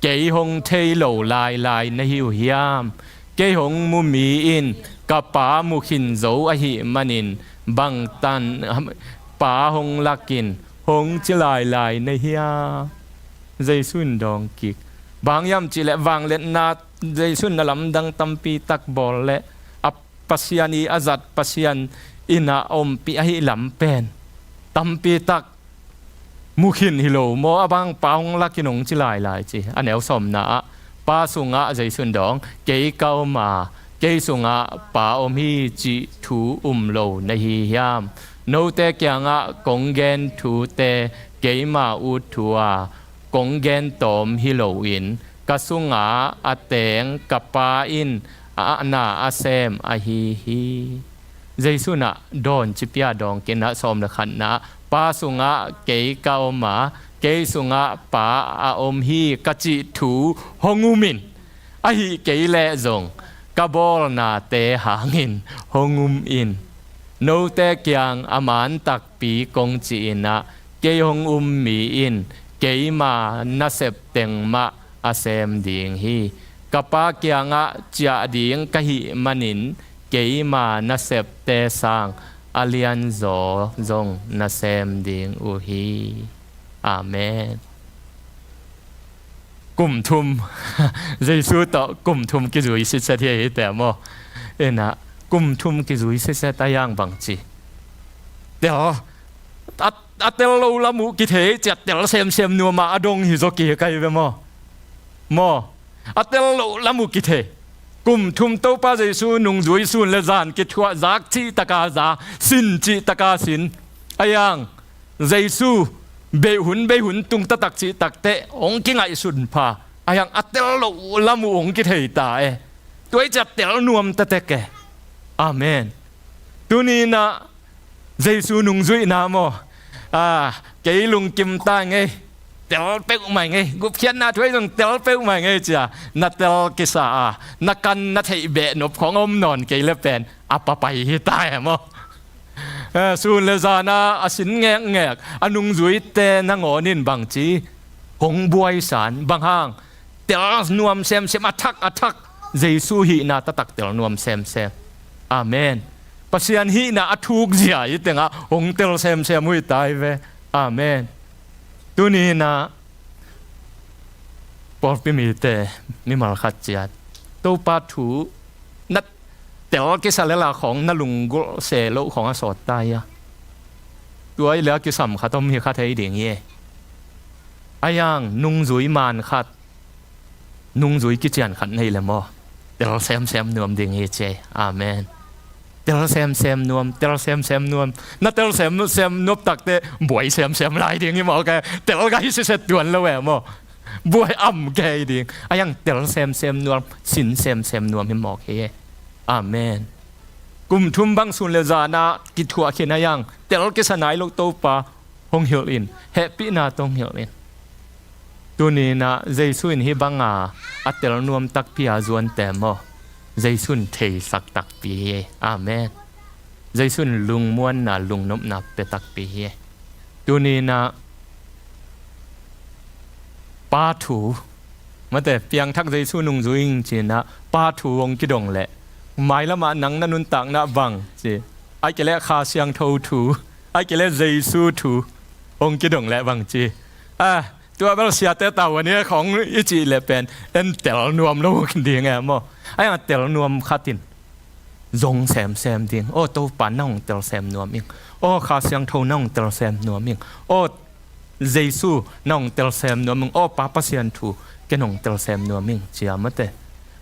kei hong thei lo lailai na hi uh hiam? Kei hong mu mi in ka Pa mu khin zo ahih manin bangtan Pa hong lakin hong ci lailai na hiam? Jesu in dawng kik. Bang hang hiam cih leh vangliatna Jesu in a lamdang tampi tak bawl le a Pasian i a zat Pasian in a ompih ahih lam pen tampi tak mukhin hi lo maw? A bang Pa hong lakin hong ci lailai ci. A neu sawmna ah Pa sungah Jesu in dawng, kei ka om a, kei sungah Pa om hi cih thu um lo na hi hiam? Note kiangah kong gen thute keima ut thu a kong gen tawm hi loin ka sungah a teng ka Pa in a na a sem ahi hi. Jesu in ah dawn ci pia dawng kei in ah sawm le khatna ah Pa sungah kei ka om a, kei sungah Pa a om hi ka cih thu hong um in. Ahih kei leh zong ka bawlnate hangin hong um in. Note kiang a man takpi kong ci in ah kei hong um mi in keima nasep teng mah a sem ding hi. Ka Pa kiangah ciah ding ka hih manin keima nasepte sang a lianzaw zong na sem ding uh hi. Amen. Kum thum Jesu tawh kum thum kizui sitset hi, hi te maw? Ina kum thum kizui sitset a yang bang ci? Tel a, a tel lo lam uh kithei ciat tel semsem nuam a a dong hi zaw kik ahi ve maw? Maw? A tel loh lam uh kithei. Kum thum Topa Jesu nungzui sun le zan kithuah zak cih taka za, sin cih taka sin. A yang Jesu beihun beihun tung taktak cih takteh hong kingaihsun pha. A yang a tel loh lam uh hong kithei ta e. Tua i ciat tel nuam taktak e. Amen. Tuni in ah Jesu nungzuihna maw? A, kei lungkim ta ngei, tel peuhmah ngei, gupkhiatna thu ahi zong tel peuhmah ngei cia na tel kisa a, na kan na theih beh nop khong om nawn kei le pen a papai hi ta e maw? A, sun le zan a a sin ngekngek a nungzuite nangawn in bangci hong buaisan, bang hang? Tel nuam semsem, a thak a thak Jesu hihna taktak tel nuam semsem. Amen. Pasian hihna a thuk zia hi tengah hong tel semsem uh hi ta hi ve. Amen. Tuni in ah pawlpi mite mimal khat ciat Topa thu na tel kisa le la khong na lunggulh se loh khong a sawt ta hi a. Tua i le a kisam khat om hi kha thei ding hi. A yang nungzui man khat, nungzui kician khat nei le maw? Tel semsem nuam ding hi ci. Amen. Tel semsem nuam, tel semsem nuam. Na tel semsem nuam takteh buai semsem lai ding hi maw? Ka tel ka hi siset tuan lo e maw? Buai am kei ding. A yang tel semsem nuam, sin semsem nuam hi mawk hi. Amen. Kum thum bang sun le zan a kithuah khin a yang tel kisa nai lo Topa hong hilh in, hehpihna tawh hong hilh in. Tuni in ah Jesu in hih banga a tel nuam takpi a zuante maw? Jesu in theisak takpi hi. Amen. Jesu in lungmuanna, lungnopna pia takpi hi. Tuni in ah Pa thu, mate, piangthak Jesu nungzui ing ci in ah Pa thu hong kidong leh, mailamah nang na nuntakna bang ci, ai kei leh Kha Siangtho thu, ai kei leh Jesu thu hong kidong leh bang ci. A, tua bel siate tau a nia khong i cih leh pen en tel nuam lo ding e maw? A yang a tel nuam khat in zong semsem ding. Aw Topa nang hong tel sem nuam ing. Aw Kha Siangtho nang hong tel sem nuam ing. Aw Jesu nang hong tel sem nuam ing. Aw Pa Pasian thu ken hong tel sem nuam ing cia mate.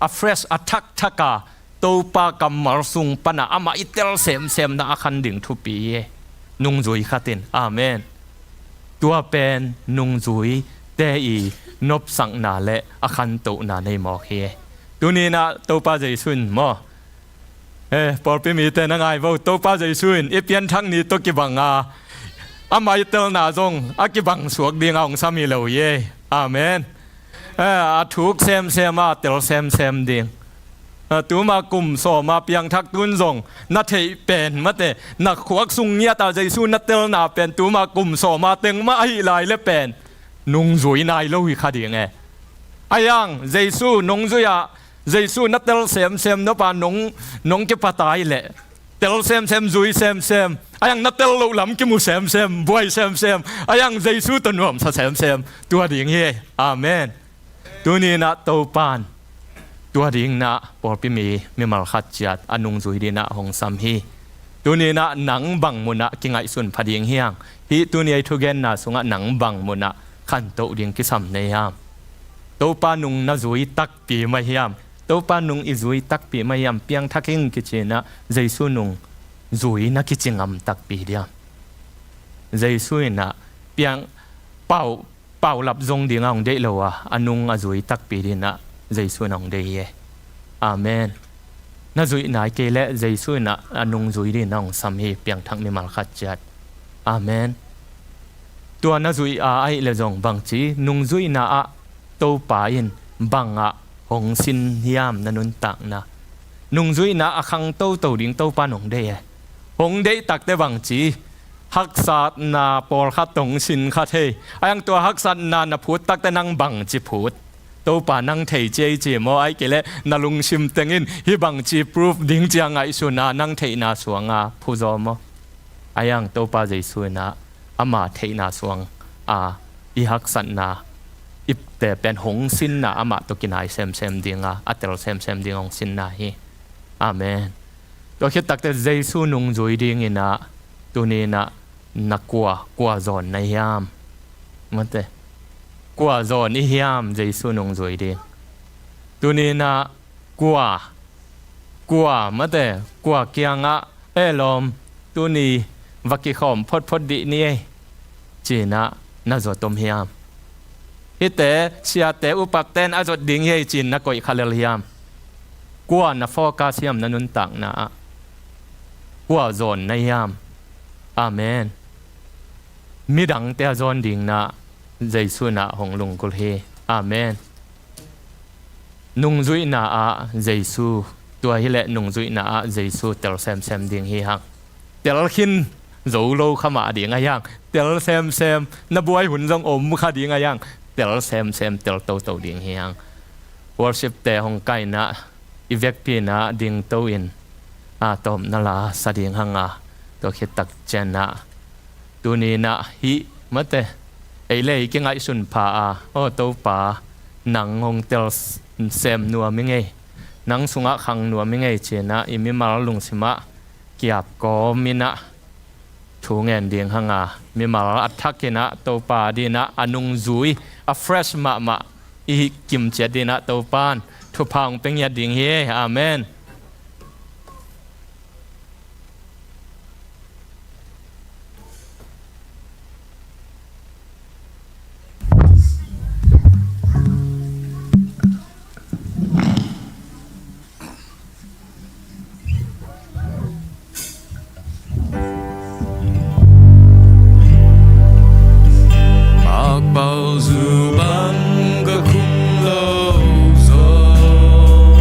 A fresh, a thakthak a Topa kammal sung pana amah i tel semsemna a khan ding thupi hi. Nungzui khat in. Amen. Tua pen nungzuite i nopsakna le a khantohna nei mawk hi. Tuni in ah Topa Jesu in maw? Eh, pawlpi mite na ngai vo, Topa Jesu in i pianthak ni tawh kibang a, amah i telna zong a kibang suak ding a hong sam hi lo hi. Amen. Eh, a thuk semsem a, tel semsem ding. Eh, tuma kum sawma piangthak tun zong na theih pen mate, na khuak sung ngiata Jesu na telna pen tuma kum sawma teng mah ahih lai le pen nungzui nai lo hi kha ding e. A yang Jesu nungzui ah Jesu na tel semsem nop a nong, nong kipat ai leh tel semsem, zui semsem, a yang na tel loh lam kimu semsem, buai semsem, a yang Jesu tawh nuamsa semsem, tua ding hi. Amen. Tuni in ah Topa in Tua dingin ah pawlpi mi mimal khat ciat a nungzui dingin ah hong sam hi. Tuni-in ah nang bang munah kingaihsun pha ding hiam? Hih tuni a i thugenna sungah nang bang munah khantoh ding kisam na hiam? Topa nung na zui takpi mah hiam? Topa nung i zui takpi mah hiam? Piangthak ing kici-in ah Jesu nung zui na kici ngam takpi diam? Jesu in ah piang pau paulap zong dingin ah hong deih lo a, a nung a zui takpi dingin ah Jesu in ah hong deih hi. Amen. Na zuih nai kei leh Jesu in ah a nungzui dingin ah hong sam hi, piangthak mimal khat ciat. Amen. Tua na zuih a, ahih leh zong bangci nungzuihna ah Topa in bangah hong sin hiam na nuntakna? Nungzuihna a khang toto ding Topa in hong deih hi. Hong deih takteh bangci haksatna pawlkhat hong sin kha thei. Ahi hang tua haksatna na phut takteh nang bangci phut? Topa nang thei ci ei ci maw? Ahih kei leh na lungsim teng in hih bangci proof ding ci-a ngaihsun a, nang theihna suang a phuzaw maw? Ahi hang Topa Jesu in ah ama theihna suang a i haksatna, i te pen hong sinna, amah tawh kinai semsem ding a, a tel semsem ding hong sinna hi. Amen. Tua khit takteh Jesu nungzui dingin ah tuni-in ah na kua, kua zawn na hiam? Mate. Kua zawn i hiam Jesu nungzui ding? Tuni-in ah kua, kua mate, kua kiangah, "E lawm, tuni va kikhawm photphot dih ni ei," ci-in ah na zot om hiam? Hihte siate upate in a zot ding hi ei ci-in na koih kha lel hiam? Kua na focus hiam na nuntakna ah? Kua zawn na hiam? Amen. Midangte a zawn dingin ah Jesu in ah hong lunggulh hi. Amen. Nungzuihna ah Jesu, tua hileh nungzuihna ah Jesu tel semsem ding hi hang. Tel khin zo lo kha mah ding ahi hang. Tel semsem, na buai hun zong om kha ding ahi hang. Tel semsem, tel toto ding hi hang. Worship-te hong kai-in ah i vekpi-in ah dingto in, a, tawpna la sa ding hang a, tua khit tak ciangin ah tuni-in ah hih mate, ei le ei kingaihsun pha a, "Aw Topa, nang hong tel s-, sem nuam ing ei, nang sungah khang nuam ing ei," ci-in ah i mimal lungsim ah kiap kawmin ah thu ngen ding hang a, mimal a thakin ah Topa dingin ah a nungzui, a fresh mahmah i hih kimciat dingin ah Topa in thupha hong pia ngiat ding hi. Amen. Makpalzu bang ka khum lo zaw.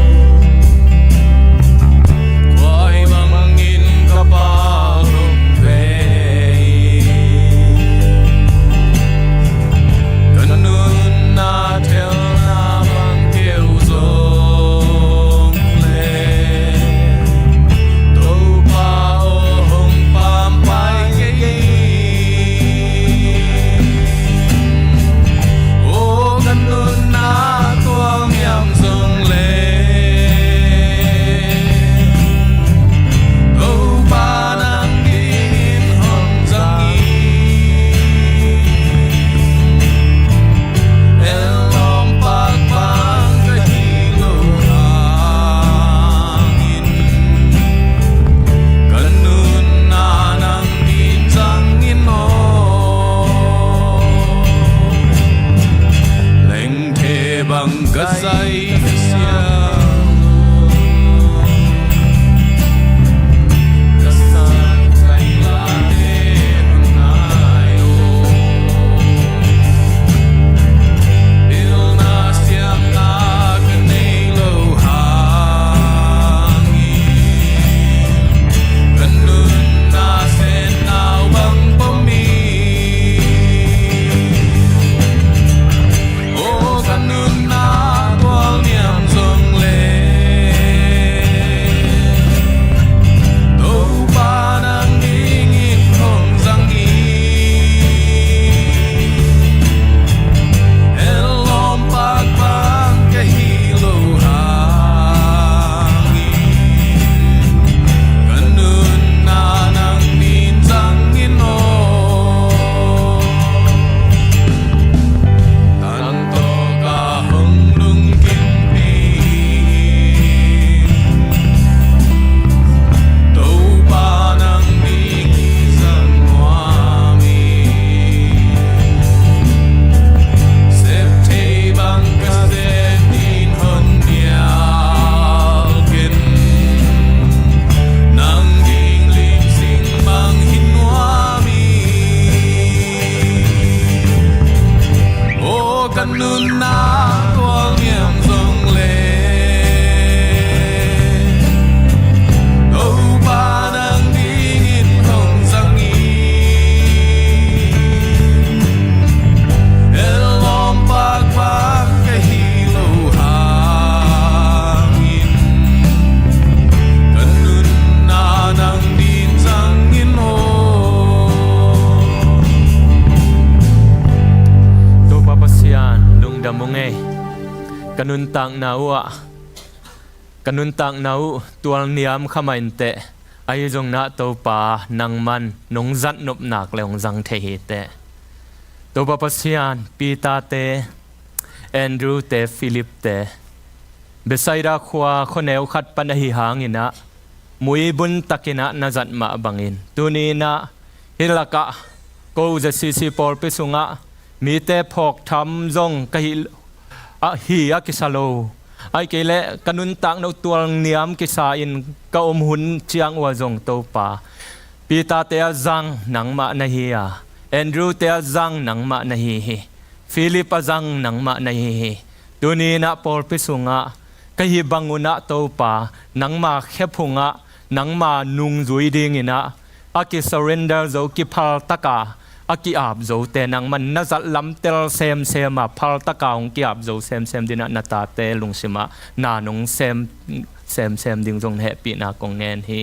Nunna tualniam zong le Topa nang dingin hong zang in. Ellawm pakpak ka hi lo hangin ka nunna nang ding zang in aw. Topa Pasian, lungdam ung ei. Ka nuntakna uh ah, ka nuntakna uh tualniam kha mah inteh, ahi zongin ah Topa nangman nong zat nop nak le hong zang thei hi teh. Topa Pasian, Peter te, Andrew te, Philip te, Bethsaida khua khuaneu khat pan ahi hangin ah, muibun takin ah na zat mah bangin, tuni-in ah hih lakah ko Z C C pawlpi sungah mite phawk tham zong ka hih, ah, hi a kisa lo, ahih kei leh ka nuntakna uh tualniam kisa in ka om hun ciang uh ah zong Topa, Peter te a zang nangmah na hi a, Andrew te a zang nangmah na hi hi, Philip a zang nangmah na hi hi. Tuni-in ah pawlpi sungah ka hih bang un ah Topa, nangma khephung ah, nangma nungzui dingin ah a kisurrender zo, kiphal taka a ki-ap zote nangman na zat lamtel semsem a, phal taka hong ki-ap zo semsem dingin ah na tate lungsim ah na nong sem semsem ding zong na hehpihna kong ngen hi.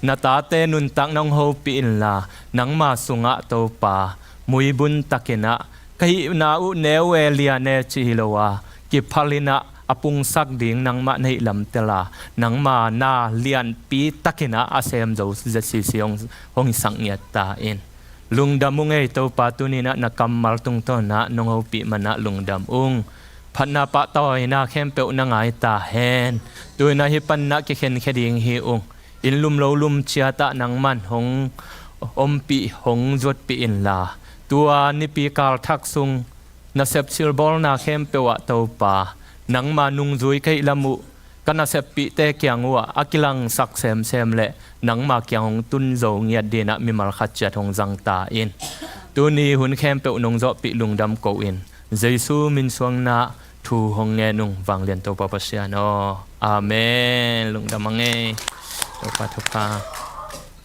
Na tate nuntakna hong hopih inla, nangma sungah Topa, muibun takin ah ka hihna uh neu e, lian e cih hi lo a, kiphalin ah a pungsak ding nangmah na hih lamtel a, nangma na lianpi takin ah a sem zo Z C C hong, hong hisak ngiat ta in. Lungdam ung ei Topa, tuni-in ah na kammal tungtawn ah nong hopih man ah lungdam ung. Phatna pahtawina khempeuh na ngai ta hen. Tu-in ah hih panin ah kikhenkhia ding hi ung. Inn lum lo lum ciat ah nangman hong ompih, hong zuatpih inla, tua nipi kal thak sung nasep silbawlna khempeuh ah Topa, nangma nungzui ka hih lam uh ka naseppihte kiang uh ah a kilangsak semsem le nangma kiang hong tun zo ngiat dingin ah mimal khat ciat hong zang ta in. Tuni hun khempeuh nong zawhpih lungdam ko-in, Jesu min suangin ah thu hong ngen ung, vanglian Topa Pasian aw. Amen. Lungdam a ngei. Topa thupha.